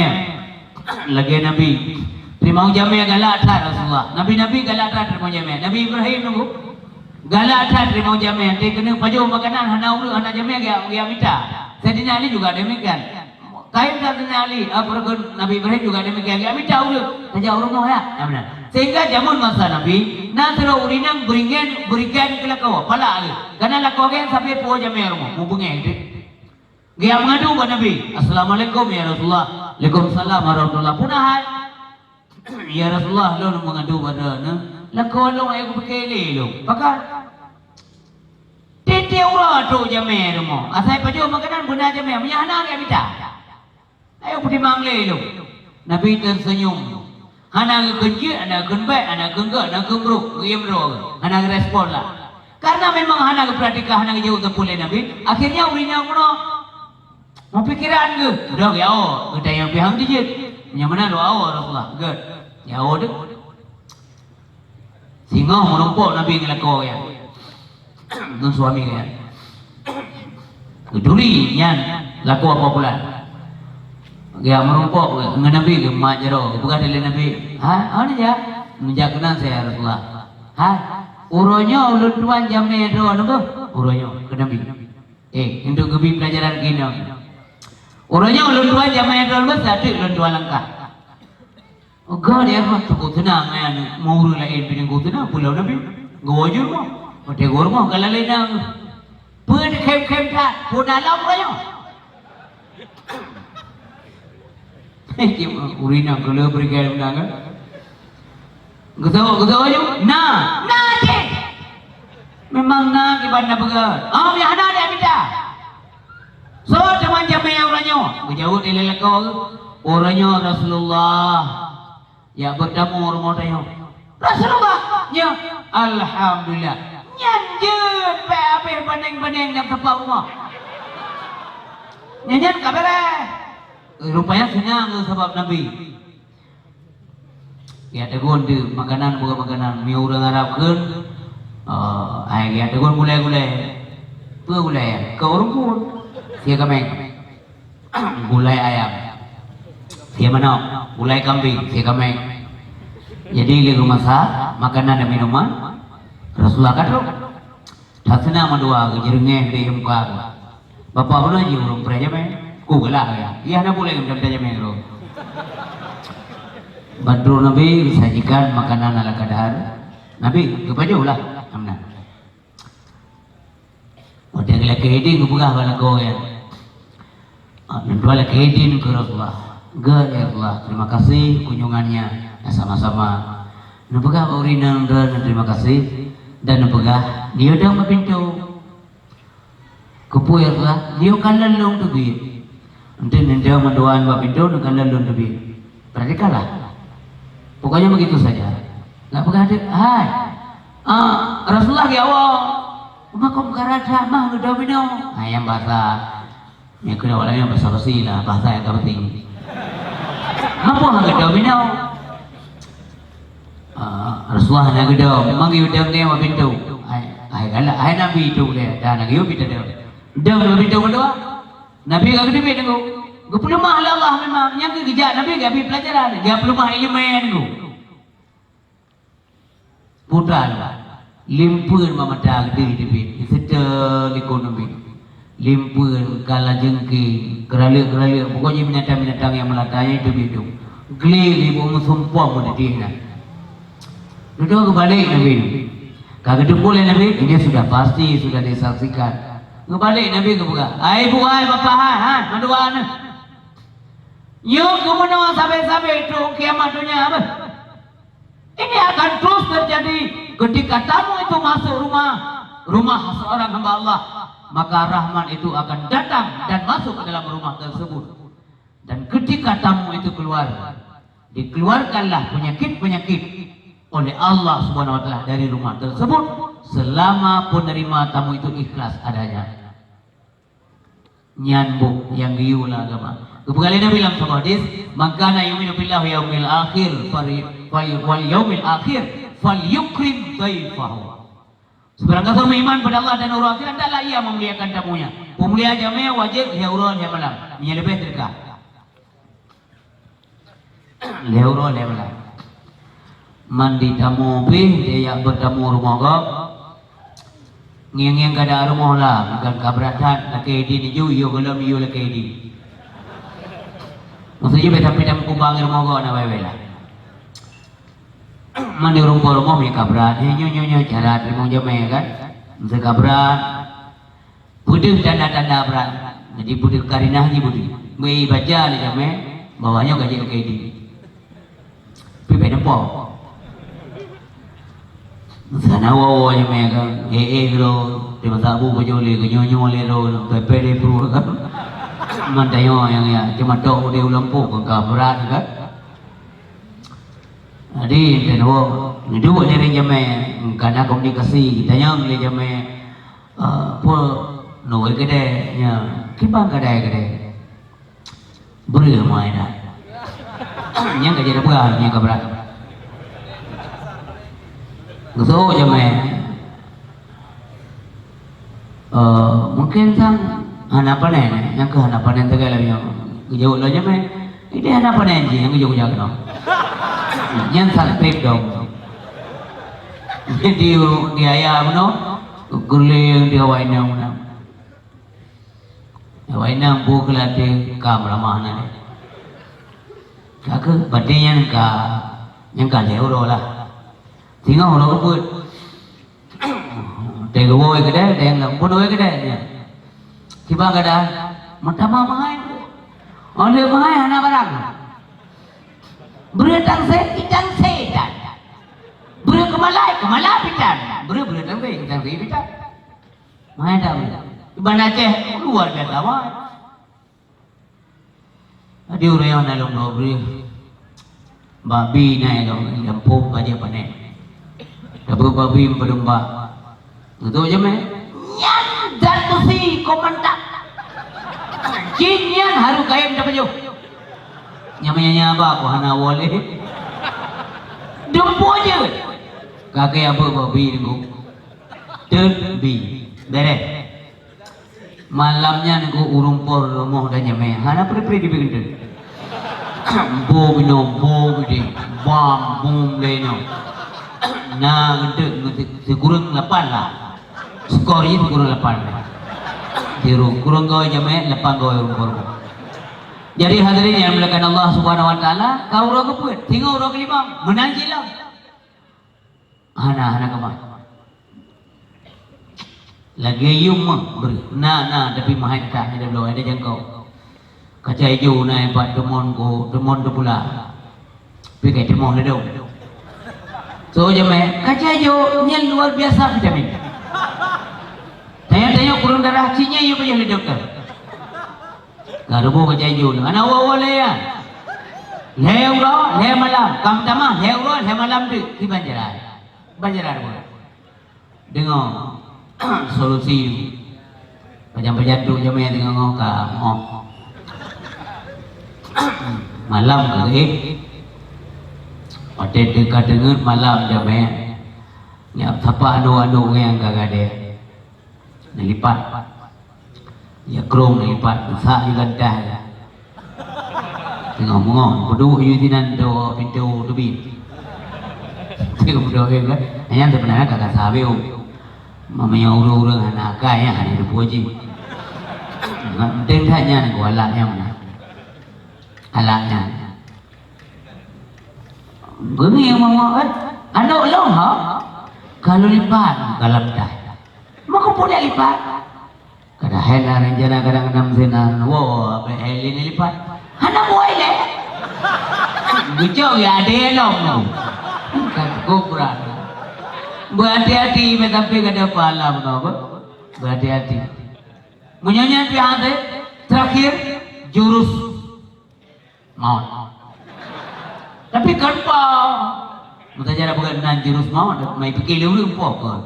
lagée Nabi. Teurimong jamé galak that Rasulullah. Nabi-nabi galak that teurimong jamé. Nabi Ibrahim nunggu galak that teurimong jamé. Teukeunong pajoh makanan hana ureuëng hana jamé geujak mita. Saidina Ali juga demikian. Kain Saidina Ali, eh, peureugon Nabi Ibrahim juga demikian. Geujak mita ureuëng, tajak ureuëng moh ya. Nah, benar. Sehingga jameun masa Nabi, na sidroe ureuëng nyang beurigen, beurigen keu lakoe, palak lé. Kana lakoe gét sabe puwoe jamé rumoh, mubeungéh teuh. Geujak meungadu bak Nabi, "Assalamualaikum ya Rasulullah." "Waalaikumsalam warahmatullah." "Peue na hai?" "Ya Rasulullah, lôn meungadu bak droeneuh, lakoe lôn ayue kupike lé lôn." "Pakon?" "Tieb-tieb uroe trok jamé rumoh, asai pajoh makanan beuna jamé, meunyo hana geujak mita." "Ayue peutimang lé lôn." Nabi teuseunyum. Hana geukheun jeuet, hana geukheun bèk, hana geukheun gèt, hana geukheun brôk, geuyue droe. Hana geurespon lah. Karena memang hana geupeuratikan, hana geujaweueb teupeu lé Nabi, akhirnya ureuëng nyan keunoe meupikiran geuh, "Udah geuyaô, geutanyoe pih han jijeuet." Nyang meunan lôn aô Rasulullah, gèt. Yaô deuh. Singoh meurumpok Nabi ngon lakoe nyan. Ngon suami nyan. Geuturi nyan lakoe apa bulan. Geujak meurumpok ngon Nabi, geumat jaroe, geupeugah lé Nabi, "Hai, hana jak?" "Meujak keunan saya, Rasulullah." "Hai, uroe nyoe ulôn tuan jamé droeneuh beuh." Uroe nyoe keu Nabi. Eh, untuk geubi pelajaran keunoe. "Uroe nyoe ulôn tuan jamé droeneuh beuh, sateuk ulôn tuan langkah." Gèt, ya Allah, teungku teunang, eh, aneuk. Meu ureueng laén pih teungku teunang, peue lom Nabi? Geuwoe jeuet rumoh. Watèe geuwoe rumoh, geulalai nang. Peue khem-khem that, peue na lom uroe nyoe? Ureueng inong keu lheueh bri gèt meunan, kan? Geuteu'oh, geuteu'oh jeuet? Na, na cit! Memang na kiban na peugah. Oh, nyang hana dia mita. Soe teuma jamé uroe nyoe? Geujaweueb lé lakoe, "Uroe nyoe Rasulullah jak beutamu rumoh tanyoe." "Rasulullah?" "Nyoe." "Alhamdulillah." Nyan jeuet bèk habéh baneng-baneng lam teumpat rumoh. Nyan, nyan ka beureh. Rupanya seunang sabab Nabi. Geujak teuguen di makanan, buka makanan. Meunyoe ureueng Arab kheun, eh, ai geujak teuguen gulai-gulai. Peue gulai? Keu ureueng phôn. Sie kaméng. Gulai ayam. Sie manok. Gulai kambing. Sie kaméng. Jadi, lé geumasak makanan dan minuman, Rasulullah ka trok. That seunang mandua geuh, jeureungéh di muka geuh. Bapak bunoe jih ureueng preh jamé, ku geulah ya. Iya hana boleh geupeugah jamé droe. Ban trok Nabi geusajikan makanan ala kadar. Nabi geupajoh lah. Amna. Watèe geulakèe idin geupeugah bak lakoe nyan. Ah, neupeulakèe idin keu Rasulullah. Gèt, ya Rasulullah, terima kasih kunjungannya. Ya, sama-sama. Neupeugah bak ureueng inong droeneuh terima kasih dan neupeugah, "Diyue dong bak pintoe." "Keupeue, ya Rasulullah?" "Diyue kalon lôn teubiet." Enteuk neudong mandua bak pintoe, neukalon lôn teubiet. Perhatikanlah. Pokoknya begitu saja. Enggak peugah deh, "Hai, ah, Rasulullah geuyue woe." "Meukarat that mah geudong inoe." Nah, nyang bahasa Nyang keunoe awaknyan basa-basi lah, bahasa nyang ka penting. Hana peue hana geudong inoe. Ah, Rasulullah hana geudong, memang geuyue dong nyan bak pintoe. Hai, hai galak, hai Nabi itu ulèe, dan lagèe nyoe pintoe dong. Dong bak pintoe meudoa. Nabi ka geuteubiet teungku. Geupeuleumah lé Allah memang. Nyang keu geujak Nabi geubi peulajaran, geupeuleumah ileumèe teungku. Putra lôn. Limpeuen bak mata geude teubiet, diseutôt likot Nabi. Limpeuen, kala jeungking, keuraleuek-keuraleuek, pokok jih binatang-binatang nyang meulata nyan teubiet dum. Glé lé bak meusumpom meudidih nyan. Dudoe geubalek Nabi. Ka geuteupeue lé Nabi, ini sudah pasti, sudah disaksikan. Geubalek Nabi geupeugah, "Hai ibu, hai bapak, hai, hai, mandua neuh. Nyoe keuh meunoe sabe-sabe trok kiamat donya beuh." Ini akan terus terjadi ketika tamu itu masuk rumah, rumah seorang hamba Allah, maka rahmat itu akan datang dan masuk ke dalam rumah tersebut. Dan ketika tamu itu keluar, dikeluarkanlah penyakit-penyakit oleh Allah Subhanahu wa Taala dari rumah tersebut selama penerima tamu itu ikhlas adanya. Nyan buet nyang geuyue lam agama. Geupeugah lé Nabi lam saboh hadis, "Man kana yu'minu billahi wal yaumil akhir, fal-, wal yaumil akhir, falyukrim dhaifahu." Sebarang gasoe meuiman pada Allah dan uroe akhirat, hendaklah ia memuliakan tamunya. Peumulia jamé wajéb lhée uroe lhée malam, meunyoe leubeh teudeukah. Lhée uroe lhée malam. Mandi tamu pih, dia jak beutamu rumoh gob. Ngieng-ngieng kada rumoh lah, bukan ka brat that, lakée idin iju, yue gohlom yue lakée idin. Maksud jih, beta pih tamu kumbang rumoh gob na wai-wai lah. Mandi ureuëng po rumoh meuka brat, nyoe, nyoe, nyoe cara teurimong jamé kan. Meuka brat, beudeuh tanda-tanda brat. Jadi beudeuh karinah jih beudeuh. Beu baca lé jamé bahwa nyoe ka jeuet keu idin. Pih bèk nampak. Sana woe-woe jamé kan, eh, eh, ro, di masa bu baju lé, nyoe, nyoe lé ro, pepe lé pru kan. Mantanyoe nyang ya, cuma tok di ulang pok ka brat kan. Jadi, enten woe, neuduek lé jamé, kana komunikasi, geutanyong lé jamé, eh, peue, nui keudè, nya, kiban keudè-keudè. Breueh mai dah. Nyang ka jadi peugah, nyang ka brat. Geuseuôt jamé. Eh, mungkin sang hana panen, nyang keuh hana panen teuga lagèe nyoe. Geujaweueb lom jamé, "Ideh hana panen jih, nyang geujok-jok keunoe." Nyan sang trép dong. Di, di ayah bunoe, geuguléng di awai inong bunoe. Awai inong bu keulatih ka meuramah na deh. Ka keuh, berarti nyan ka, nyan ka lhèe uroe lah. Singoh uroe keupeuet. Teuh geuwoe keudè, teuh lom pun woe keudè nyan. Kiban keadaan, meutamah meuhai. Oh, lheueh meuhai hana barang. Breueh tangse, itangse itan. Breueh keumalai, keumalai itan. Breueh, breueh tangse, itangse itan. Meuhai dak breueh. Iban Aceh luar biasa meuhai. Adak ureueng nyan na lôn bloe breueh. Babi na ilôn, ilôn phom bajèe panen. Tapi babi meupadum bak. Beutôi jamé. Nyan zat beusi komandan. Jih nyan harôh kayém tapajoh. Nyang meunyan ba ko hana woe lé. Dumpeue jeuet. Kakée abeuet babi nunggu. Teut bi. Bèrèh. Malam nyan ku ureueng po rumoh dan nyamé, hana pri-pri dibi keuntreuk. Bom inoe, bom ideh, bam, bom lé inoe. Na keuntreuk sikureueng lapan lah. Skor jih sikureueng lapan lah. Tiru, kureueng gawai jamé, lapan gawai ureueng po rumoh. Jadi hadirin yang dimuliakan Allah Subhanahu wa Taala, ka uroe keupeuet, singoh uroe keulima, meunang jih lom. Hana, hana keumah. Lagèe yum meuh, breueh. Na, na, tapi meuhai that, hana bloe, hana jangkau. Kaca ijo na ipat deumon ko, deumon teupula. Pike teumon ledong. So, jamé, kaca ijo nyan luar biasa vitamin. Tanya-tanya kurang darah, cinya yuk payah ledong tu. Ka rumoh ka janji ulôn. Hana woe-woe lé nyan. Lhèe uroe, lhèe malam. Ka meutamah, lhèe uroe, lhèe malam teuk. Kiban jalan. Ban jalan rumoh. Deungoe solusi. Pajan-pajan trok jamé deungoe ka moh. Malam ka, eh. Watèe teuka teungeut malam jamé. Nyak sapa aneuk-aneuk nyang ka gadée. Neulipat. Ya krong neulipat, meusak ju gantah. Teungoh-teungoh, peuduek ju sinan tu pintoe teubiet. Teuka peuduek kan. Nyan sebenarnya kakak sabe, oh. Mamanya ureueng-ureueng hana akai, ya, hana dipuji. Penting that nyan, ku alat nyan mana. Alat nyan. Beungi mama kan. Aneuk lôn ha. Kalau lipat, kalau dah. Maka pun lipat. Kadang hela rencana kadang enam sinan, wo, abéh heli ni lipat. Hana buai lé. Geucok ya adé lom. Ka kubra. Berhati-hati, tapi kada pahala benar apa? Berhati-hati. Meunyoe nyan pih hase, terakhir, jurus maut. Tapi kan pa, meusaja dah peugah nan jurus maut, mai pikir lé ureueng poh kon.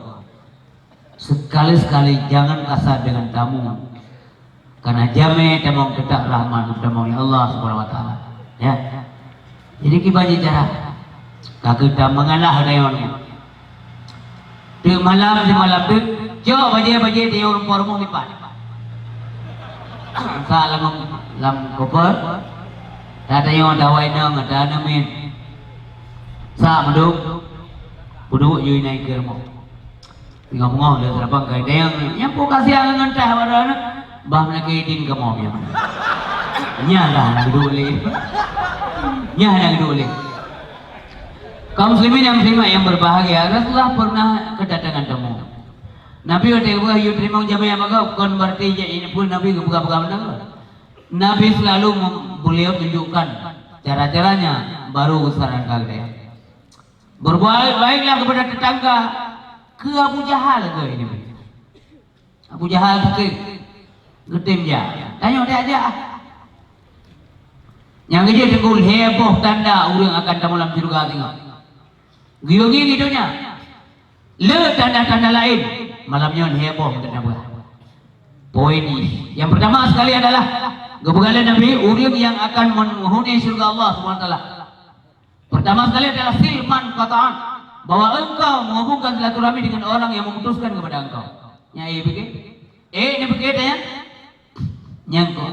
Sekali-sekali jangan kasar dengan tamu. Karena jamé tamong teutab rahmat tamong oleh Allah Subhanahu wa Taala. Ya. Jadi kiban jih cara. Ka geutam mengalah rayon. Teuk malam, simalam teuk, cok bajée-bajée tanyoe rumpok rumoh lipat. Sa lam, lam koper, ta tanyoe dawai nang, ta neumiet. Sa meudok, peuduek yue inan keu rumoh. Teungoh beungoh lé seurapang kai dayang, nyang peue kasihan ngon tah baroe nyoe, bah meulakée idin kamoe nyoe. Nyan lah na geuduek lé. Nyan na geuduek lé. Kaum muslimin dan muslimat yang berbahagia, Rasulullah pernah kedatangan tamu. Nabi watée geupeugah yue teurimong jamé nyang bagoe, kon berarti jak ineupeu Nabi geupeugah-peugah meunan. Nabi selalu mem-, beliau tunjukkan cara-caranya, baru geusarankan geutanyoe. Berbuat baiklah kepada tetangga, keu Abu Jahal keu ini. Abu Jahal sakét, geutem jak. Tanyoe tajak-jak. Nyang keujeuet teungku lhée boh tanda ureuëng akan tamong lam syeuruga singoh. Geuyue ngieng di donya. Le tanda-tanda laén, malam nyoe lhée boh meuteun na beuh. Poin nyang pertama sekali adalah geupeugah lé Nabi, ureuëng nyang akan meuhuni syeuruga Allah Subhanahu wa Taala. Pertama sekali adalah sil man qata'an, bahwa engkau menghubungkan silaturahmi dengan orang yang memutuskan kepada engkau. Nya eh pikir. Eh, ni pikir tanya. Nyang ko.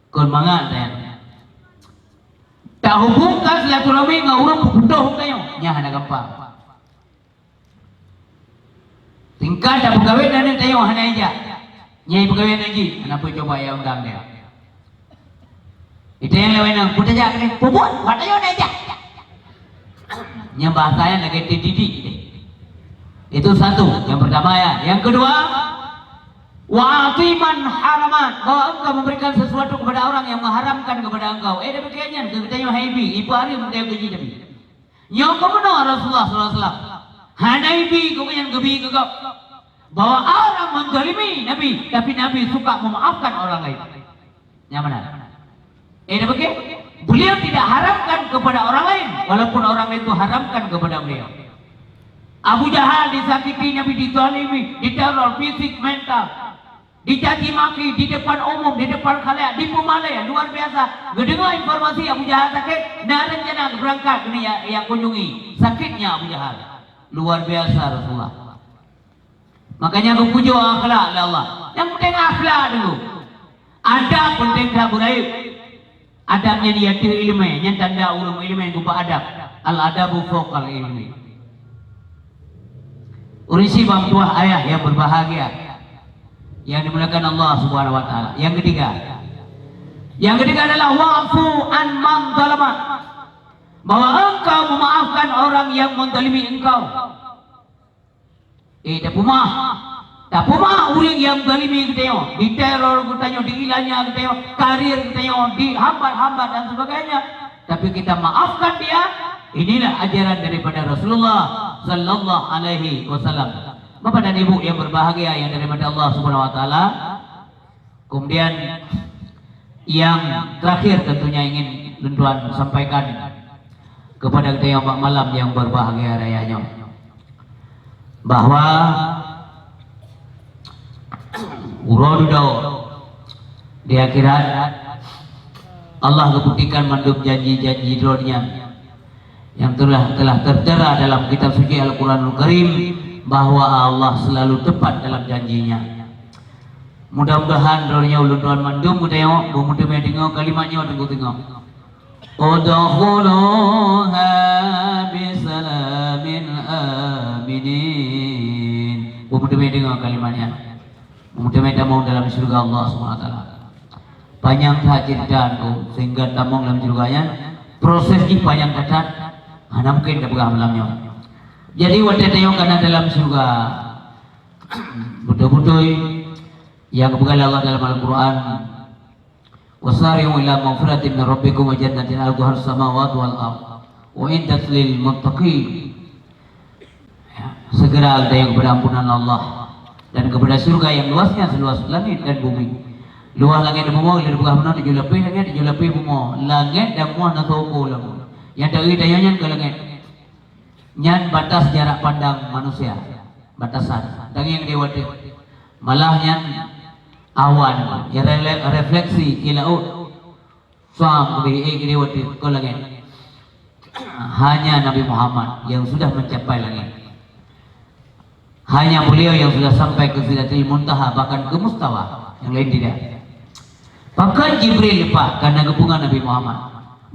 Kon mangat tanya. Tak hubungkan silaturahmi dengan ureuëng peuputoh tanyoe. Nya hana gampang. Tingkat dak peukawén aneuk tanyoe hana ijak. Nyai peukawén aneuk jih, hana peue cuba ya undang dia. Ita nyang lewat nang, peue tajak keunoe? Peue buet? Buat tanyoe hana ijak. Nyang bahasa nyan lagée dididik deh. Itu satu, yang pertama ya. Yang kedua, wa atiman haraman, bahwa engkau memberikan sesuatu kepada orang yang mengharamkan kepada engkau. Eh, demikian nyan, keu tanyoe haibi, ipa hari meutai keu jih tapi. Nyoe keumeunyoe Rasulullah sallallahu alaihi wasallam hana ibi gobnyan geubi keu gob bahwa orang menzalimi Nabi, tapi Nabi suka memaafkan orang lain. Nyang mana? Eh, dah begitu? Beliau tidak haramkan kepada orang lain, walaupun orang lain itu haramkan kepada beliau. Abu Jahal disakiti Nabi, dizalimi, diteror fisik, mental. Dicaci maki di depan umum, di depan khalayak, dipeumalée luar biasa. Geudeungoe informasi Abu Jahal sakét, na rencana geubeurangkat keuneuk ya, ya kunjungi. Sakitnya Abu Jahal luar biasa Rasulullah. Makanya geupujoe akhlak lé Allah. Nyang penting akhlak dulu. Adab penting that beurayeuk. Adab nyan ié teuh iéleumé, nyan tanda ureuëng iéleumé geuba adab. Al-adabu fauqal ilmi. Ureuëng sibang tuah ayah yang berbahagia, yang dimuliakan Allah Subhanahu wa Taala. Yang ketiga, yang ketiga adalah wa'fu an man zalama, bahwa engkau memaafkan orang yang menzalimi engkau. Eh, tapeumah. Tapeumah ureuëng nyang zalimi geutanyoe, diteror geutanyoe, diilanya geutanyoe, karir geutanyoe, dihambat-hambat dan sebagainya. Tapi kita maafkan dia. Inilah ajaran daripada Rasulullah sallallahu alaihi wasallam. Bapak dan Ibu yang berbahagia yang dirahmati Allah Subhanahu wa Taala, kemudian yang terakhir tentunya ingin lôn tuan sampaikan kepada kita yang bak malam yang berbahagia raya nyoe, bahwa uroe dudoe di akhirat Allah geubuktikan mandum janji-janji droe nyan yang telah, telah tertera dalam kitab suci Al-Quranul Karim, bahwa Allah selalu tepat dalam janjinya. Mudah-mudahan droeneuh ulôn tuan mandum geutanyoe beumeuteumé deungoe kalimat nyoe teungoh-teungoh. Udkhuluha bisalamin aminin. Beumeuteumé deungoe kalimat nyan. Beumeuteumé tamong dalam syeuruga Allah Subhanahu wa Taala. Panyang that ceurita nyoe, sehingga tamong dalam syeuruga nyan, proses jih panyang that-that, hana mungken tapeugah malam nyoe. Jadi watée tanyoe kana dalam syeuruga, beutôi-beutôi nyang geupeugah lé Allah dalam Al-Quran, "Wasari'u ila maghfiratin min rabbikum wa jannatin arduhas samawati wal ard, uiddat lil muttaqin." Ya, segera geutanyoe kepada ampunan Allah dan kepada syurga yang luasnya seluas langit dan bumi. Luas langit dan bumoe, lé bumoe na tujoh lapéh langit, tujoh lapéh bumoe. Langit dan bumoe na toko lam. Nyang teuka tanyoe nyan keu langit. Nyan batas jarak pandang manusia. Batasan. Dan nyang di watée. Malah nyan awan. Ya, rele-, refleksi ke laut. Sam, eh, eh, eh, waktu kau langit. Hanya Nabi Muhammad yang sudah mencapai langit. Hanya beliau yang sudah sampai ke Sidratil Muntaha, bahkan ke Mustawa, yang lain tidak. Bahkan Jibril leupah karena geupeugah Nabi Muhammad.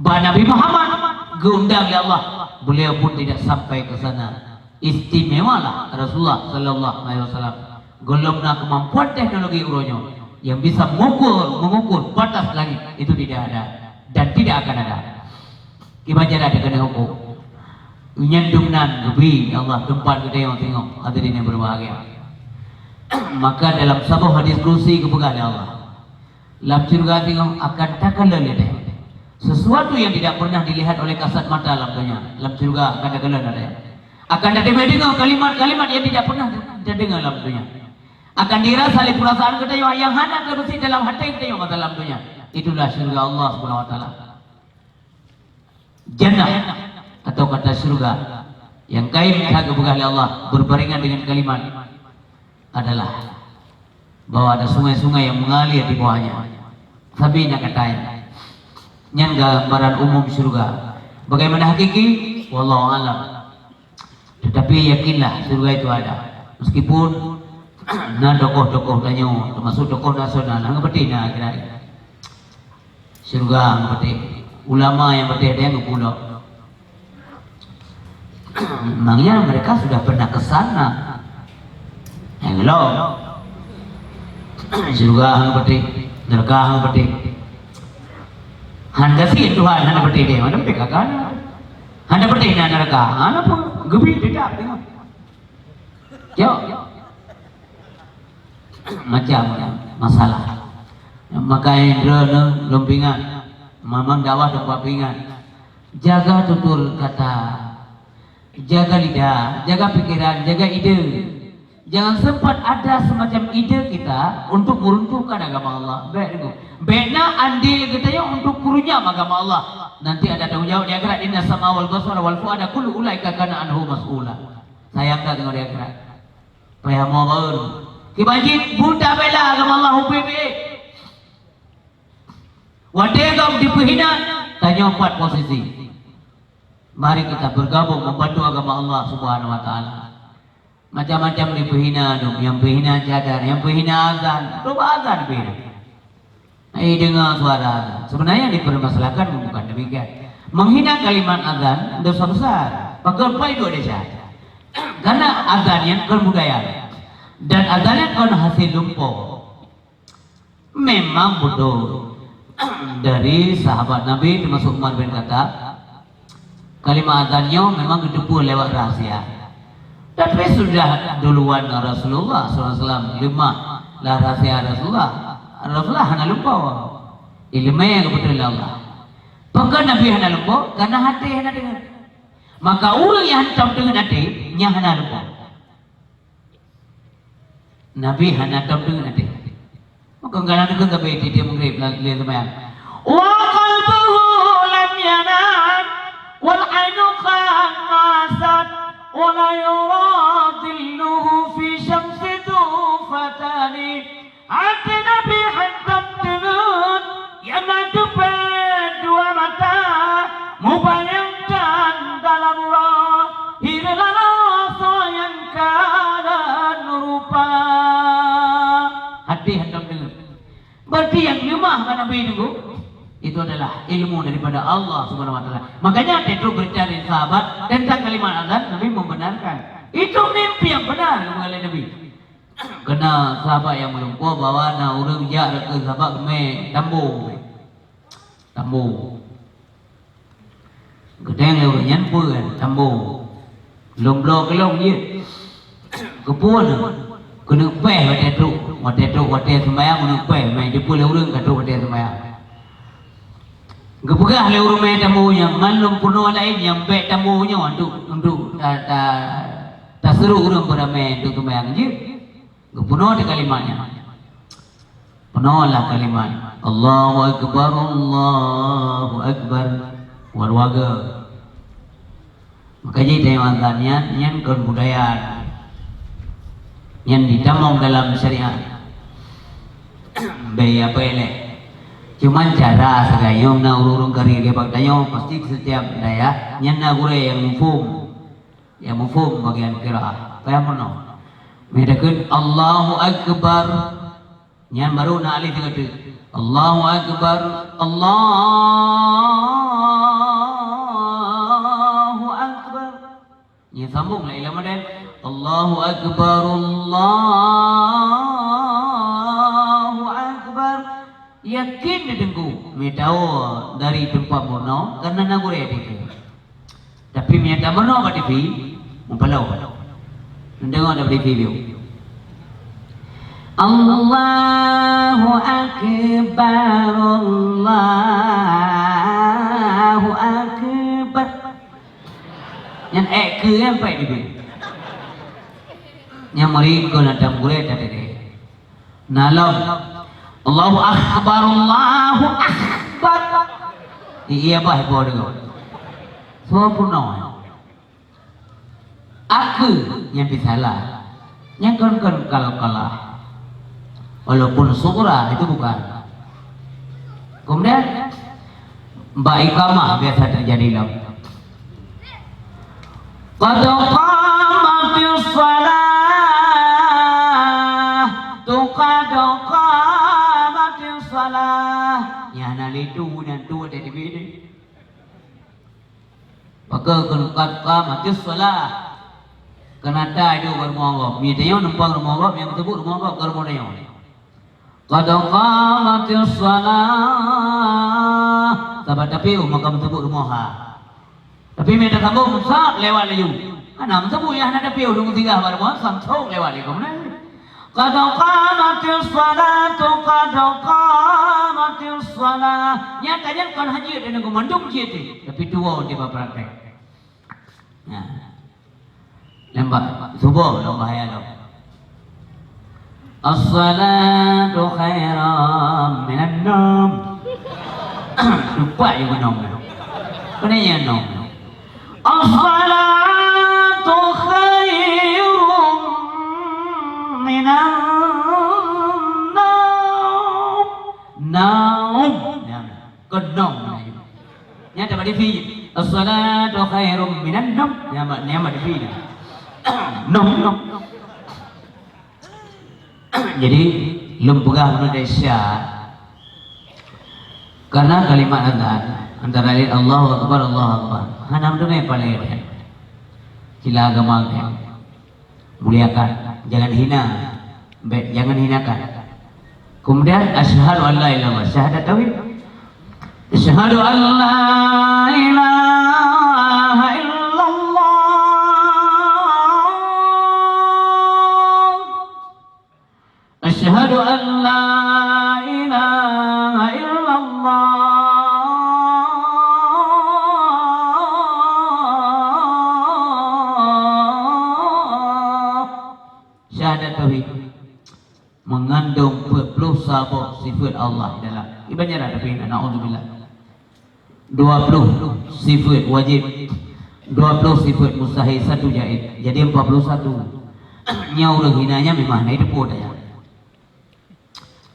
Bah Nabi Muhammad geundang lé Allah, beliau pun tidak sampai ke sana. Istimewalah Rasulullah sallallahu alaihi wasallam. Gohlom na kemampuan teknologi uroe nyoe yang bisa mengukur, mengukur batas langit, itu tidak ada dan tidak akan ada. Kiban cara teukeunong huköm. Nyan dumnan geubi Allah teumpat geutanyoe singoh, hadirin yang berbahagia. Maka dalam saboh hadis kudusi geupeugah lé Allah, lam syeuruga singoh akan takalon lé tanyoe sesuatu yang tidak pernah dilihat oleh kasat mata lam dunia. Lam syeuruga akan takalon lé tanyoe. Akan tadeungoe kalimat-kalimat yang tidak pernah tadeungoe lam dunia. Akan dirasa lé peurasaan geutanyoe yang hana teubeusih dalam até geutanyoe masa lam dunia. Itulah syeuruga Allah Subhanahu wa Taala. Jannah atau kata syurga yang kain ka geupeugah lé Allah berbarengan dengan kalimat adalah bahwa ada sungai-sungai yang mengalir di bawahnya. Sabe na katai. Nyan gambaran umum syurga. Bagaimana hakiki? Wallahu alam. Tetapi yakinlah syurga itu ada. Meskipun na tokoh-tokoh tanyoe, termasuk tokoh nasional, hana geupeuteh na akhirat. Syurga hana geupeuteh. Ulama nyang peuteh deh geupulok. Memangnya mereka sudah pernah ke sana? Yang belum. Syurga hana geupeuteh, neraka hana geupeuteh. Han gasien Tuhan hana geupeuteh deh, mana mereka kan? Hana geupeuteh na neraka. Hana pun geubi tidak tengok. Yo. Macam masalah. Maka indra ne lom pingat. Memang dakwah tempat pingat. Jaga tutur kata. Jaga lidah, jaga pikiran, jaga ide. Jangan sempat ada semacam ide kita untuk meruntuhkan agama Allah. Baik dulu. Baik na andil kita yang untuk kurunyam agama Allah. Nanti ada tanggung jawab di akhirat, inna sama wal basara wal fuada kullu ulaika kana anhu mas'ula. Sayang tak tengok di akhirat. Payah mau baru. Kiban jih buta bela agama Allah U P B. Watée gob dipeuhina, tanyoe pat posisi. Mari kita bergabung membantu agama Allah Subhanahu wa Taala. Macam-macam dipeuhina dong, yang peuhina cadar, yang peuhina azan, coba azan peuhina. Hai dengar suara azan. Sebenarnya yang dipermasalahkan bukan demikian. Menghina kalimat azan dosa besar. Pakon pai dua desa. Karena azan yang kon budaya dan azan yang kon hasil lumpo. Memang betul. Dari sahabat Nabi termasuk Umar bin Khattab, kalimat azan nyoe memang geuteupeue lewat rahsia. Tapi sudah duluan Rasulullah sallallahu alaihi wasallam leumah lah rahsia Rasulullah. Rasulullah hana lupa. Ilmu yang kebetulan Allah. Pakon Nabi hana lupa? Karena hati hana dengar. Maka ureuëng yang hantom deungon até, nyan hana lupa. Nabi hana tom deungon até. Maka galak deungon sabe tiep-tiep Maghrib lé seumayang. Wa qalbuhu lam yanam, wal ainu qad masat, wa la yura dhilluhu fi syamsi tufatani. Até Nabi hantom deungon, nyang na teupée dua mata, mubayangkan dalam uroe, hireuen laloe soe nyang ka dan rupa. Até hantom deungon. Berarti yang lemah bak Nabi nunggu, itu adalah ilmu daripada Allah Subhanahu wa Taala. Makanya, até trok berita dari sahabat tentang kalimat azan, Nabi membenarkan. Itu mimpi yang benar, kata Nabi. Keunan sahabat nyang meulumpoe bahwa na ureuëng jak keu sahabat geumé tambo. Tambo. Geudeng lé ureuëng nyan peue tambo. Lom bloe keulong jeuet. Keupeue nyoe? Keuneuk péh watée trok, watée trok, watée seumayang keuneuk péh, meuteupeu lé ureuëng ka trok watée seumayang. Geupeugah lé ureuëng mé tambo nyan, mandum peunoh laén nyang bék tambo nyoe untuk, untuk ta, ta, taseurok ureuëng beuramé untuk seumayang jeuet. Geupeunoh di kalimat nyan. Peunoh lah kalimat, "Allahu Akbar, Allahu Akbar." Warwaga. Maka jih tanyoe azan nyan, nyan kon budaya. Nyan ditamong dalam syariat. Bék apa ilée. Cuman cara sagai nyoe na ureuëng-ureuëng kari lé bak tanyoe, pasti setiap dayah nyan na gurée nyang muphom. Nyang muphom bagian qiraah. Payah meunoe. Meunyoe takheun Allahu Akbar, nyan baru na alif teuka teuk. Allahu Akbar, Allahu Akbar. Nyan sambung lé lam adan. Allahu Akbar, Allahu Akbar. Yakin di teungku, meutawa dari teumpat meurunoe, karena na gurée di teungku. Tapi meunyoe tameurunoe bak T V, meupalau. Neudeungoe bak T V biôh. Allahu Akbar, Allahu Akbar. Nyan ék keu nyan paih dibeuet. Nyan meuri keu na tam gurée tadi deh. Na lom. Allahu Akbar, Allahu Akbar. Iya bah ibu dengar. Soe peurunoe. Aku nyang pih salah. Nyang kon-kon qalqalah. Walaupun sughra itu bukan. Kemudian, bak iqamah biasa terjadi lom. Qad qamatis shalah, tu qad qamatis shalah. Nyang na lé tu dan tu ada di sini. Pakon kheun qad qamatis shalah. Keunan ta iduek bak rumoh gob. Meunyoe tanyoe numpang rumoh gob, nyang meuteubeuet rumoh gob, ka rumoh tanyoe. Qad qamatis shalah. Saban tapiôh maka meuteubeuet rumoh ha. Tapi meunyoe tasambong sat lewat laju. Hana meuteubeuet nyang hana tapiôh, deungon singgah bak rumoh, samsong lewat laju. Qad qamatis shalatu, qad qamatis shalah. Nyata nyan kon hajat dan geuh mandum jeuet, tapi tuwoe di bak praktek. Nah. Lembah suboh, lembah ayat lom. As-salatu khairum minan naum. Lupa je keunoe. Keunoe nyang nom. As-salatu khairum minan naum. Naum. Keunoe. Nyata bak T V. As-salatu khairum minan naum. Nyama, nyama T V. Nom, nom. Jadi, lôn peugah bunoe desya. Karena kalimat azan, antara lain Allahu Akbar, Allahu Akbar. Hana meuteumé paléng. Sila agama, muliakan, jangan hina, be-, jangan hinakan. Kemudian, asyhadu an la ilaha illallah, syahadat tauhid. Asyhadu an la ilaha illallah. Asyhadu an la ilaha illallah. Syahadat tauhid mengandung peuet ploh saboh sifat Allah di dalam. Iban nyan tapi, naudzubillah. Dua ploh sifat wajib, dua ploh sifat mustahil, satu jaiz. Jadi empat puluh satu. Nyoe ureueng hina nyan memang hana jiteupeue daya.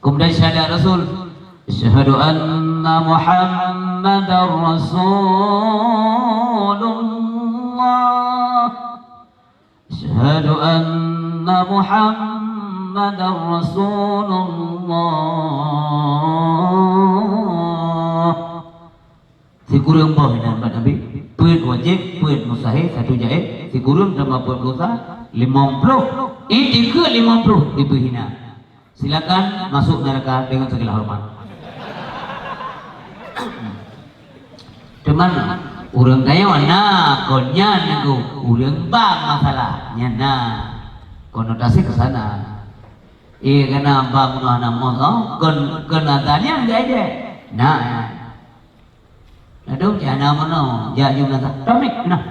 Kemudian syahadat Rasul, asyhadu anna Muhammadar Rasulullah. Asyhadu anna Muhammadar Rasulullah. Sikureueng boh inan bak Nabi. Peuet wajib, peuet mustahil, satu jaiz, sikureueng tambah peuet ploh sa, limong ploh. Itikeuet limong ploh dibeuhina. Silakan masuk neraka dengan segala hormat. Cuman, ureueng tanyoe na kon nyan nyoe, ureueng bang masalah. Nyan na konotasi ke sana. Eh, kena bang meunoe hana moto, kon, kon ata nyan gaya. Nah, ladôm cak hana meunoe, jak jumlah sa-, Tomik, nah,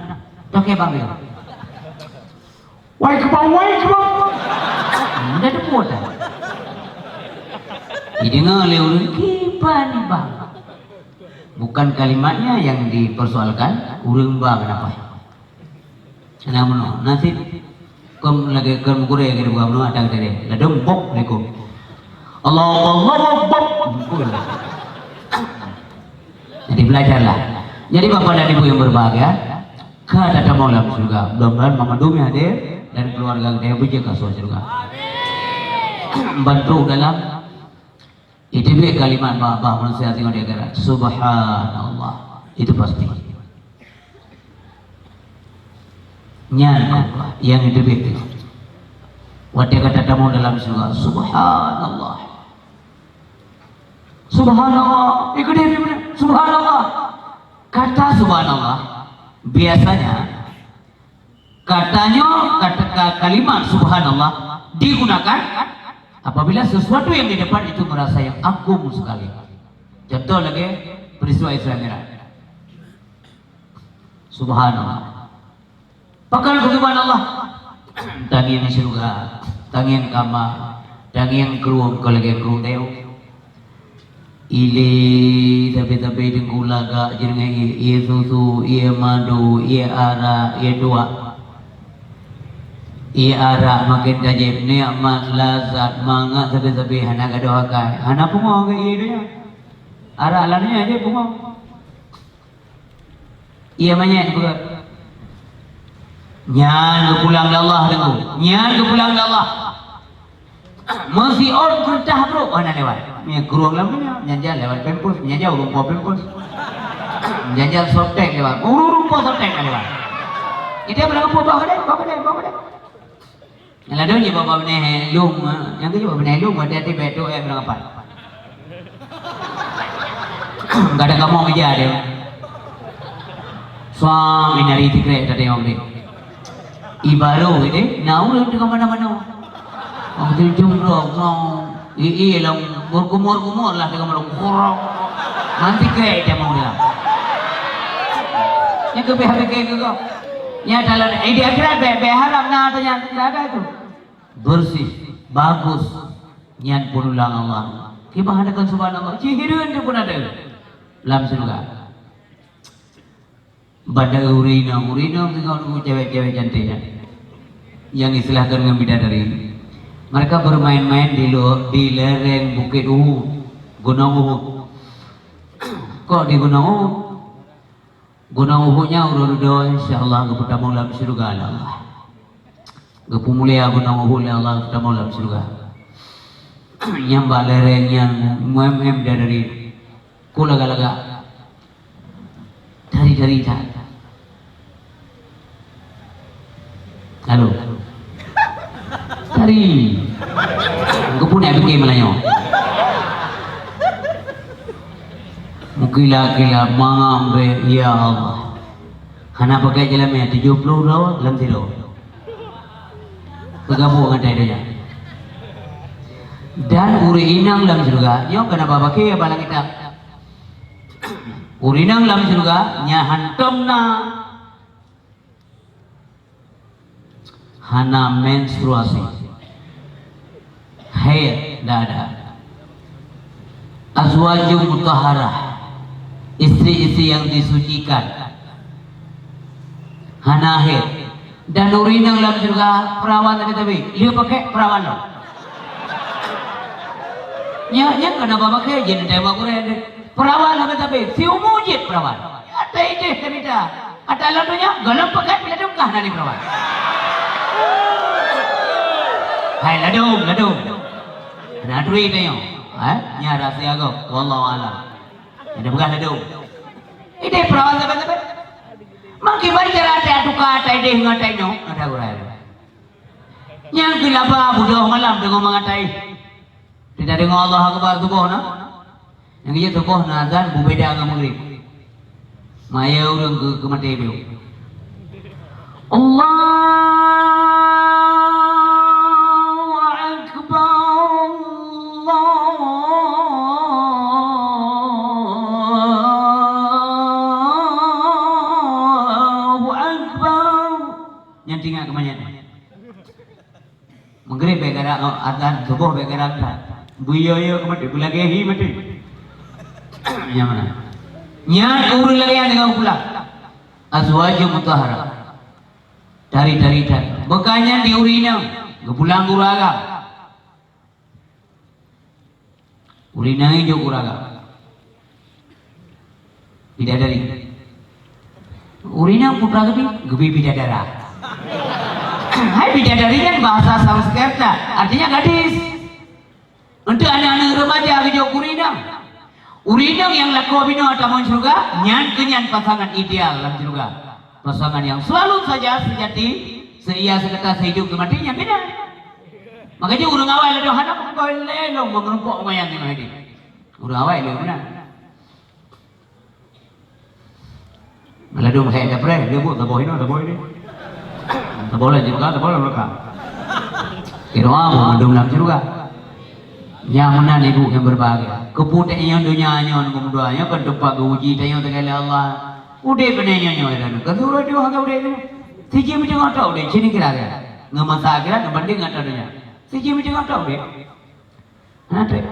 toke bang dia. Wai keubah, wai keubah. Udah teupeue dah. Didengar lé ureueng, "Kiban bang?" Bukan kalimatnya yang dipersoalkan, ureueng ba kenapa? Nah, meunoe. Nasib kon lagèe kon meugurèe lagèe buka meunoe, ada gede. Ladôm bok leko. Allahu Akbar, Allahu Akbar. Jadi belajarlah. Jadi Bapak dan Ibu yang berbahagia, ka tatamong lam syurga. Mudah-mudahan mandum yang hadir dan keluarga geutanyoe beujeuet keu syeuruga. Bantu dalam iteubiet kalimat bak, bak manusia singoh di akhirat. Subhanallah. Itu pasti. Nyan Allah nyang iteubiet. Watée ka tatamong dalam syeuruga, subhanallah. Subhanallah. Ikut dia, dia, dia. Subhanallah. Kata subhanallah, biasanya kata nyoe, kata, ka-, kalimat subhanallah digunakan apabila sesuatu yang di depan itu merasa yang agung sekali. Contoh lagi peristiwa Isra Mi'raj. Subhanallah. Pakon keu subhanallah? Tangieng syeuruga, tangieng kama, tangieng krueng, kon lagée krueng teuh. Ilée sabe-sabe teungku lagak jeuet ngon ié, ié susu, ié madu, ié arak, ié tuak. Ié arak maken tajép, nikmat, lazat, mangat sabe-sabe hana gadôh akai. Hana pungo ngon ié donya. Arak lam donya jeuet pungo. Ié manyét beugét. Nyan geupulang lé Allah, deungoe. Nyan geupulang lé Allah. Meusiôn keureutah brôk hana lewat. Meunyo krueng lam donya, nyan jan lewat pampers, nyan jan ureueng po pampers. Nyan jan softtek lewat. Ureueng po softtek ka lewat. Kita berapa po bah kadai, bah kadai, bah kadai. Nyang ladôm jih bak babah binéh lôn, nyang keujeuet babah binéh lôn, hati-hati bèk trok ék beurangkapat. Kadang kamoe meujak dia. Suang inari tikrek tadi orang ni. Ibaru ini, na ureueng tengah mana-mana. Orang tu jumroh, no. Ii lam berkumur-kumur lah dengan malam kurang. Nanti kek dia mau dia. Yang ke habis kek ke kau. Nyata lah, eh, di akhirat bèk, bèk harap na tanya, tidak ada itu. Bersih, bagus. Nyan peululang Allah. Kiban hadakan subhanallah. Cihireuen tu pun ada. Lam syeuruga. Banda ureueng inong, ureueng inong singoh nunggu cewek-cewek cantik nyan. Yang istilahkan ngon bidadari. Mereka bermain-main di lu-, di lereng Bukit Uhud, Gunong Uhud. Kok di Gunong Uhud? Gunong Uhud nyan ureueng dudoe, insya Allah, geupeutamong lam syeuruga lé Allah. Geupeumulia Gunong Uhud lé Allah, geutamong lam syeuruga. Nyang bak lereng nyan muém-muém bidadari. Ku lagak-lagak. Tari-tari that. Halo. Tari. Geupeunan pike Meulayu. Mukila-kila mangat bèk, ya Allah. Hana pakai jeulamèe tujoh ploh droe lam sidroe. Beugabong ngon tai donya. Dan ureueng inong lam syeuruga, nyoe keuneuk bak paké bak lam kitab. Ureueng inong lam syeuruga nyan hantom na hana menstruasi. Haid dak ada. Azwajum mutahharah, istri-istri yang disucikan. Hana haid. Dan ureueng inong lam syeuruga perawan tapi-tapi, lheueh pakai perawan lom. Nyan, nyan keuneuk bak paké jeuet teuh bak gurèe. Perawan hana sabe, siumu jeuet perawan. Ata ideh tamita. Ata lam donya, gohlom pakat pih ladôm kah na lé perawan. Hai, ladôm, ladôm. Na turi tanyoe. Ha? Nyan rahsia gob. Wallahu a'lam. Nyang peugah ladôm. Ideh perawan sabe-sabe. Makin banyak cara ata tuka, ata ideh ngon ata inong, ata gurèe. Nyang keu laba budôh malam deungon mangat tai. Teudeungoe Allahu Akbar suboh na. Nyang jeuet suboh na azan beubeda ngon Maghrib. Maya ureueng keu, keu maté biôh. Allahu Akbar, Allahu Akbar. Nyan teuingat keu manyét. Maghrib bèk gara, oh, azan suboh bèk gara azan. Beuyo-yo keu maté, beulagèe hi maté. Nyang mana? Nyan ureueng lagèe nyan deungon geupulang. Azwajum mutahharah. Tari-tari that. Bukan nyan di ureueng inong, geupulang ureueng agam. Ureueng inong jok ureueng agam. Bidadari. Ureueng inong putra geubi, geubi bidadara. Hai bidadari nyan bahasa Sanskerta, artinya gadis. Untuk anak-anak remaja geujok keu ureueng inong. Ureueng inong nyang lakoe binoe atawa syeuruga, nyan keuh nyan pasangan ideal lam syeuruga. Pasangan nyang selalu saja sejati, seia, seukata, seuhidup seumati, nyan keuh nyan. Makanya ureueng awai ladôm hana peukeukoi lé lom meureumpok ngon nyang teungoh hidup. Ureueng awai lé meunan. Ladôm hai dapur, dia buat saboh inoe, saboh ini. Saboh lam syeuruga, saboh lam neuraka. Kira apa mandum lam syeuruga? Nyang meunan ibu nyang berbahagia. Keupeue tanyoe donya nyoe ngon dua nyoe kan teumpat geuuji tanyoe tinggai lé Allah. Udeb keunoe nyoe nyoe dan keusurah dua ka udeb nyoe. Siji meuteungoh tok udeb, sini kira-kira. Ngon masa akhirat ngon banding ngon donya. Siji meuteungoh tok udeb. Hana treb.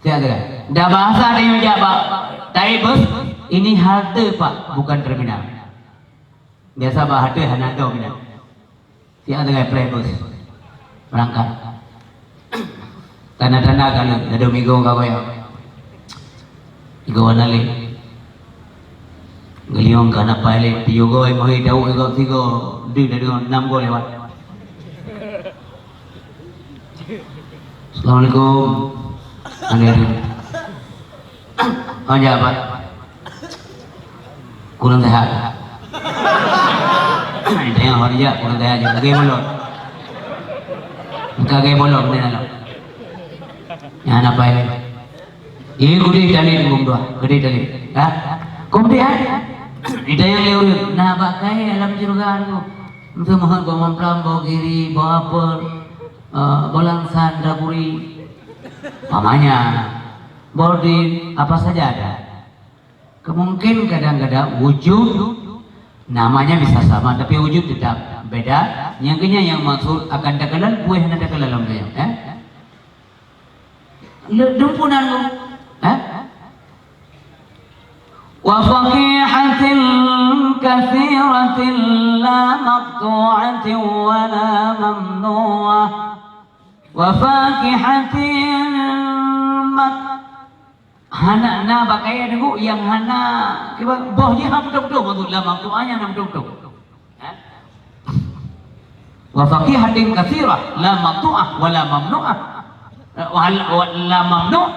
Siap teuka. Dah bahasa tanyoe jak bak taib bus, ini halte, Pak, bukan terminal. Biasa bak halte hana dom ina. Siap teuka preh bus. Berangkat. Tanda-tanda kali, ada migo ka goyang. Migo hana lé. Geuliong ka na pai lé, tiga gol, meuhai daun sigo, deuh dah deungoe enam gol lewat. Assalamualaikum. Ada, ada. Oh, ya, Pak. Kurang sehat. Tengok hari ya, kurang sehat je. Lagi bolong. Bukan lagi bolong, ni dalam. Yang anak pai. Ih, gudeh tali ni gom dua. Gudeh tali. Ha? Gom dia. Ida yang lewat. Nah, bak kai alam syurga tu. Mesti mohon bawa mamplam, bawa giri, bawa apel, eh, bawa langsan, dapuri. Pamannya, bordin, apa saja ada. Kemungkin kadang-kadang wujud namanya bisa sama, tapi wujud tetap beda. Yang kenya yang maksud akan terkenal, buih hana terkenal dalam dunia. Eh? Le-, dumpunan tu. Eh? Wa faqihatin katsiratin la maqtu'atin wa la mamnu'ah. Wa faqihatin mak-, hana na bak kayèe teungku nyang hana, kiban boh jih hana beutôi-beutôi, maksud lam Al-Quran nyang hana beutôi-beutôi. Ha? Wa faqihatin katsirah, la maqtu'ah wa la mamnu'ah. Wa la, wa la mamnu',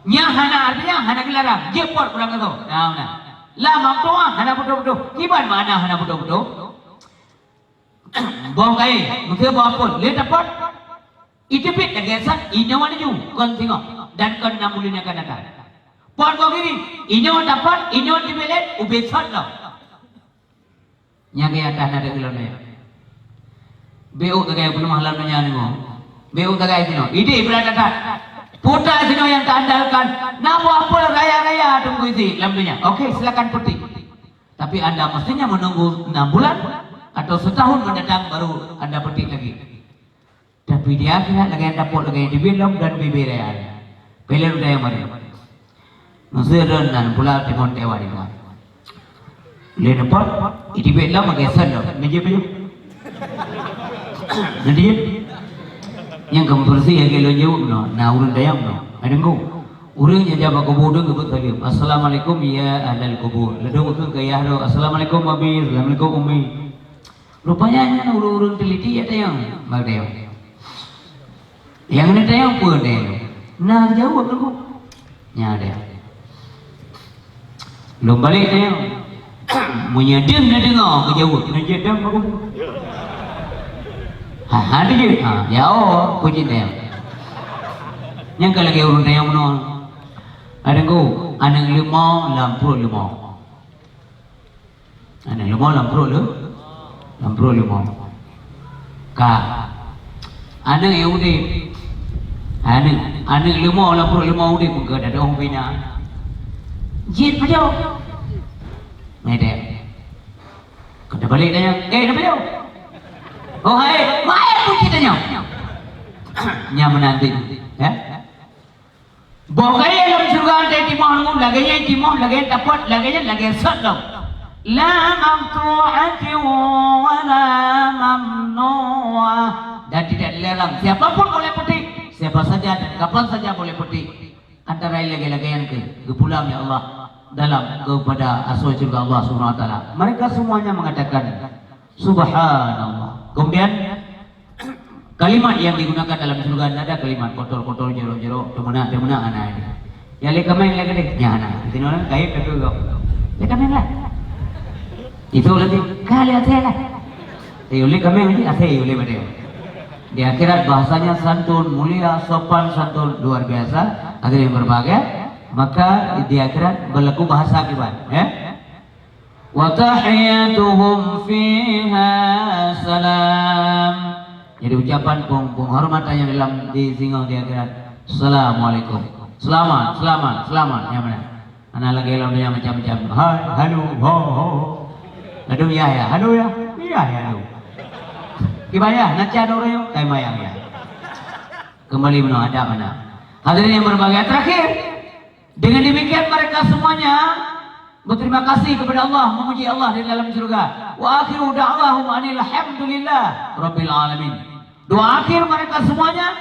nyang hana artinya hana geularang, jeuet pot kurang keu tu. Nah, nah. La maqtu'ah hana beutôi-beutôi. Kiban makna hana beutôi-beutôi? Boh kayèe, meuseu boh apel, lheueh tapot. Iteubiet lagèe sat, inoe laju, kon singoh, dan kon nam buleuen nyang akan datang. Pot boh giri, inoe tapot, inoe teubiet lé, ubé sot lom. Nyang di atah na deungon lôn nyoe. Beu tagai peuleumah lam donya nyoe. Beu tagai sinoe. Idéh brat that. Puta sinoe nyang taandalkan. Na boh apel raya-raya teungku isi lam donya. Oke, silakan petik. Tapi anda mestinya menunggu enam bulan atau setahun mendatang baru anda petik lagi. Tapi di akhirat lagèe tapot lagèe teubiet lom dan bibé raya. Peuleueh udai mari. Meuseu ron nan pula timon tewa di luar. Lé nepot, iteubiet lom lagèe sen lom. Neujeuet peue? Neujeuet. Nyang keu beureusi lagèe lôn jaweueb noh, na ureueng dayang noh. Adeungku. Ureueng nyang jak bak kubu deuh geubeuet saleuem. Assalamualaikum ya ahlal kubur. Ladôm ukeue keu yah droe. Assalamualaikum abi, assalamualaikum umi. Rupanya nyan ureueng-ureueng teuliti ya tayang. Bak tayang. Nyang na tayang peue tayang? Na jaweueb lagu. Nya tayang. Lom balek tayang. Meunyo deuh na deungoe geujaweueb, na jeuet dam lagu. Ha, ha, dia jeuet. Ha, ya oh, puji tayang. Nyang ka lagèe ureueng tayang meunoe. Adeungku, aneuk leumo lam pruet leumo. Aneuk leumo lam pruet leu-, lam pruet leumo. Ka. Aneuk nyang udép. Aneuk, aneuk leumo lam pruet leumo udép meukeue dak dong bina. Jeuet pajoh. Medek. Keuneuk balek tanyong, "Eh, na pajoh?" "Oh, hai, maet pun cit tanyong." Nyan meunan teuh, ya. Boh kayèe lam syeuruga teuh timoh lom, lagèe nyan timoh, lagèe nyan tapot, lagèe nyan lagèe sot lom. La maqtu'atin wa la mamnu'ah. Dan tidak dilarang. Siapa pun boleh petik, siapa saja dan kapan saja boleh petik. Antara lagèe-lagèe nyan keuh geupulang ya Allah dalam kepada asoe syeuruga Allah Subhanahu wa Taala. Mereka semuanya mengatakan, "Subhanallah." Kemudian, kalimat yang digunakan dalam surga, tidak ada kalimat kotor-kotor, jorok-jorok, teumeunak-teumeunak, hana. Nyang lé kaméng lé keudéh, nyan hana. Di sinoe kan gaib tapi gob. Lé kaméng lah. Itu lagi kali asai lah. Eh, lé kaméng lagi asai, lé badai. Di akhirat bahasanya santun, mulia, sopan santun, luar biasa. Hadirin berbahagia, maka di akhirat berlaku bahasa akibat, ya. Wa tahiyyatuhum fiha salam. Jadi ucapan peng-, penghormatan yang dalam di singoh di akhirat, "Assalamualaikum." Selamat, selamat, selamat. Yang mana? Hana lagée lam dunia macam-macam. Hai, halo, ho, ho. Aduh, ya, ya. Halo, ya. Iya, ya, halo. Kiban ya, na cit ureuëng, kai mayang ya. Kembali meunoe adab anak. Hadirin yang berbahagia, terakhir, dengan demikian mereka semuanya berterima kasih kepada Allah, memuji Allah di dalam surga. Wa akhiru da'wahum anil hamdulillah rabbil alamin. Doa akhir mereka semuanya,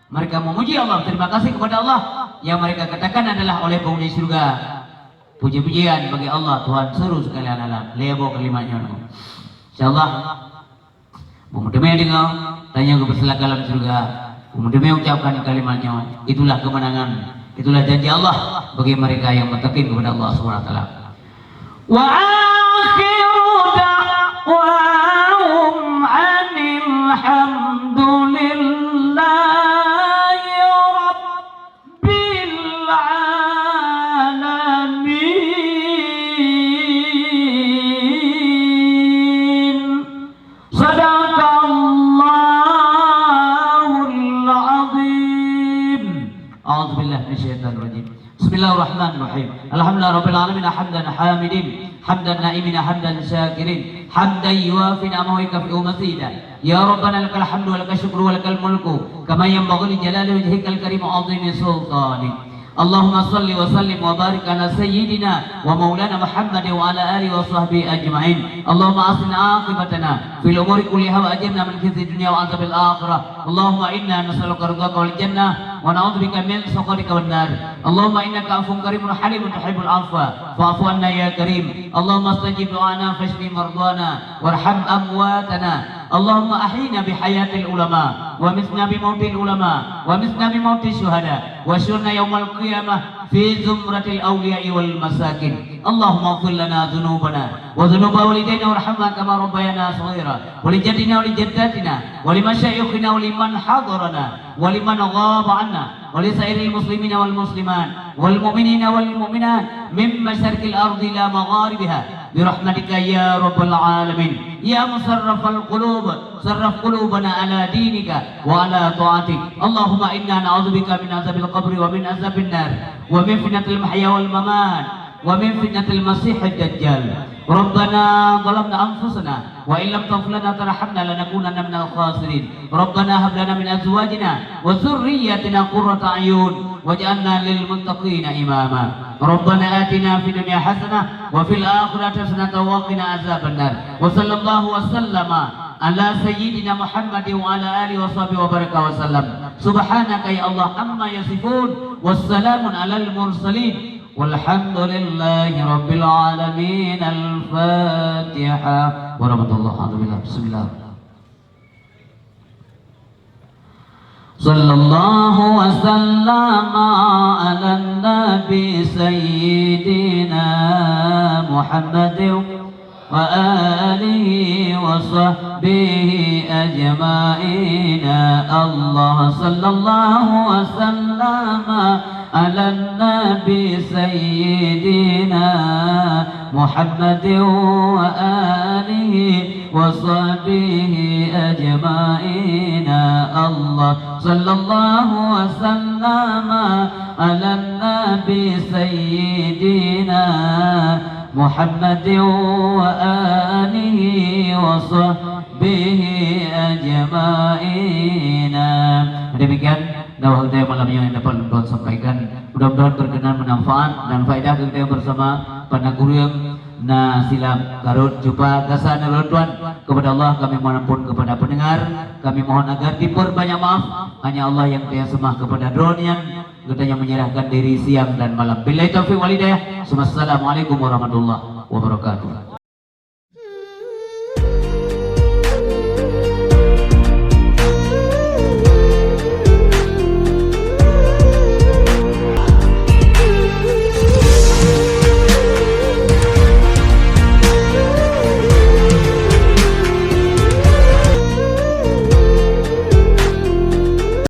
mereka memuji Allah, terima kasih kepada Allah. Yang mereka katakan adalah oleh penghuni surga, "Puji-pujian bagi Allah, Tuhan seluruh sekalian alam." Lhée boh kalimat nyoe. Insyaallah, beumeuteumé deungoe, tanyoe geupeusilakan lam syeuruga. Beumeuteumé ucapkan kalimat nyoe. Itulah kemenangan, itulah janji Allah bagi mereka yang muttaqin kepada Allah Subhanahu wa Taala. Wa akhiru da'wahum anil hamdulillahi rabbil alamin. Sadaqallahul azim. A'udzubillahi minasyaitonir rajim. Bismillahirrahmanirrahim. Alhamdulillahirabbil alamin, hamdan hamidin, hamdan naimina, hamdan syakirin, hamdan yuwafi ni'amahu wa yukafi'u mazidah. Ya Rabbana, lakal hamdu wa lakal syukru wa lakal mulku, kama yanbaghi li jalali wajhikal karim wa 'azimi sultanik. Allahumma shalli wa sallim wa barik ala sayyidina wa maulana Muhammadin wa ala alihi wa sahbihi ajma'in. Allahumma ahsin aqibatana fil umuri kulliha wa ajirna min khizyid dunya wa adzabil akhirah. Allahumma inna nas'aluka ridhaka wal jannah wa na'udzubika min sakhatika wan nar. Allahumma innaka afuwun karimun halimun tuhibbul afwa fa'fu anna ya karim. Allahumma stajib du'ana fashfi mardana warham amwatana. Allahumma ahyina bihayatil ulama, wa mitna bimautil ulama, wa mitna bimautis syuhada, wa syurna yaumal qiyamah fi zumratil awliya'i wal masakin. Allahumma ighfir lana dzunubana wa dzunuba walidaina warhamhuma kama rabbayana shaghira, wa li jaddina wa li jaddatina, wa li masyayikhina wa liman hadarana, wa liman ghaba 'anna, wa li sairil muslimina wal muslimat, wal mu'minina wal mu'minat, min masyariqil ardi ila magharibiha, bi rahmatika ya rabbal alamin. Ya musarrifal qulub, sarrif qulubana ala dinika wa ala ta'atik. Allahumma inna na'udzubika min adzabil qabri wa min adzabin nar, wa min fitnatil mahya wal mamat, wa min fitnatil masiihid dajjal. Rabbana zalamna anfusana wa illam taghfir lana wa tarhamna lanakunanna minal khasirin. Rabbana hab lana min azwajina wa dzurriyyatina qurrata a'yun waj'alna lil muttaqina imama. Rabbana atina fid dunya hasanah wa fil akhirati hasanatan wa qina adzabannar. Wa sallallahu wa sallama ala sayyidina Muhammadin wa ala alihi wa sahbihi wa baraka wa sallam. Subhanaka ya Allah amma yasifun. Wassalamun alal mursalin. Walhamdulillahi rabbil alamin. Al-Fatihah. Warahmatullahi wabarakatuh. Bismillah. Sallallahu wa sallama ala nabi sayyidina Muhammadin wa alihi wa sahbihi ajma'in. Allah sallallahu wa sallama ala nabi sayyidina Muhammadin wa alihi wa sahbihi ajma'in. Allah sallallahu wa sallama ala nabi sayyidina Muhammadin wa alihi wa sahbihi ajma'in. Demikian dakwah kita malam ini yang dapat lôn sampaikan. Mudah-mudahan berkenan, bermanfaat dan faedah keu kita bersama. Pada kureueng na silap, ka rhot cupa gasa na lôn tuan. Kepada Allah kami mohon ampun, kepada pendengar kami mohon agar diperbanyak maaf. Hanya Allah yang teuseumah kepada droeneuh nyang geutanyoe menyerahkan diri siang dan malam. Billahi taufiq wal hidayah. Assalamualaikum warahmatullahi wabarakatuh.